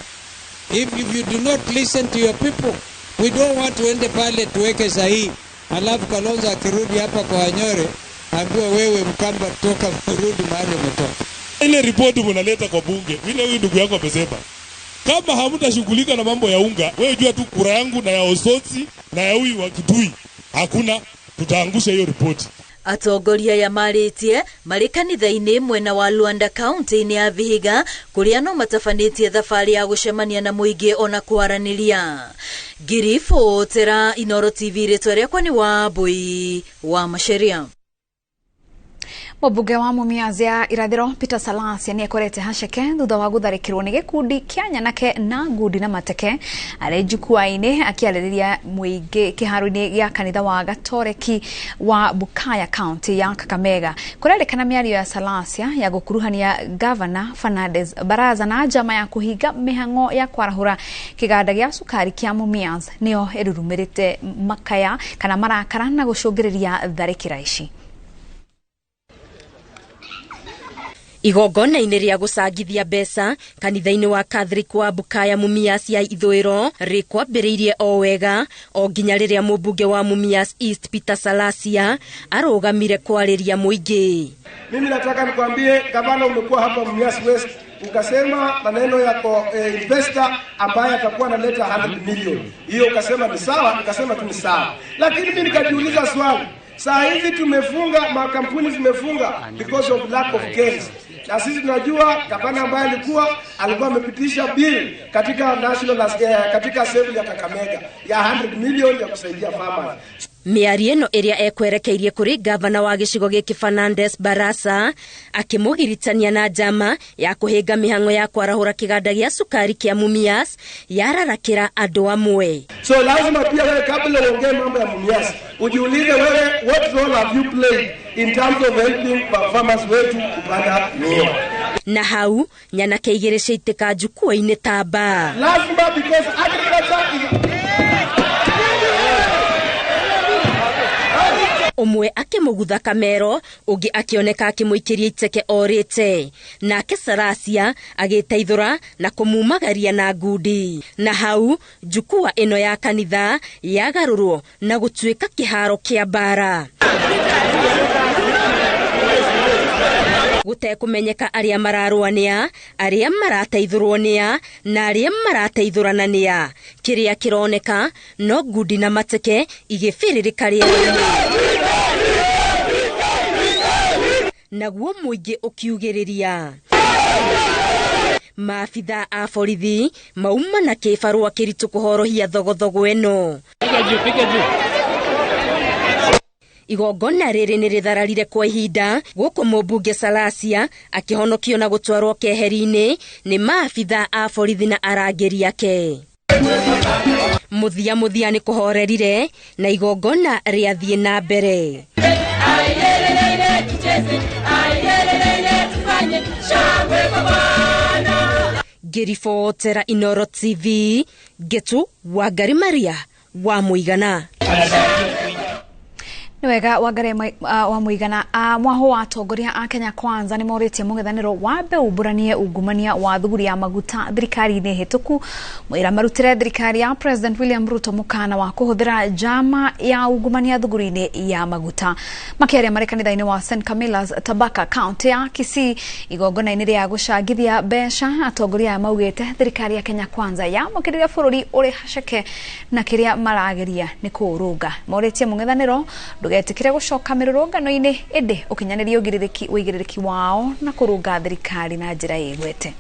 If you do not listen to your people, we don't want to ende pale tuweke sahihi alafu Kalonzo akirudi hapa kwa Wanyore ambiwe wewe Mkamba toka rudi mahali umetoka. Ile ripoti mnaleta kwa bunge, vile huyu ndugu yako amesema, kama hamtashughulika na mambo ya unga, wewe jua tu kura yangu na ya Osotsi na ya huyu wa Kitui, hakuna, tutaangusha hiyo ripoti. Atongoria ya marĩtie marĩ kanitha-inĩ mwena wa Luanda kaunti-inĩ ya Vihiga kũrĩa no matabanĩtie thabarĩ ya gũcemania na mũingĩ ona kwaranĩria. Ngiribotera Inooro TV, rĩtwa rĩakwa nĩ Wambui wa Macharia. Mũmbunge wa Mumias ya Irathĩro Peter Salasya nĩ ekorete haceke thutha wa gũtharĩkĩrwo nĩ gĩkundi kĩa nyanake na ngundi na mateke arĩ jukwaa-inĩ akĩarĩrĩria mũingĩ kĩharo-inĩ gĩa kanitha wa Gatoreki wa Bukaya kaunti ya Kakamega. Kũrerĩkana mĩario ya Salasya ya gũkuruhania Gavana Fernandes Baraza na njama ya kũhinga mĩhang'o ya kwarahũra kĩganda gĩa cukari kĩa Mumias nĩyo ĩrurumĩrĩte makaya kana marakara na gũcũngĩrĩria tharĩkĩra ici. Igongona-inĩ rĩa gũcangithia mbeca kanitha-inĩ wa Catholic wa Bukaya Mumias ya Ithũĩro rĩkwambĩrĩirie o wega o nginya rĩrĩa mũmbunge wa Mumias East Peter Salasya arũgamire kwarĩria mũingĩ. Mimi nataka nikwambie gavana, umekuwa hapa Mumias West ukasema maneno yako investor ambaye atakuwa analeta 100 million. Hiyo ukasema ni sawa, nikasema tu ni sawa. Lakini mimi nikajiuliza swali. Saa hizi tumefunga, makampuni zimefunga because of lack of gains. Na sisi tunajua gavana ambaye alikuwa amepitisha bill katika national katika assembly ya Kakamega ya 100 million ya kusaidia farmers. Mĩario ĩno ĩrĩa ekwerekeirie kũrĩ gavana wa gĩcigo gĩkĩ Fernandes Barasa akĩmũgiritania na njama ya kũhĩnga mĩhang'o ya kwarahũra kĩganda gĩa cukari kĩa Mumias yararakĩra andũ amwe. So lazima pia wewe kabla uongee mambo ya Mumias ujiulize wewe, what role have you played in terms of helping farmers wetu kupanda miwa. Na hau nyanake igĩrĩ ciaitĩka jukwaa-inĩ ta mbaa. Lazima, because agriculture is Ũmwe akĩmũgutha kamero, ũngĩ akĩoneka akĩmũikĩria iteke orĩte. Nake Salasya agĩteithũra na kũmumagaria na ngundi. Na hau jukwaa ĩno ya kanitha yagarũrwo na gũtuĩka kĩharo kĩa mbara. Gũtekũmenyeka arĩa mararũa nĩa, arĩa marateithũrwo nĩa, na arĩa marateithũrana nĩa. Kĩrĩa kĩroneka no ngundi na mateke igĩbĩrĩrĩka rĩera-inĩ. Naguo mũingĩ ũkiugĩrĩria. Maabitha a borithi mauma na kĩbarũa kĩritũ kũhorohia thogothogo ĩno. Igongona rĩrĩ nĩ rĩthararire kwa ihinda gũkũ mũmbunge Salasya akĩhonokio na gũtwarwo keheri-inĩ nĩ maabitha a borithi na arangĩri ake. Mũthia mũthia nĩ kũhorerire na igongona rĩathiĩ na mbere. Ngĩribotera Inooro TV, Ngetu Wangari Maria wa Mũigana. Nĩ wega Wangari wa Mũigana. Mwaho wa atongoria a Kenya Kwanza nĩ morĩtie mũng'ethanĩro wambe umbũranie ungumania wa thuguri ya maguta thirikari-inĩ hĩtũku. Mwĩra marutĩre thirikari ya President William Ruto mũkana wa kũhũthĩra njama ya ungumania thuguri-inĩ ya maguta. Makĩaria marĩ kanitha-inĩ wa St Camillus Tabaka kaunti ya Kisii igongona-inĩ rĩa gũcangithia mbeca, atongoria aya maugĩte thirikari ya Kenya Kwanza yamũkĩrire bũrũri ũrĩ haceke na kĩrĩa marageria nĩ kũũrũnga. Morĩtie mũng'ethanĩro ndũgetĩkĩre gũcoka mĩrũrũngano-inĩ ĩndĩ ũkinyanĩrie ũigĩrĩrĩki wao na kũrũnga thirikari na njĩra ĩgwete.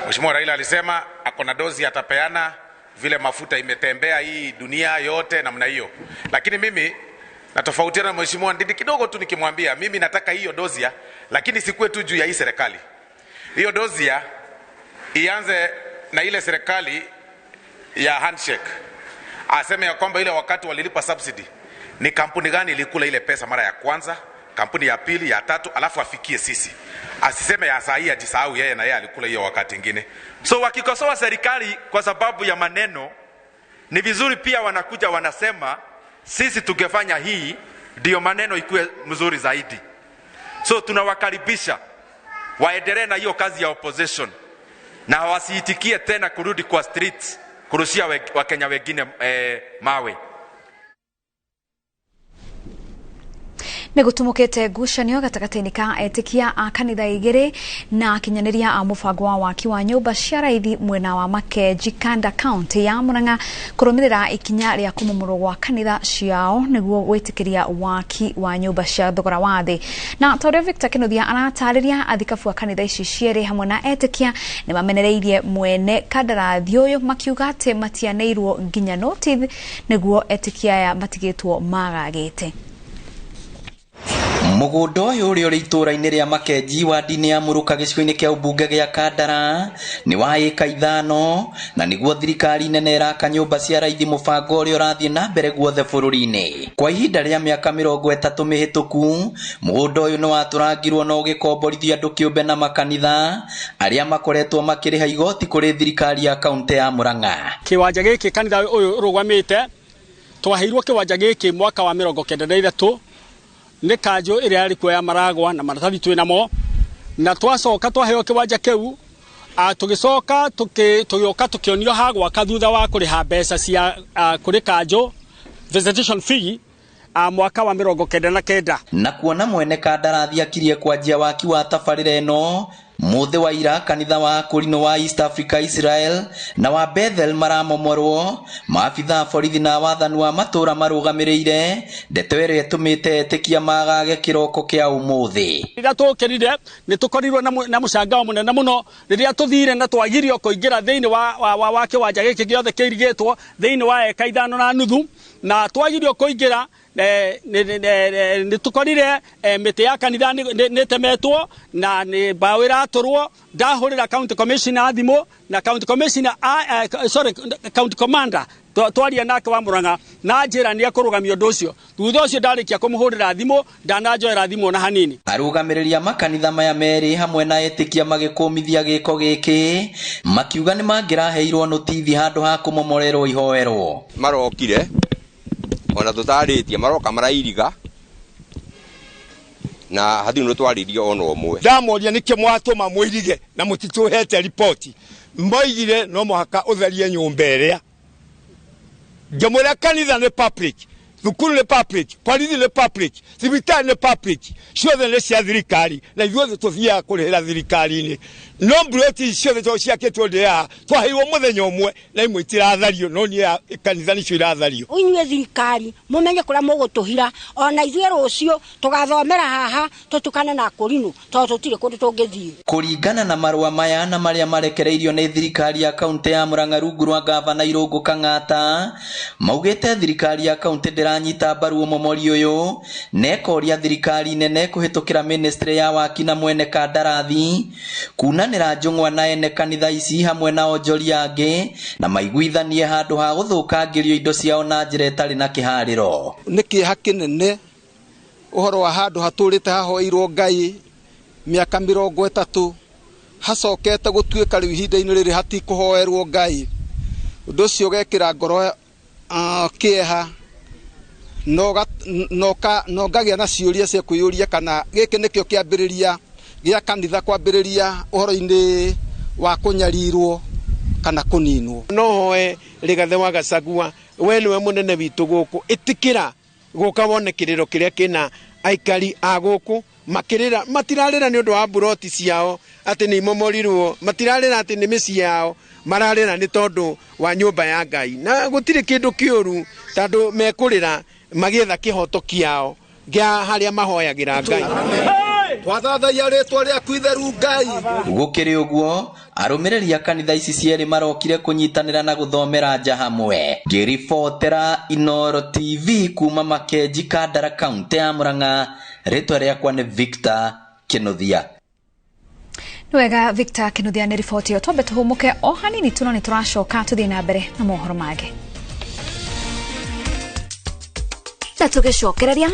Mheshimiwa Raila alisema ako na dozi atapeana vile mafuta imetembea hii dunia yote namna hiyo. Lakini mimi natofautiana na Mheshimiwa Ndindi kidogo tu nikimwambia mimi nataka hiyo dozi, lakini sikuwe tu juu ya hii serikali. Hiyo dozi ianze na ile serikali ya handshake. Aseme ya kwamba ile wakati walilipa subsidy ni kampuni gani ilikula ile pesa mara ya kwanza, kampuni ya pili, ya tatu, alafu afikie sisi. Asiseme ya saa hii ajisahau yeye na yeye alikula hiyo wakati ingine. So wakikosoa serikali kwa sababu ya maneno, ni vizuri pia wanakuja wanasema sisi tungefanya hii ndio maneno ikuwe mzuri zaidi. So tunawakaribisha waendelee na hiyo kazi ya opposition na wasiitikie tena kurudi kwa streets kurushia Wakenya wengine mawe. Nĩ gũtumũkĩte ngucanio gatagatĩ-inĩ ka etĩkia a kanitha igĩrĩ na akinyanĩria a mũbango wa waki wa nyũmba cia raithi mwena wa Makenji Kanda kaunti ya Murang'a kũrũmĩrĩra ikinya rĩa kũmomorwo gwa kanitha ciao nĩguo gwĩtĩkĩria waki wa nyũmba cia thogora wa thĩ. Na ta ũrĩa Victor Kinuthia aratarĩria, athikabu a kanitha ici cierĩ hamwe na etĩkia nĩ mamenereirie mwene kandarathi ũyũ makiuga atĩ matianeirwo nginya notice nĩguo etĩkia aya matigĩtwo magagĩte. Mũgũnda ũyũ ũrĩa ũrĩ itũũra-inĩ rĩa Makenji wadi-inĩ ya Mũrũka gĩcigo-inĩ kĩa ũmbunge gĩa Kandara nĩ wa ĩka 5 na nĩguo thirikari nene ĩraka nyũmba cia raithi mũbango ũrĩa ũrathiĩ na mbere guothe bũrũri-inĩ. Kwa ihinda rĩa mĩaka 30 mĩhĩtũku mũgũnda ũyũ nĩ watũrangirwo na ũgĩkomborithio andũ kĩũmbe na makanitha arĩa makoretwo makĩrĩha igoti kũrĩ thirikari ya kaunti ya Murang'a. Kĩwanja gĩkĩ kanitha ũyũ ũrũgamĩte twaheirwo kĩwanja gĩkĩ mwaka wa 93 nĩ kanjũ ĩrĩa yarĩ kuo ya Maragwa na maratathi twĩ namo na twacoka twaheo kĩwanja kĩu tũgĩcoka tũgĩũka tũkĩonio ha gwaka thutha wa kũrĩha mbeca cia kũrĩ kanjũ visitation fee mwaka wa 99. Na kuona mwene kandarathi akirie kwanjia waki wa tabarĩra ĩno mũthĩ wa ira kanitha wa Akũrinũ wa East Africa Israel na wa Bethel maramomorwo maabitha a borithi na wathani wa matũra marũgamĩrĩire ndeto ĩrĩa ĩtũmĩte etĩkia magage kĩroko kĩa ũmũthĩ. Rĩrĩa tũkĩrire nĩ tũkorirwo na mũcangao mũnene mũno rĩrĩa tũthire na twagirio kũingĩra thĩinĩ wa kĩwanja gĩkĩ gĩothe kĩirigĩtwo thĩinĩ wa eka 5.5 na twagirio kũingĩra nĩ tũkorire mĩtĩ ya kanitha nĩ ĩtemetwo na nĩ mbaũ ĩratũrwo. Ndahũrĩra county commissioner thimũ na county commissioner sorry county commander twaria nake wa Murang'a na njĩra nĩ ekũrũgamia ũndũ ũcio. Thutha ũcio ndarĩkia kũmũhũrĩra thimũ ndananjoera thimũ na hanini. Arũgamĩrĩri a makanitha maya merĩ hamwe na etĩkia magĩkũmithia gĩko gĩkĩ makiuga nĩ mangĩraheirwo notithi handũ ha kũmomorerwo ihoerwo. Marokire ona tũtarĩtie maroka marairiga na hatirĩ ũndũ twaririe ona ũmwe. Ndamoria nĩkĩ mwatũma mwĩrige na mũtitũhete riboti. Moigire no mũhaka ũtherie nyũmba ĩrĩa. Ngĩmwĩra kanitha nĩ public, thukuru nĩ public, borithi nĩ public, thibitarĩ nĩ public, ciothe nĩ cia thirikari na ithuothe tũthiaga kũrĩhĩra thirikari-inĩ. No mburoti ciothe to ciakĩtwo ndĩ twaheirwo mũthenya ũmwe na imwe itirathario no niĩ kanitha nĩcio irathario. Inyuĩ thirikari mũmenye kũrĩa mũgũtũhira ona ithuĩ rũciũ tũgathomera haha tũtukane na Akũrinũ tondũ tũtirĩ kũndũ tũngĩthiĩ. Kũringana na marũa maya na marĩa marekereirio nĩ thirikari ya kaunti ya Murang'a rungu rwa gavana Irũngũ Kang'ata maugĩte thirikari ya kaunti ndĩranyita mbaru ũmomori ũyũ na ĩkoria thirikari nene kũhĩtũkĩra ministry ya waki na mwene kandarathi kunanĩra njũng'wa na ene kanitha ici hamwe na onjoria angĩ na maiguithanie handũ ha gũthũkangĩrio indo ciao na njĩra ĩtarĩ na kĩharĩro. Nĩ kĩeha kĩnene ũhoro wa handũ hatũrĩte hahoeirwo Ngai mĩaka 30 hacokete gũtuĩka rĩu ihinda-inĩ rĩrĩ hatikũhoerwo Ngai. Ũndũ ũcio ũgekĩra ngoro kĩeha no ngagĩa na ciũria cia kwĩyũria kana gĩkĩ nĩkĩo kĩambĩrĩria gĩa kanitha kwambĩrĩria ũhoro-inĩ wa kũnyarirwo kana kũninwo. No hoe Rigathĩ wa Gachagua we nĩwe mũnene witũ gũkũ, ĩtĩkĩra gũka wone kĩrĩro kĩrĩa kĩna aikari a gũkũ makĩrĩra. Matirarĩra nĩ ũndũ wa mburoti ciao atĩ nĩ imomorirwo, matirarĩra atĩ nĩ mĩciĩ yao, mararĩra nĩ tondũ wa nyũmba ya Ngai na gũtirĩ kĩndũ kĩũru tondũ mekũrĩra magĩetha kĩhoto kĩao gĩa harĩa mahoyagĩra Ngai. Twathathaiya rĩtwa rĩaku itheru Ngai. Gũkĩrĩ ũguo arũmĩrĩri a kanitha ici cierĩ marokire kũnyitanĩra na gũthomera nja hamwe. Ngĩribotera Inooro TV kuma Makenji Kandara kaunti ya Murang'a, rĩtwa rĩakwa nĩ Victor Kinuthia. Nĩ wega Victor Kinuthia nĩ riboti ĩyo. Twambe tũhũmũke o hanini tu no nĩ tũracoka tũthiĩ na mbere na mohoro mangĩ. Na tũgĩcokereria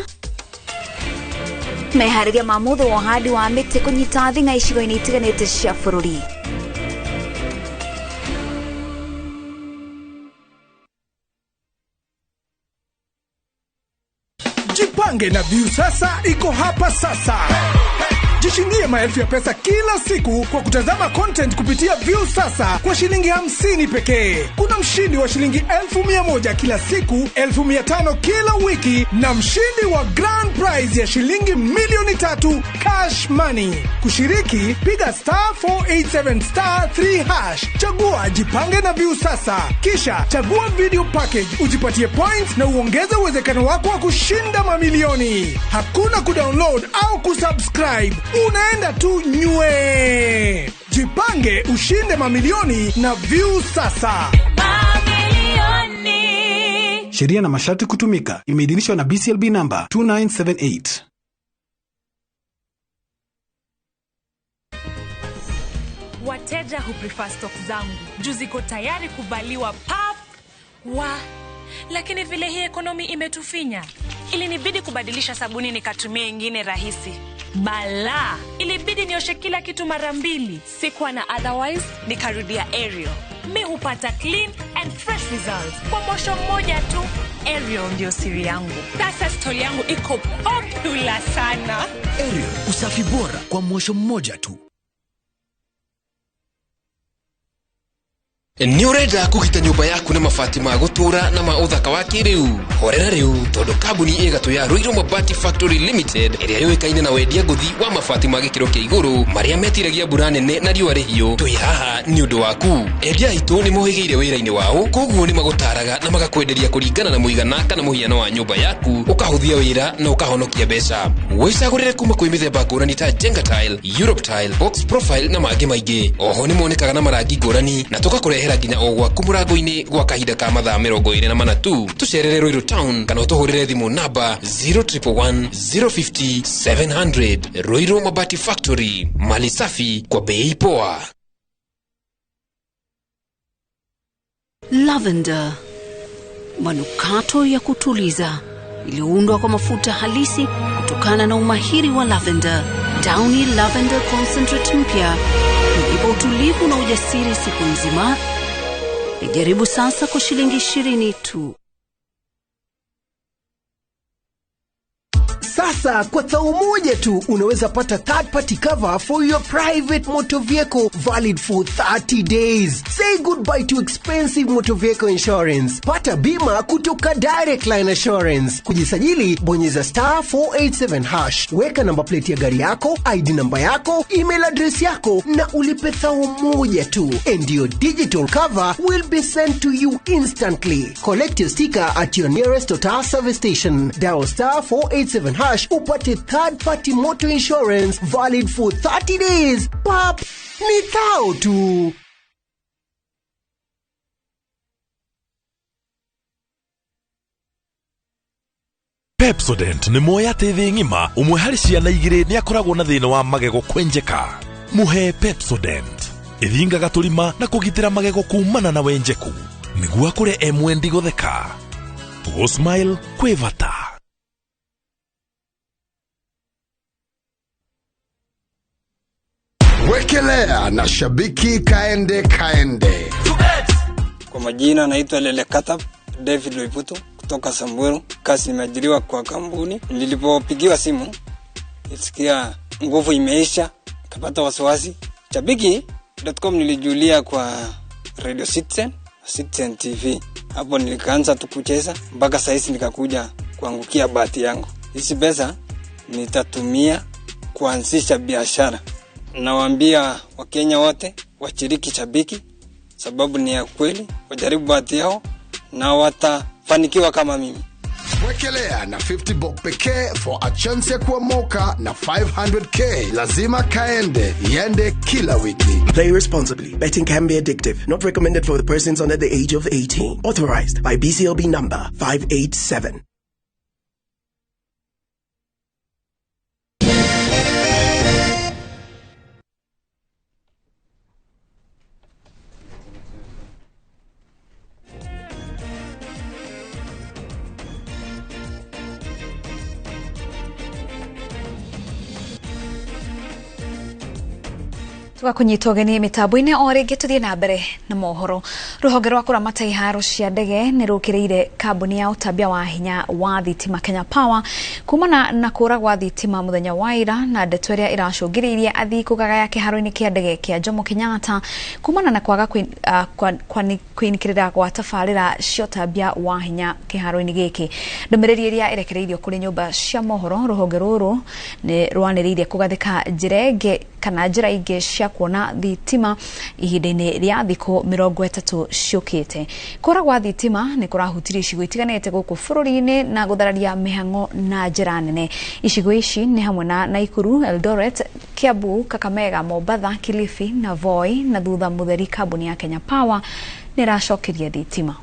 meharĩria ma mũthĩ wa ũhandi wa mĩtĩ kũnyita thing'a icigo-inĩ itiganĩte cia bũrũri. Jipange na Viusasa iko hapa sasa. Jishindie maelfu ya pesa kila siku kwa kutazama content kupitia Viusasa kwa shilingi 50 pekee. Kuna mshindi wa shilingi 1,100 kila siku, 500 kila wiki na mshindi wa grand prize ya shilingi 3,000,000 cash money. Kushiriki, piga *487 *3#. Chagua jipange na Viusasa. Kisha chagua video package, ujipatie points na uongeze uwezekano wako wa kushinda mamilioni. Hakuna kudownload au kusubscribe. Unaenda tu nywe. Jipange ushinde mamilioni na Viusasa. Mamilioni. Sheria na masharti kutumika. Imeidhinishwa na BCLB number 2978. Wateja huprefer stock zangu juu ziko tayari kuvaliwa pap wa. Lakini vile hii ekonomi imetufinya, ilinibidi kubadilisha sabuni nikatumia ingine rahisi. Bala, ilibidi nioshe kila kitu mara mbili. Sikuwa na otherwise, nikarudia Ariel. Mi hupata clean and fresh results kwa mosho mmoja tu. Ariel ndio siri yangu. Sasa stoli yangu iko popular sana. Ariel, usafi bora kwa mosho mmoja tu. Nĩ ũrenda kũgita nyũmba yaku na mabati ma gũtũũra na ma ũthaka wa kĩrĩu? Horera rĩu tondũ kambuni ĩ gatũ ya Ruiru Mabati Factory Limited ĩrĩa yũĩkaine na wendia ngũthi wa mabati ma gĩkĩro kĩa igũrũ marĩa metiragia mbura nene na riũa rĩhiũ, twĩ haha nĩ ũndũ waku. Endia aitũ nĩ mohĩgĩire wĩra-inĩ wao, koguo nĩ magũtaraga na magakwenderia kũringana na mũigana kana mũhiano wa nyũmba yaku, ũkahũthia wĩra na ũkahonokia mbeca. Wĩcagũrĩre kuma kwĩ mĩthemba ngũrani ta Jenga Tile, Europe Tile, Box Profile na mangĩ maingĩ. Oho nĩ monekaga na marangi ngũrani na tũgakũrehera nginya o gwaku mũrango-inĩ gwa kahinda ka mathaa 24 tu. Tũcerere Ruiru Town kana ũtũhũrĩre thimũ namba 0111 050 700. Ruiru Mabati Factory, mali safi kwa bei poa. Lavender, manukato ya kutuliza iliyoundwa kwa mafuta halisi kutokana na umahiri wa lavender. Downy Lavender Concentrate mpya huipa utulivu na ujasiri siku nzima. Ijaribu sasa kwa shilingi 20 tu. Sasa kwa thao moja tu unaweza pata third party cover for your private motor vehicle valid for 30 days. Say goodbye to expensive motor vehicle insurance. Pata bima kutoka Direct Line Assurance. Kujisajili, bonyeza *487#. Weka namba plate ya gari yako, ID namba yako, email address yako na ulipe thao moja tu. And your digital cover will be sent to you instantly. Collect your sticker at your nearest Total service station. Dial *487# upate third party motor insurance valid for 30 days. Pap, ni thao tu. Pepsodent nĩ moya atĩ thĩ ng'ima ũmwe harĩ ciana igĩrĩ nĩ akoragwo na thĩna wa magego kwenjeka. Mũhe Pepsodent ĩthingaga tũrima na kũgitĩra magego kumana na wenjeku nĩguo akũre e mwendi gũtheka. Gũ-smile kwĩ bata. Wekelea na shabiki kaende kaende. Kwa majina naitwa Lele Katap David Loiputo kutoka Samburu. Kazi nimeajiriwa kwa kampuni. Nilipopigiwa simu nilisikia nguvu imeisha, nikapata wasiwasi. Shabiki.com nilijulia kwa Radio Citizen, Citizen TV. Hapo nilikaanza tu kucheza mpaka saa hizi nikakuja kuangukia bahati yangu. Hizi pesa nitatumia kuanzisha biashara. Nawaambia Wakenya wote washiriki Shabiki sababu ni ya kweli, wajaribu bahati yao na watafanikiwa kama mimi. Wekelea na 50 bob pekee for a chance ya kuomoka na 500k. Lazima kaende, iende kila wiki. Play responsibly. Betting can be addictive. Not recommended for the persons under the age of 18. Authorized by BCLB number 587. Tugakunyita ũgeni mĩtambo-inĩ o rĩngĩ tũthiĩ na mbere na mohoro. Rũhonge rwa kũramata iharo cia ndege nĩ rũkĩrĩire kambuni ya ũtambia wa hinya wa thitima Kenya Power kumana na kũra gwa thitima mũthenya wa ira na ndeto ĩrĩa ĩracũngĩrĩirie athii kũgagaya kĩharo-inĩ kĩa ndege kĩa Jomo Kenyatta kumana na kwaga kwĩnĩkĩrĩra gwa tabarĩra cia ũtambia wa hinya kĩharo-inĩ gĩkĩ. Ndũmĩrĩri ĩrĩa ĩrekereirio kũrĩ nyũmba cia mohoro, rũhonge rũrũ nĩ rwanĩrĩire kũgathĩka njĩra ĩngĩ kana njĩra ingĩ cia kuona thitima ihinda-inĩ rĩa thikũ 30 ciũkĩte. Kũra gwa thitima nĩ kũrahutirie icigo itiganĩte gũkũ bũrũri-inĩ na gũthararia mĩhang'o na njĩra nene. Icigo ici nĩ hamwe na Nakuru, Eldoret, Kiambu, Kakamega, Mombatha, Kilifi na Voi, na thutha mũtheri kambuni ya Kenya Power nĩ ĩracokeria thitima.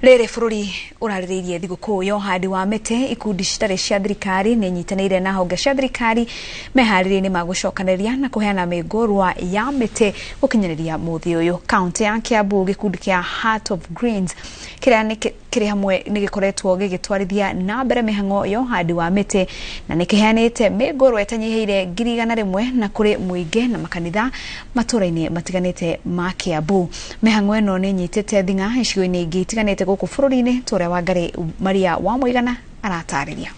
Rĩrĩ bũrũri ũrarĩrĩirie thigũkũ ya ũhandi wa mĩtĩ, ikundi citarĩ cia thirikari nĩ inyitanĩire na honge cia thirikari meharĩria-inĩ ma gũcokanĩrĩria na kũheana mĩngũrwa ya mĩtĩ gũkinyanĩria mũthĩ ũyũ. Kaũntĩ ya Kiambu, gĩkundi kĩa Heart of Greens kĩrĩa kĩrĩ hamwe nĩ gĩkoretwo gĩgĩtwarithia na mbere mĩhang'o ya ũhandi wa mĩtĩ na nĩ kĩheanĩte mĩngũrwa ĩtanyihĩire 100,000 na kũrĩ mũingĩ na makanitha matũũra-inĩ matiganĩte ma Kiambu. Mĩhang'o ĩno nĩ ĩnyitĩte thing'a icigo-inĩ ingĩ itiganĩte gũkũ bũrũri-inĩ ta ũrĩa Wangari Maria wa Mũigana aratarĩria.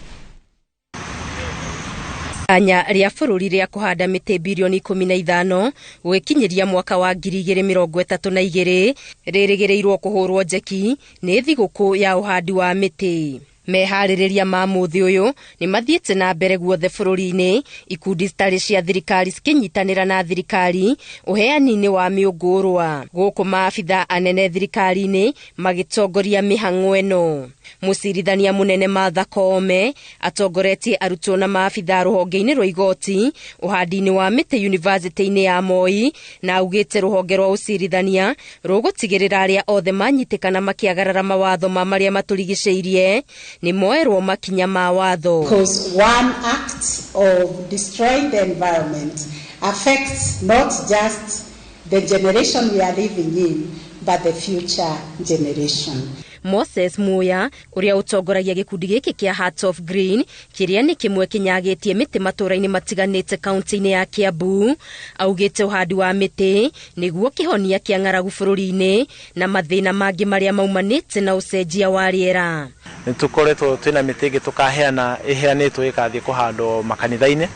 Anya rĩa bũrũri rĩa kũhanda mĩtĩ birioni 15 gũgĩkinyĩria mwaka wa 2032 rĩrĩgĩrĩirwo kũhũrwo njeki nĩ thigũkũ ya ũhandi wa mĩtĩ. Meharĩrĩria ma mũthĩ ũyũ nĩ mathiĩte na mbere guothe bũrũri-inĩ, ikundi citarĩ cia thirikari cikĩnyitanĩra na thirikari ũheani-inĩ wa mĩũngũrwa. Gũkũ maabitha anene thirikari-inĩ magĩtongoria mĩhang'o ĩno. Mũcirithania mũnene Martha Koome atongoretie arutwo na maabitha rũhonge-inĩ rwa igoti ũhandi-inĩ wa mĩtĩ yunivasĩtĩ-inĩ ya Moi, na augĩte rũhonge rwa ũcirithania rũgũtigĩrĩra arĩa othe manyitĩkana makĩagarara mawatho ma marĩa matũrigicĩirie nĩ moerwo makinya ma watho. Because one act of destroying the environment affects not just the generation we are living in, but the future generation. Moses Muya ũrĩa ũtongoragia gĩkundi gĩkĩ kĩa Heart of Green kĩrĩa nĩ kĩmwe kĩnyagĩtie mĩtĩ matũũra-inĩ matiganĩte kaunti-inĩ ya Kiambu augĩte ũhandi wa mĩtĩ nĩguo kĩhonia kĩa ng'aragu bũrũri-inĩ na mathĩna mangĩ marĩa maumanĩte na ũcenjia wa rĩera. Nĩ tũkoretwo twĩna mĩtĩ ĩngĩ tũkaheana ĩheanĩtwo ĩkathiĩ kũhandwo makanitha-inĩ,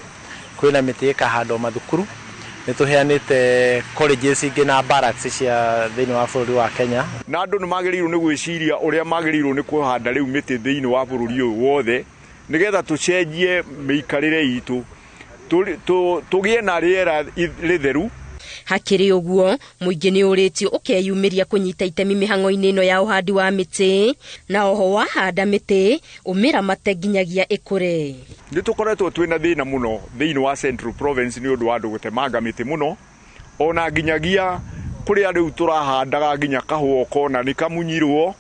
kwĩna mĩtĩ ĩkahandwo mathukuru, nĩ tũheanĩte colleges ingĩ na barracks cia thĩinĩ wa bũrũri wa Kenya. Na andũ nĩ magĩrĩirwo nĩ gwĩciria ũrĩa magĩrĩirwo nĩ kũhanda rĩu mĩtĩ thĩinĩ wa bũrũri ũyũ wothe nĩgetha tũcenjie mĩikarĩre itũ, tũgĩe na rĩera rĩtheru. Hakĩrĩ ũguo, mũingĩ nĩ ũrĩtio ũkeyumĩria kũnyita itemi mĩhang'o-inĩ ĩno ya ũhandi wa mĩtĩ, na oho wahanda mĩtĩ ũmĩramate nginyagia ĩkũre. Nĩ tũkoretwo twĩna thĩna mũno thĩinĩ wa Central Province nĩ ũndũ wa andũ gũtemanga mĩtĩ mũno, ona nginyagia kũrĩa rĩu tũrahandaga nginya kahũa kona nĩ kamunyirwo,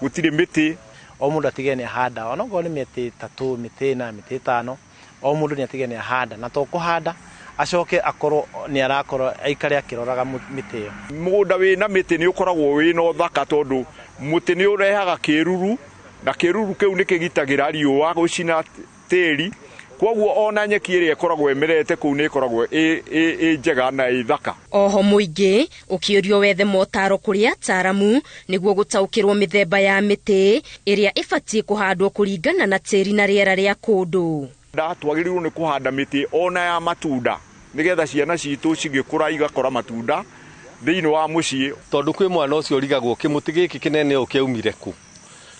gũtirĩ mĩtĩ. O mũndũ atige nĩ ahanda, ona okorwo nĩ mĩtĩ 3, mĩtĩ 4, mĩtĩ 5, o mũndũ nĩ atige nĩ ahanda, na to kũhanda acoke akorwo nĩ arakorwo aikare akĩroraga mĩtĩ ĩyo. Mũgũnda wĩna mĩtĩ nĩ ũkoragwo wĩna ũthaka tondũ mũtĩ nĩ ũrehaga kĩruru, na kĩruru kĩu nĩ kĩgitagĩra riũa gũcina tĩri, koguo ona nyeki ĩrĩa ĩkoragwo ĩmerete kũu nĩ ĩkoragwo ĩ njega na ĩ thaka. Oho mũingĩ ũkĩũrio wethe motaro kũrĩ ataaramu nĩguo gũtaũkĩrwo mĩthemba ya mĩtĩ ĩrĩa ĩbatiĩ kũhandwo kũringana na tĩri na rĩera rĩa kũndũ. Twagĩrĩirwo nĩ kũhanda mĩtĩ ona ya matunda nĩgetha ciana citũ cigĩkũra igakora matunda thĩinĩ wa mũciĩ. Tondũ kwĩ mwana ũcio ũrigagwo kĩmũtĩ gĩkĩ kĩnene ũũ kĩaumire kũ,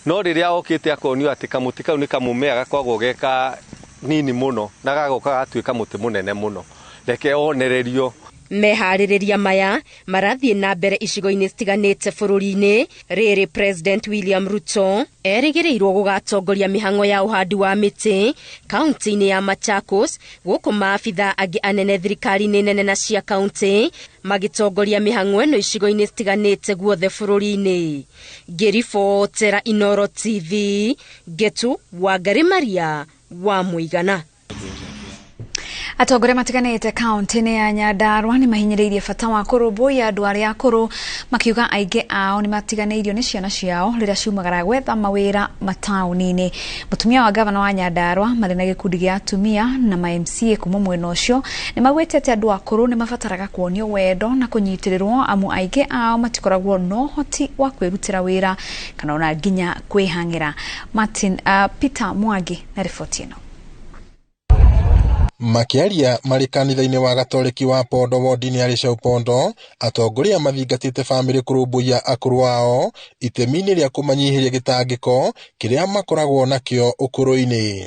no rĩrĩa okĩte akonio atĩ kamũtĩ kau nĩ kamũmea gakoragwo geka nini mũno na gagoka gatuĩka mũtĩ mũnene mũno, reke onererio. Meharĩrĩria maya marathiĩ na mbere icigo-inĩ citiganĩte bũrũri-inĩ. Rĩrĩ President William Ruto erĩgĩrĩirwo gũgatongoria mĩhang'o ya ũhandi wa mĩtĩ kaunti-inĩ ya Machakos, gũkũ maabitha angĩ anene thirikari-inĩ nene na cia kaunti magĩtongoria mĩhang'o ĩno icigo-inĩ citiganĩte guothe bũrũri-inĩ. Ngĩribotera Inoro TV, Ngetu Wangari Maria wa Mũigana. Atongoria matiganĩte kaunti-inĩ ya Nyandarua nĩ mahinyĩrĩirie bata wa kũrũmbũiya andũ arĩa akũrũ, makiuga aingĩ ao nĩ matiganĩirio nĩ ciana ciao rĩrĩa ciumagara gwetha mawĩra mataũni-inĩ. Mũtumia wa gavana wa Nyandarua marĩ na gĩkundi gĩa atumia na ma MCA kuma mwena ũcio nĩ magwetete andũ akũrũ nĩ mabataraga kuonio wendo na kũnyitĩrĩrwo, amu aingĩ ao matikoragwo na ũhoti wa kwĩrutĩra wĩra kana ona nginya kwĩhang'ĩra. Martin Peter Mwangi na riboti ĩno. Makiaria marĩ kanitha-inĩ wa Gatoreki wa Pondo wodi-inĩ ya Rĩcau Pondo, atongoria mathingatĩte bamĩrĩ kũrũmbũiya akũrũ ao itemi-inĩ rĩa kũmanyihĩria gĩtangĩko kĩrĩa makoragwo nakĩo ũkũrũ-inĩ.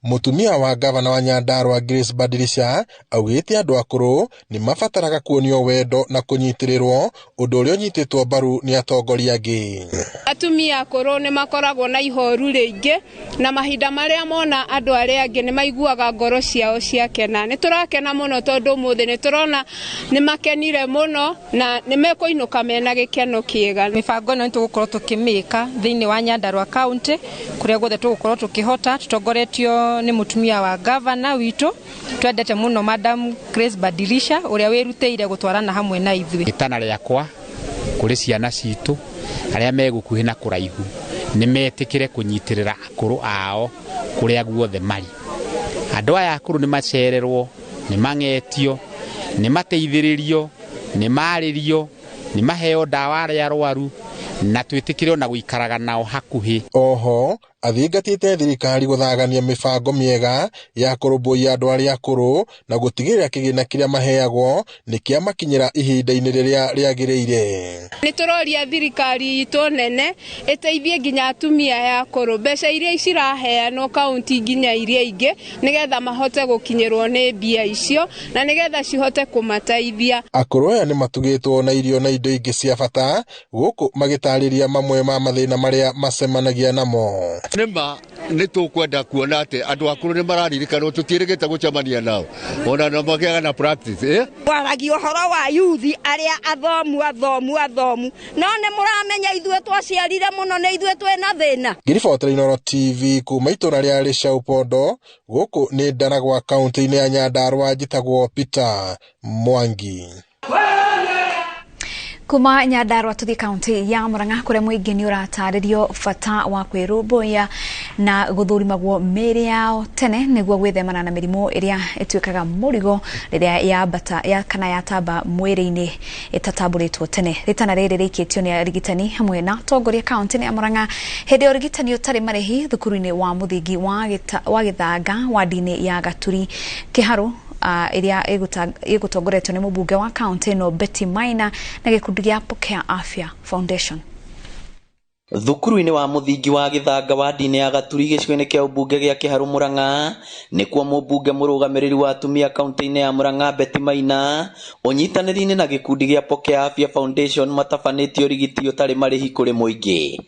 Mũtumia wa gavana wa Nyandarua Grace Badilisha augĩte andũ akũrũ nĩ mabataraga kuonio wendo na kũnyitĩrĩrwo, ũndũ ũrĩa ũnyitĩtwo mbaru nĩ atongoria angĩ. Atumia akũrũ nĩ makoragwo na ihoru rĩingĩ, na mahinda marĩa mona andũ arĩa angĩ nĩ maiguaga ngoro ciao ciakena. Nĩ tũrakena mũno tondũ ũmũthĩ nĩ tũrona nĩ makenire mũno na nĩ mekũinũka mena gĩkeno kĩega. Mĩbango ĩno nĩ tũgũkorwo tũkĩmĩka thĩinĩ wa Nyandarua County kũrĩa guothe tũgũkorwo tũkĩhota, tũtongoretio nĩ mũtumia wa gavana witũ twendete mũno Madam Grace Badilisha ũrĩa wĩrutĩire gũtwarana hamwe na ithuĩ. Itana rĩakwa kũrĩ ciana citũ arĩa me gũkuhĩ na kũraihu nĩ metĩkĩre kũnyitĩrĩra akũrũ ao kũrĩa guothe marĩ. Andũ aya akũrũ nĩ macererwo, nĩ mang'etio, nĩ mateithĩrĩrio, nĩ marĩrio, nĩ maheo ndawa arĩa arwaru, na twĩtĩkĩre ona gũikaraga nao hakuhĩ. Oho athingatĩte thirikari gũthagania mĩbango mĩega ya kũrũmbũiya andũ arĩa akũrũ na gũtigĩrĩra kĩgĩna kĩrĩa maheagwo nĩ kĩamakinyĩra ihinda-inĩ rĩrĩa rĩagĩrĩire. Nĩ tũroria thirikari itũ nene ĩteithie nginya atumia aya akũrũ, mbeca iria ciraheanwo kaunti nginya iria ingĩ, nĩgetha mahote gũkinyĩrwo nĩ mbia icio na nĩgetha cihote kũmateithia. Akũrũ aya nĩ matugĩtwo na irio na indo ingĩ cia bata gũkũ magĩtarĩria mamwe ma mathĩna marĩa macemanagia namo. Nĩma nĩ tũkwenda kuona atĩ andũ akũrũ nĩ mararirikanwo, tũtiĩrĩgĩte gũcemania nao ona no magĩaga na practice. Twaragia ũhoro wa yuthi arĩa athomu athomu athomu, no nĩ mũramenya ithuĩ twaciarire mũno, nĩ ithuĩ twĩna thĩna. Ngĩribotera Inooro TV kuma itũra rĩa Rĩcau Pondo, gũkũ nĩ Ndaragwa kaunti-inĩ ya Nyandarua, njĩtagwo Peter Mwangi. Kuma Nyandarua tuthi kaunti ya Murang'a kuria muingi ni ũratarĩrio bata wa kwĩrũmbũiya na gũthũrimagwo mĩĩrĩ yao tene nĩguo gwĩthemana na mĩrimũ ĩrĩa ĩtuĩkaga mũrigo rĩrĩa yambata ya kana yatamba mwĩrĩ-inĩ ĩtatambũrĩtwo tene. Rĩtana rĩrĩ rĩikĩtio nĩ arigitani hamwe na atongoria kaunti-inĩ ya Murang'a hĩndĩ ya ũrigitani ũtarĩ marĩhi thukuru-inĩ wa mũthingi wa Gĩthanga wadi-inĩ ya Gaturi Kĩharũ ĩrĩa ĩgũtongoretio nĩ mũmbunge wa kaunti ĩno Betty Maina na gĩkundi gĩa Pokea Afya Foundation. Thukuru-inĩ wa mũthingi wa Gĩthanga wadi-inĩ ya Gaturi gĩcigo-inĩ kĩa ũmbunge gĩa Kĩharũ Murang'a nĩkuo mũmbunge mũrũgamĩrĩri wa atumia kaunti-inĩ ya Murang'a Betty Maina ũnyitanĩri-inĩ na gĩkundi gĩa Pokea Afya Foundation matabanĩtie ũrigiti ũtarĩ marĩhi kũrĩ mũingĩ.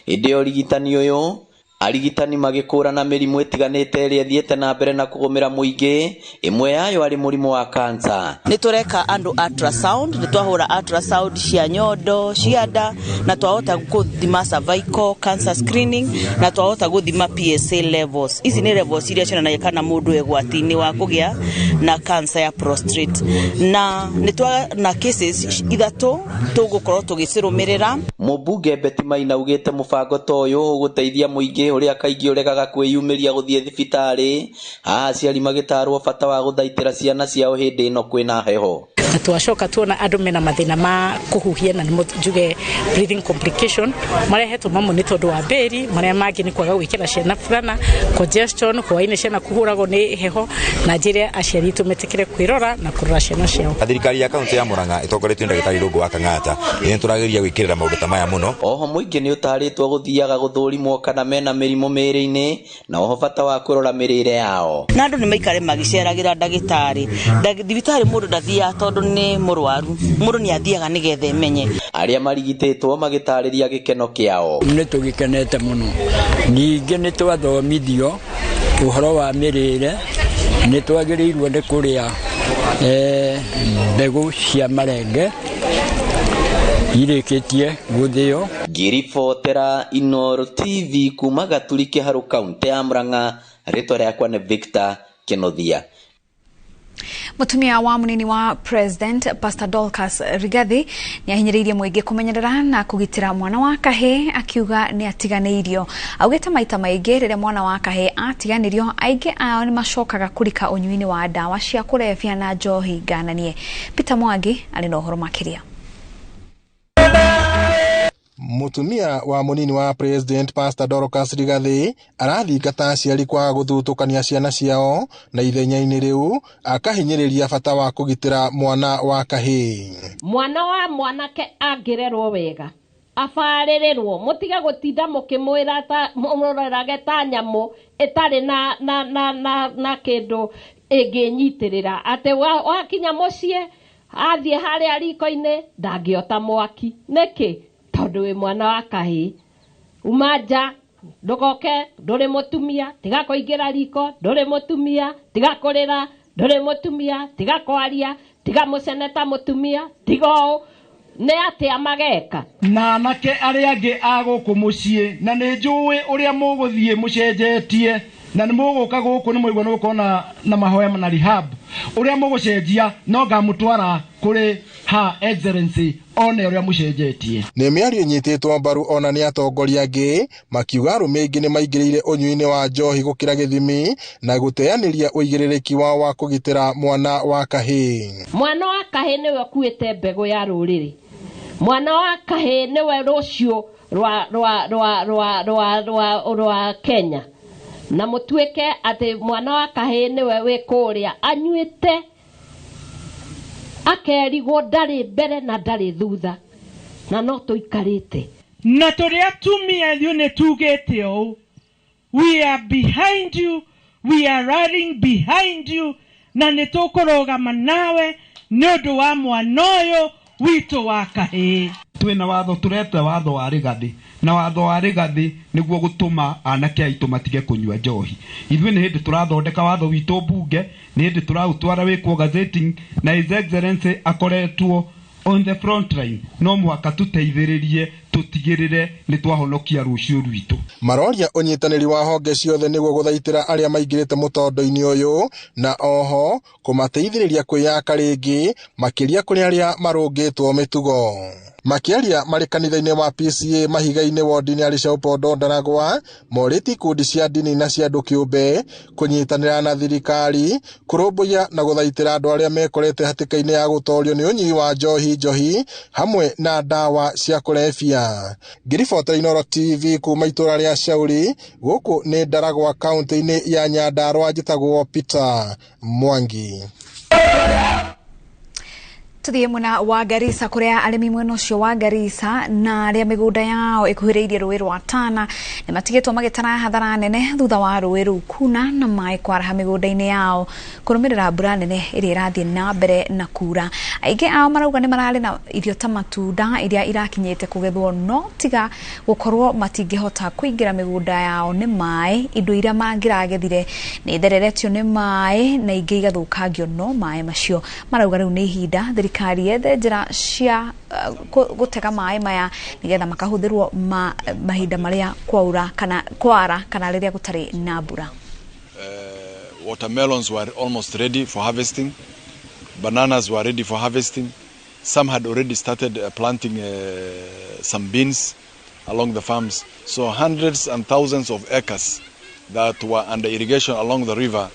Hĩndĩ ya ũrigitani ũyũ arigitani magĩkũrana mĩrimũ ĩtiganĩte ĩrĩa ĩthiĩte na mbere na kũgũmĩra mũingĩ, ĩmwe yayo arĩ mũrimũ wa kansa. Nĩ tũreka andũ ultrasound, nĩ twahũra ultrasound cia nyondo, cia nda, na twahota gũthima cervical cancer screening, na twahota gũthima PSA levels. Ici nĩ levels iria cionanagia kana mũndũ e ũgwati-inĩ wa kũgĩa na cancer ya prostate. Na nĩ twa na cases ithatũ tũgũkorwo tũgĩcirũmĩrĩra. Mũmbunge Betty Maina augĩte mũbango ta ũyũ ũgũteithia mũingĩ ũrĩa kaingĩ ũregaga kwĩyumĩria gũthiĩ thibitarĩ, haha aciari magĩtarwo bata wa gũthaitĩra ciana ciao hĩndĩ ĩno kwĩna heho. Na twacoka tuona andũ mena mathĩna ma kũhuhia na nĩmo njuge breathing complication marehetwo mamwe nĩ tondũ wa mbĩri, marĩa mangĩ nĩ kwaga gwĩkĩra ciana burana, congestion, hwaĩ-inĩ ciana kũhũragwo nĩ heho, na njĩre aciari aitũ metĩkĩre kwĩrora na kũrora ciana ciao. Thirikari ya kaunti ya Murang'a ĩtongoretio nĩ ndagĩtarĩ Irũngũ wa Kang'ata nĩ tũrageria gwĩkĩrĩra maũndũ ta maya mũno. Oho mũingĩ nĩ ũtarĩtwo gũthiaga gũthũrimwo kana mena mĩrimũ mĩĩrĩ-inĩ na oho bata wa kũrora mĩrĩre yao. Na andũ nĩ maikare magĩceragĩra ndagĩtarĩ. Thibitarĩ mũndũ ndathiaga tondũ nĩ mũrwaru, mũndũ nĩ athiaga nĩgetha emenye. Arĩa marigitĩtwo magĩtarĩria gĩkeno kĩao. Nĩ tũgĩkenete mũno, ningĩ nĩ twathomithio ũhoro wa mĩrĩre, nĩ twagĩrĩirwo nĩ kũrĩa mbegũ cia marenge irĩkĩtie gũthĩo. Ngĩribotera Inooro TV kuma Gaturi Kĩharũ kaunti ya Murang'a, rĩtwa rĩakwa nĩ Victor Kĩnuthia. Mutumia wa munini wa President Pastor Dorcas Rigathi ni ahinyĩrĩirie mũingĩ kũmenyerera na kũgitĩra mwana wa kahĩĩ, akiuga nĩ atiganĩirio. Augĩte maita maingĩ rĩrĩa mwana wa kahĩĩ atiganĩrio, aingĩ ao nĩ macokaga kũrika ũnyui-inĩ wa ndawa cia kũrebia na njohi ngananie. Peter Mwangi arĩ na ũhoro makĩria. Mutumia wa munini wa President Pastor Dorcas Rigathi arathingata aciari kwaga gũthutũkania ciana ciao na ithenya-inĩ rĩu akahinyĩrĩria bata wa kũgitĩra mwana wa kahĩĩ. Mwana wa mwanake angĩrerwo wega abarĩrĩrwo, mũtige gũtinda mũkĩmwĩra ta mũrorage ta nyamũ ĩtarĩ na na na na na kĩndũ ĩngĩnyitĩrĩra, atĩ wakinya mũciĩ athiĩ harĩa riko-inĩ ndangĩota mwaki. Nĩkĩ? Tondũ wĩ mwana wa kahĩĩ, uma nja, ndũgoke, ndũrĩ mũtumia, tiga kũingĩra riko, ndũrĩ mũtumia, tiga kũrĩra, ndũrĩ mũtumia, tiga kwaria, tiga mũcene ta mũtumia, tiga ũũ. Nĩ atĩa mageka? Na anake arĩa angĩ a gũkũ mũciĩ, na nĩ njũĩ ũrĩa mũgũthiĩ mũcenjetie, na nĩ mũgũka gũkũ nĩ mũigua nĩ gũkorwo na mahoya na rehab, ũrĩa mũgũcenjia no ngamũtwara kũrĩ Her Excellency one ũrĩa mũcenjetie. Nĩ mĩario ĩnyitĩtwo mbaru ona nĩ atongoria angĩ makiuga arũme aingĩ nĩ maingĩrĩire ũnyui-inĩ wa njohi gũkĩra gĩthimi na gũteanĩria ũigĩrĩrĩki wao wa kũgitĩra mwana wa kahĩĩ. Mwana wa kahĩĩ nĩwe ũkuĩte mbegũ ya rũrĩrĩ. Mwana wa kahĩĩ nĩwe rũciũ rwa rwa rwa rwa rwa rwa rwa Kenya. Na mũtuĩke atĩ mwana wa kahĩĩ nĩwe wĩ kũrĩa anyuĩte akerigwo ndarĩ mbere na ndarĩ thutha, na no tũikarĩte. Na tũrĩ atumia ithuĩ nĩ tugĩte ũũ, we are behind you, we are riding behind you, na nĩ tũkũrũgama nawe nĩ ũndũ wa mwana ũyũ witũ wa kahĩĩ. Twĩna watho tũreta watho wa Rigathi, na watho wa Rigathi nĩguo gũtũma anake aitũ matige kũnyua njohi. Ithuĩ nĩ hĩndĩ tũrathondeka watho witũ mbunge, nĩ hĩndĩ tũraũtwara wĩkwo gazetting, na His Excellency akoretwo on the front line. No mũhaka tũteithĩrĩrie tũtigĩrĩre nĩ twahonokia rũciũ rwitũ. Maroria ũnyitanĩri wa honge ciothe nĩguo gũthaitĩra arĩa maingĩrĩte mũtondo-inĩ ũyũ, na oho kũmateithĩrĩria kwĩyaka rĩngĩ, makĩria kũrĩ arĩa marũngĩtwo mĩtugo. Makĩaria marĩ kanitha-inĩ wa PCA mahiga-inĩ wodi-inĩ ya Rĩcaũpondo Ndaragwa, morĩtie ikundi cia ndini na cia andũ kĩũmbe kũnyitanĩra na thirikari kũrũmbũiya na gũthaitĩra andũ arĩa mekorete hatĩka-inĩ ya gũtorio nĩ ũnyui wa njohi njohi hamwe na ndawa cia kũrebia. Ngĩribotera Inooro TV kuma itũra rĩa Shauri, gũkũ nĩ Ndaragwa kaunti-inĩ ya Nyandarua, njĩtagwo Peter Mwangi. Tuthiĩ mwena wa Garissa kũrĩa arĩmi mwena ũcio wa Garissa na arĩa mĩgũnda yao ĩkuhĩrĩirie rũĩ rwa Tana nĩ matigĩtwo magĩtara hathara nene thutha wa rũĩ rũu kuna na maĩ kwaraha mĩgũnda-inĩ yao kũrũmĩrĩra mbura nene ĩrĩa ĩrathiĩ na mbere na kura. Aingĩ ao marauga nĩ mararĩ na irio ta matunda iria irakinyĩte kũgethwo, no tiga gũkorwo matingĩhota kũingĩra mĩgũnda yao nĩ maĩ, indo iria mangĩragethire nĩ ithereretio nĩ maĩ na ingĩ igathũkangio no maĩ macio. Marauga rĩu nĩ ihinda thirikari yethe njĩra cia gũtega maĩ maya nĩgetha makahũthĩrwo mahinda marĩa kwaura kana kwara kana rĩrĩa gũtarĩ na mbura. Watermelons were almost ready for harvesting. Bananas were ready for harvesting. Some had already started planting some beans along the farms. So hundreds and thousands of acres that were under irrigation along the river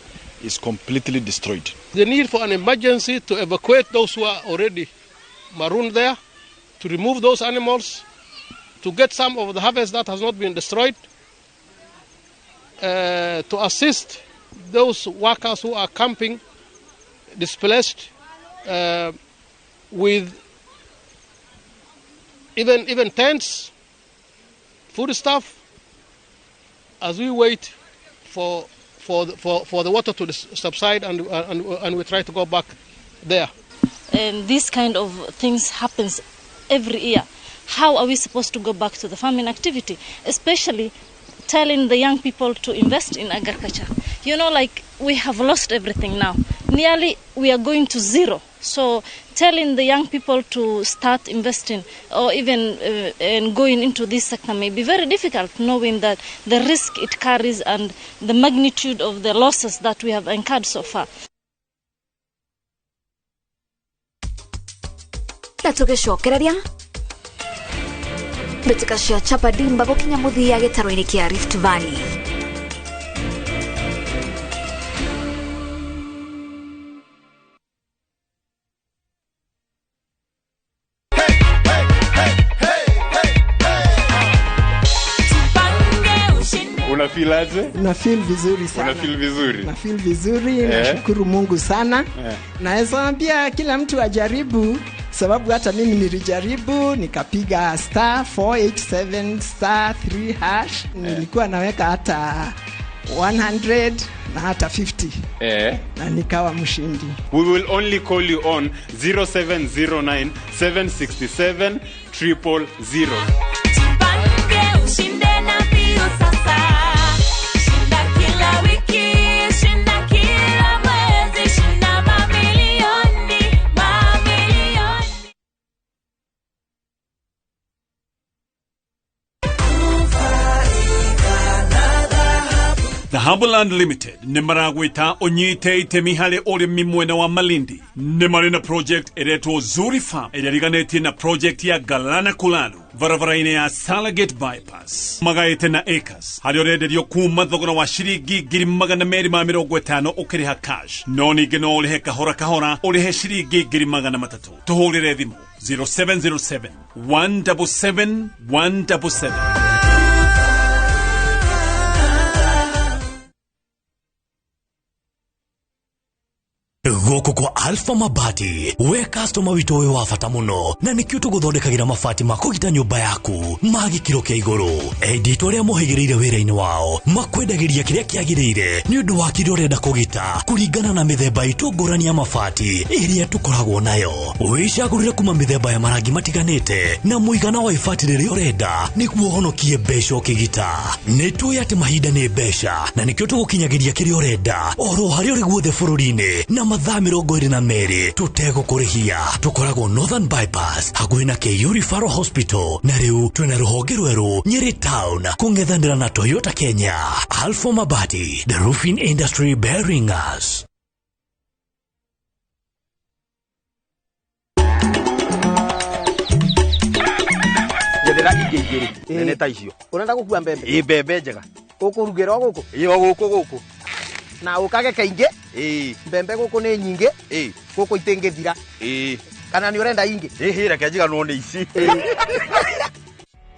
is completely destroyed. The need for an emergency to evacuate those who are already marooned there, to remove those animals, to get some of the harvest that has not been destroyed, to assist those workers who are camping, displaced, with even tents, foodstuff, as we wait for the water to subside and we try to go back there. And this kind of things happens every year. How are we supposed to go back to the farming activity, especially telling the young people to invest in agriculture? You know, like we have lost everything now. Nearly we are going to zero. So telling the young people to start investing or even and going into this sector may be very difficult, knowing that the risk it carries and the magnitude of the losses that we have incurred so far. Na tũgĩcokereria mbĩtĩka cia Chapadimba gũkinya mũthia gĩtarũ-inĩ kĩa Rift Valley. Una feel aje? Na feel vizuri sana. Una feel vizuri? Na feel vizuri, nashukuru Mungu sana. Naweza ambia kila mtu ajaribu, sababu hata mimi nilijaribu, nikapiga star 487 star 3 hash. Nilikuwa naweka hata 100 na hata 50. Na nikawa mshindi. We will only call you on 0709 767 000. Jipange ushinde na mbio sasa. Shinda kila wiki, shinda kila mwezi, shinda mamilioni, mamilioni. Dhahabuland Limited nĩ maragwĩta ũnyite itemi harĩ ũrĩmi mwena wa Malindi. Nĩ marĩ na project ĩretwo Zuri Farm ĩrĩa ĩriganĩtie na project ya Galana Kulalu barabara-inĩ ya Salagate Bypass. Magaĩte na acres harĩa ũrenderio kuma thogora wa ciringi 250,000 ũkĩrĩha cash, no ningĩ no ũrĩhe kahora kahora ũrĩhe ciringi 300,000. Tũhũrĩre thimũ 0707 177 177. Gũkũ kwa Alpha Mabati, we customer witũ wĩ wa bata mũno, na nĩkĩo tũgũthondekagĩra mabati ma kũgita nyũmba yaku ma gĩkĩro kĩa igũrũ. Endia arĩa mohĩgĩrĩire wĩra-inĩ wao makwendagĩria kĩrĩa kĩagĩrĩire nĩ ũndũ wa kĩrĩa ũrenda kũgita kũringana na mĩthemba itũ ngũrani ya mabati ĩrĩa tũkoragwo nayo. Wĩcagũrĩre kuma mĩthemba ya marangi matiganĩte na mũigana wa ibati rĩrĩa ũrenda nĩguo ũhonokie mbeca ũkĩgita. Nĩ tũĩ atĩ mahinda nĩ mbeca na nĩkĩo tũgũkinyagĩria kĩrĩa ũrenda oro harĩa ũrĩ guothe bũrũri-inĩ na mathaa 22 tũtegũkũrĩhia. Tũkoragwo Northern Bypass hakuhĩ na KU Referral Hospital, na rĩu twĩna rũhonge rwerũ Nyeri Town kũng'ethanĩra na Toyota Kenya. Alpha Mabati, the roofing industry bearing us. Njethera ingĩ igĩrĩ nene ta icio. Ũrenda gũkua mbembe? Ĩ, mbembe njega. Ũkũrugĩra o gũkũ? Ĩ, o gũkũ gũkũ. Na ũkage kaingĩ? Ĩ. Mbembe gũkũ nĩ nyingĩ. Ĩ. Gũkũ itingĩthira. Ĩ. Kana nĩ ũrenda ingĩ? Ĩ, reke njiganwo nĩ ici.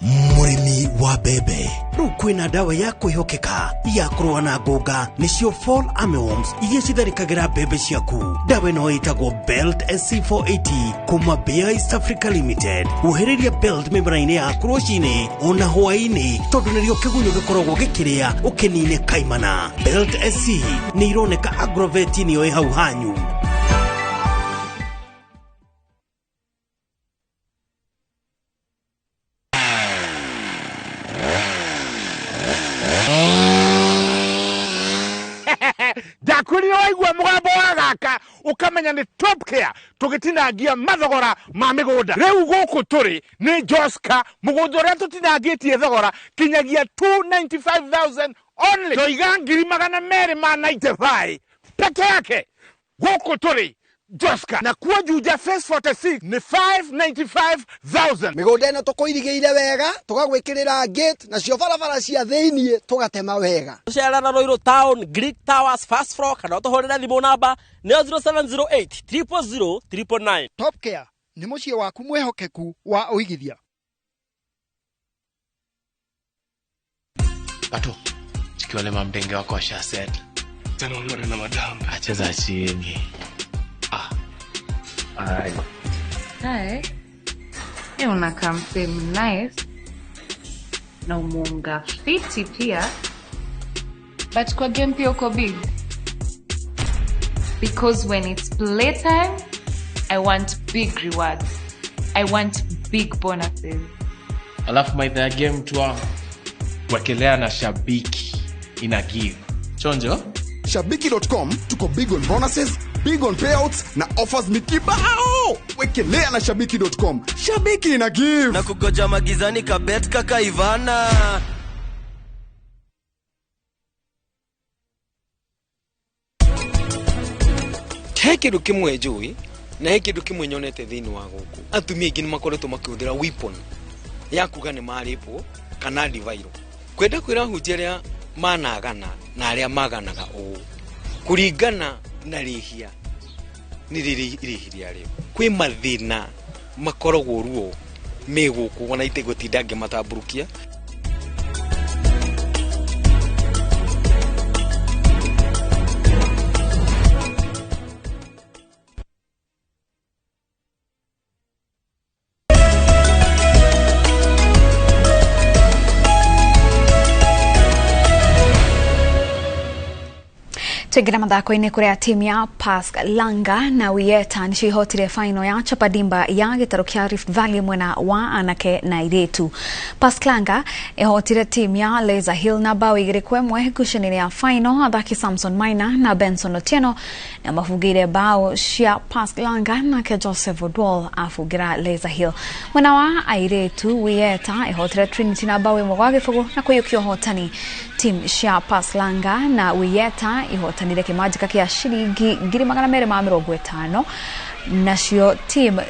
Mũrĩmi wa mbembe, rĩu kwĩna ndawa ya kwĩhokeka ya kũrũa na ngũnga, nĩcio Fall Armyworms iria citharĩkagĩra mbembe ciaku. Ndawa ĩno ĩtagwo Belt SC480 kuma Bayer East Africa Limited. Wohereria Belt mĩmera-inĩ yaku rũcinĩ ona hwaĩ-inĩ, tondũ nĩrĩo kĩgunyũ gĩkoragwo gĩkĩrĩa ũkĩnine kaimana. Belt SC nĩ ironeka Agrovet nĩyo ĩ hau hanyu. Ndakwĩrire waigua mũgambo wa gaka ũkamenya nĩ Top Care tũgĩtinangia mathogora ma mĩgũnda. Rĩu gũkũ tũrĩ nĩ Joska, mũgũnda ũrĩa tũtinangĩtie thogora kinyagia 295,000 only. Toiga 295,000 peke yake. Gũkũ tũrĩ Joska, na kuo Juja Phase 46 nĩ 595,000. Mĩgũnda ĩno tũkũirigĩire wega, tũgagwĩkĩrĩra gate, nacio barabara cia thĩiniĩ tũgatema wega. Tũcerera Ruiru Town, Greek Towers, first floor, kana ũtũhũrĩre thimũ namba nĩyo 0708 000 999. Top Care nĩ mũciĩ waku mwĩhokeku wa ũigithia. Pato, chikiwale mamdenge wako washa set. Tena unore na madam. Acheza chini. Hi. Hi. Hey, unakaa msee nice. Na umeunga fiti pia. But kwa game pia uko big. Because when it's playtime, I want big rewards. I want big bonuses. Alafu maitha ya game tu wangu. Wekelea na Shabiki ina give. Chonjo? Shabiki.com tuko big on bonuses, Big on payouts na offers ni kibao. Wekelea na shabiki.com. Shabiki ina give. Na kugoja magizani kabet kaka Ivana. He kindu kimwe njui na he kindu kimwe nyonete thiini wa guku atumia aingi nimakoretwo makihuthira weapon ya kuga ni marĩpwo kana ndivairwo kwenda kwira hunjia aria managana na aria maganaga ũũ kũringana na rĩhia nĩ rĩrĩ irĩhi rĩarĩo kwĩ mathĩna makoragwo ruo me gũkũ ona itegũtinda ngĩmatambũrũkia. Tuingira mathako-inĩ kũrĩa timu ya Pask Langa na Wieta nĩcio ihotire final ya Chapadimba ya gĩtarũ kĩa Rift Valley mwena wa anake na airĩtu. Pask Langa ĩhotire timu ya Laser Hill na bao 2-1 ngucanio-inĩ ya final. Athaki Samson Maina na Benson Otieno na mabungĩire bao cia Pask Langa, nake Joseph Odwal abungĩra Laser Hill. Mwena wa airĩtu Wieta ĩhotire Trinity na bao 1-0 na kũiyũkia ũhotani. Timu cia Pask Langa na Wieta ihotanire kĩmanjĩka kĩa ciringi 250,000, nacio timu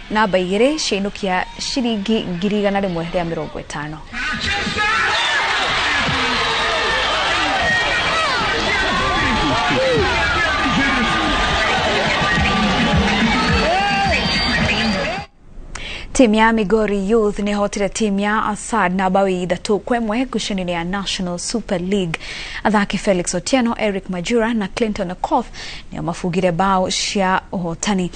namba 2 ciainũkia ciringi 150,000. Timu ya Migori Youth nĩhotire timu ya Assad na bao 3-1 ngucanio-inĩ ya National Super League. Athaki Felix Otieno, Eric Majura na Clinton Okoth nĩo mabungire bao cia ũhotani.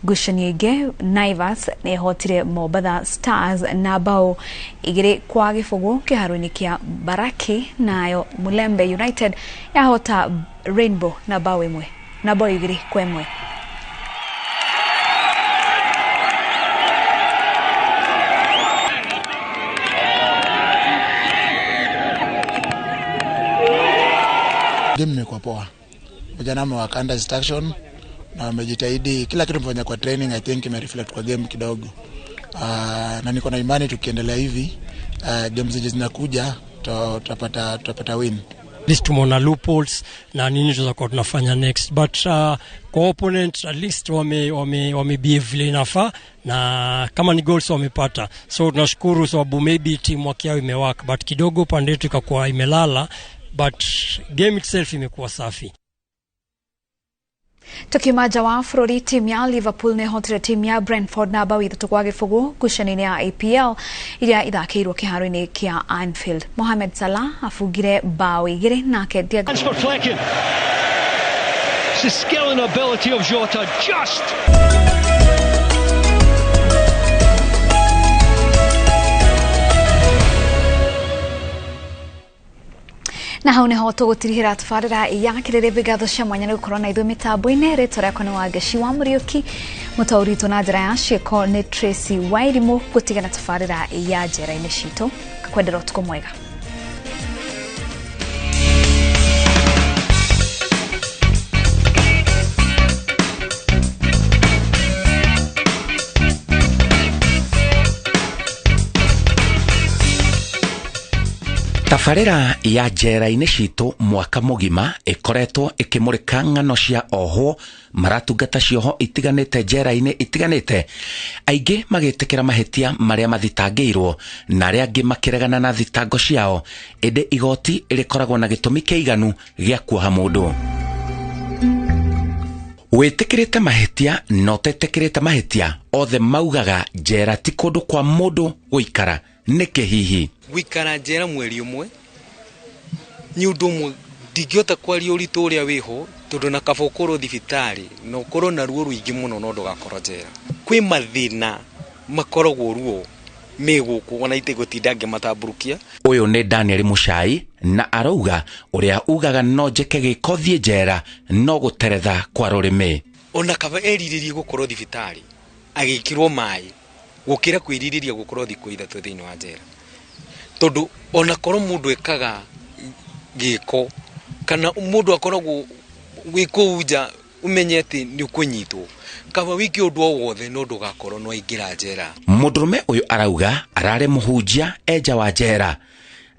Ngucanio ĩngĩ, Naivas nĩhotire Mombatha Stars na bao 2-0 kĩharo-inĩ kĩa Baraki, nayo Mulembe United yahota Rainbow na bao 2-1. Game imekuwa poa. Vijana wamewaka under instruction na wamejitahidi, kila kitu tumefanya kwa training I think ime reflect kwa game kidogo. Na niko na imani tukiendelea hivi games zenye zinakuja tutapata win. At least tumeona loopholes na nini tutakuwa tunafanya next, but kwa opponent at least wame behave vile inafaa, na kama ni goals wamepata, so tunashukuru sababu maybe team work yao imework, but kidogo pande yetu ikakuwa imelala, but game itself imekuwa safi. Tukiuma nja wa bũrũri, timu ya Liverpool nĩhotire timu ya Brentford na bao 3-0 ngucanio-inĩ ya EPL iria ithakĩirwo kĩharo-inĩ kĩa Anfield. Mohamed Salah abungire bao 2 nake Diego. For Flecken. It's the skill and ability of Jota just. Na hau niho tũgũtirihĩra tabarĩra ya kĩrĩrĩmbĩ. Ngatho cia mwanya nĩ gũkorwo na ithuĩ mĩtambo-inĩ. Rĩtwa rĩakwa nĩ Wangeci wa Mũriũki, mũtaũri witũ na njĩra ya ciĩko nĩ Tracy Wairimũ. Gũtigana tabarĩra ya njera-inĩ citũ, ngakwendera ũtukũ mwega. Tabarĩra ya njera-inĩ citũ mwaka mũgima ĩkoretwo ĩkĩmũrĩka ng'ano cia ohwo maratungata cioho itiganĩte njera-inĩ itiganĩte, aingĩ magĩtĩkĩra mahĩtia marĩa mathitangĩirwo na arĩa angĩ makĩregana na thitango ciao, ĩndĩ igoti rĩkoragwo na gĩtũmi kĩiganu gĩa kuoha mũndũ. Wĩtĩkĩrĩte mahĩtia na ũtetĩkĩrĩte mahĩtia, othe maugaga njera ti kũndũ kwa mũndũ gũikara. Nĩkĩ hihi? Gũikara njera mweri ũmwe nĩ ũndũ ũmwe ndingĩhota kwaria ũritũ ũrĩa wĩho, tondũ na kaba ũkorwo thibitarĩ na ũkorwo na ruo rũingĩ mũno no ndũgakorwo njera. Kwĩ mathĩna makoragwo ruo me gũkũ ona itegũtinda ngĩmatambũrũkia. Ũyũ nĩ Daniel Muchai na arauga ũrĩa ugaga no njĩke gĩko thiĩ njera no gũteretha kwa rũrĩmĩ. Ona kaba erirĩrie gũkorwo thibitarĩ agĩkĩrwo maĩ gũkĩra kwĩrirĩria gũkorwo thikũ 3 thĩinĩ wa njera, tondũ ona korwo mũndũ ekaga gĩko kana mũndũ akoragwo wĩ kũu nja Ũmenye atĩ nĩ ũkũnyitwo. Kaba wike ũndũ o wothe no ndũgakorwo no aingĩra njera. Mũndũrũme ũyũ arauga ararĩ mũhunjia enja wa njera.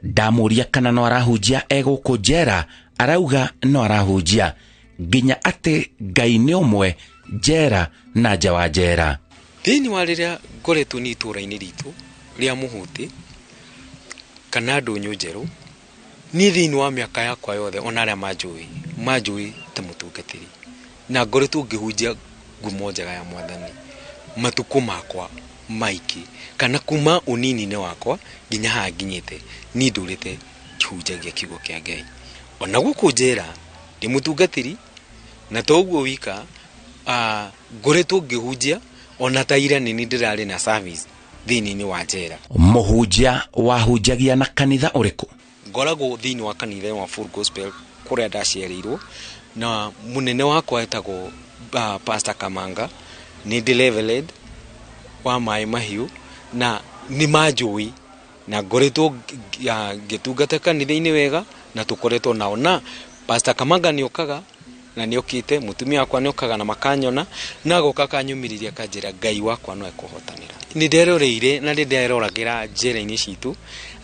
Ndamũria kana no arahunjia e gũkũ njera, arauga no arahunjia nginya atĩ Ngai nĩ ũmwe njera na nja wa njera. Thĩinĩ wa rĩrĩa ngoretwo nĩ itũũra-inĩ ritũ rĩa Mũhũtĩ kana Ndũnyũ Njerũ, niĩ thĩinĩ wa mĩaka yakwa yothe ona arĩa manjũĩ ta mũtungatĩri, na ngoretwo ngĩhunjia ngumo njega ya Mwathani matukũ makwa maingĩ, kana kuma ũnini-inĩ wakwa nginya haha nginyĩte, niĩ ndũrĩte ngĩhunjagia kiugo kĩa Ngai. Ona gũkũ njera ndĩ mũtungatĩri, na to ũguo wika, ngoretwo ngĩhunjia ona ta ira nĩ ndĩrarĩ na service thĩinĩ wa njera. Mũhunjia wahunjagia na kanitha ũrĩkũ? Ngoragwo thĩinĩ wa kanitha wa Full Gospel kũrĩa ndaciarĩirwo, na mũnene wakwa etagwo Pastor Kamanga, nĩ ndĩ leveled wa maĩ mahiũ, na nĩ manjũĩ, na ngoretwo ngĩtungata kanitha-inĩ wega, na tũkoretwo nao. Na Pastor Kamanga nĩ okaga, na nĩ okĩte, mũtumia wakwa nĩ okaga na makanyona, na agoka akanyũmĩrĩria akanjĩra Ngai wakwa no ekũhotanĩra. Nĩ nderoreire na nĩ nderoragĩra njĩra-inĩ citũ,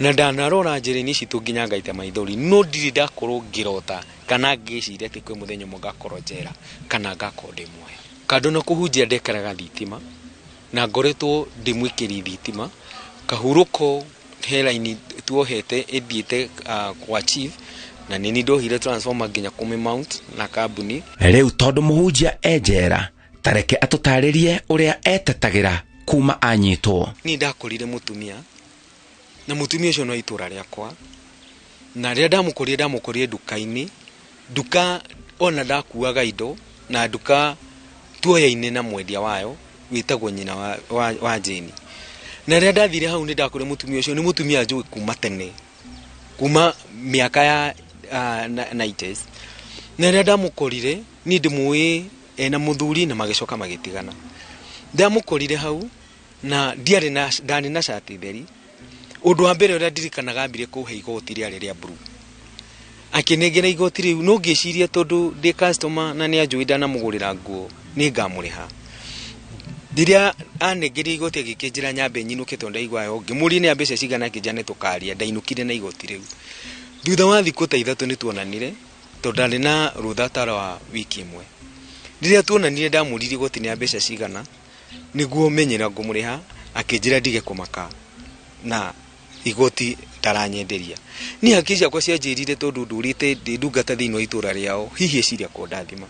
na ndanarora njĩra-inĩ citũ nginya ngaita maithori, no ndirĩ ndakorwo ngĩrota kana ngĩciria atĩ kwĩ mũthenya ũmwe ngakorwo njera kana ngakorwo ndĩ muoyo. Kando na kũhunjia ndekaraga thitima, na ngoretwo ndĩ mwĩkĩri thitima. Kahurũko he raini tuohete ĩthiĩte kwa chief, na nĩ ndohire transformer nginya kũmĩ mount na kambuni. Rĩu tondũ mũhunjia e njera, tareke atũtarĩrie ũrĩa etetagĩra kuma anyitwo. Niĩ ndakorire mũtumia, na mũtumia ũcio no itũra rĩakwa, na rĩrĩa ndamũkorire nduka-inĩ, nduka ona ndakuaga indo, na nduka tuoya-inĩ na mwendia wayo wĩtagwo nyina wa Jane. Na rĩrĩa ndathire hau nĩ ndakorire mũtumia ũcio, nĩ mũtumia njũĩ kuma tene, kuma mĩaka ya 90s. Na rĩrĩa ndamũkorire, niĩ ndĩmũĩ ena mũthuri na magĩcoka magĩtigana. Ndamũkorire hau na ndiarĩ na, ndarĩ na cati theri. Ũndũ wa mbere ũrĩa ndirikanaga ambire kũhe igoti rĩarĩ rĩa blue. Akĩnengera igoti rĩu, no ngĩciria tondũ ndĩ customer na nĩ anjũĩ ndanamũgũrĩra nguo, nĩ ngamũrĩha. Rĩrĩa anengeria igoti agĩkĩnjĩra nyambe nyinũke tondũ ndaigua heho, ngĩmũria nĩ mbeca cigana, akĩnjĩra nĩ tũkaria, ndainũkire na igoti rĩu. Thutha wa thikũ ta ithatũ nĩ tuonanire, tondũ ndarĩ na rũtha ta rwa wiki ĩmwe. Rĩrĩa tuonanire ndamũririe igoti nĩ mbeca cigana, nĩguo menyera ngũmũrĩha, akĩnjĩra ndige kũmaka na igoti ndaranyenderia. Niĩ hakiri ciakwa cianjĩrire tondũ ndũrĩte ndĩ ndungata thĩinĩ wa itũra rĩao, hihi eciria kũndathima.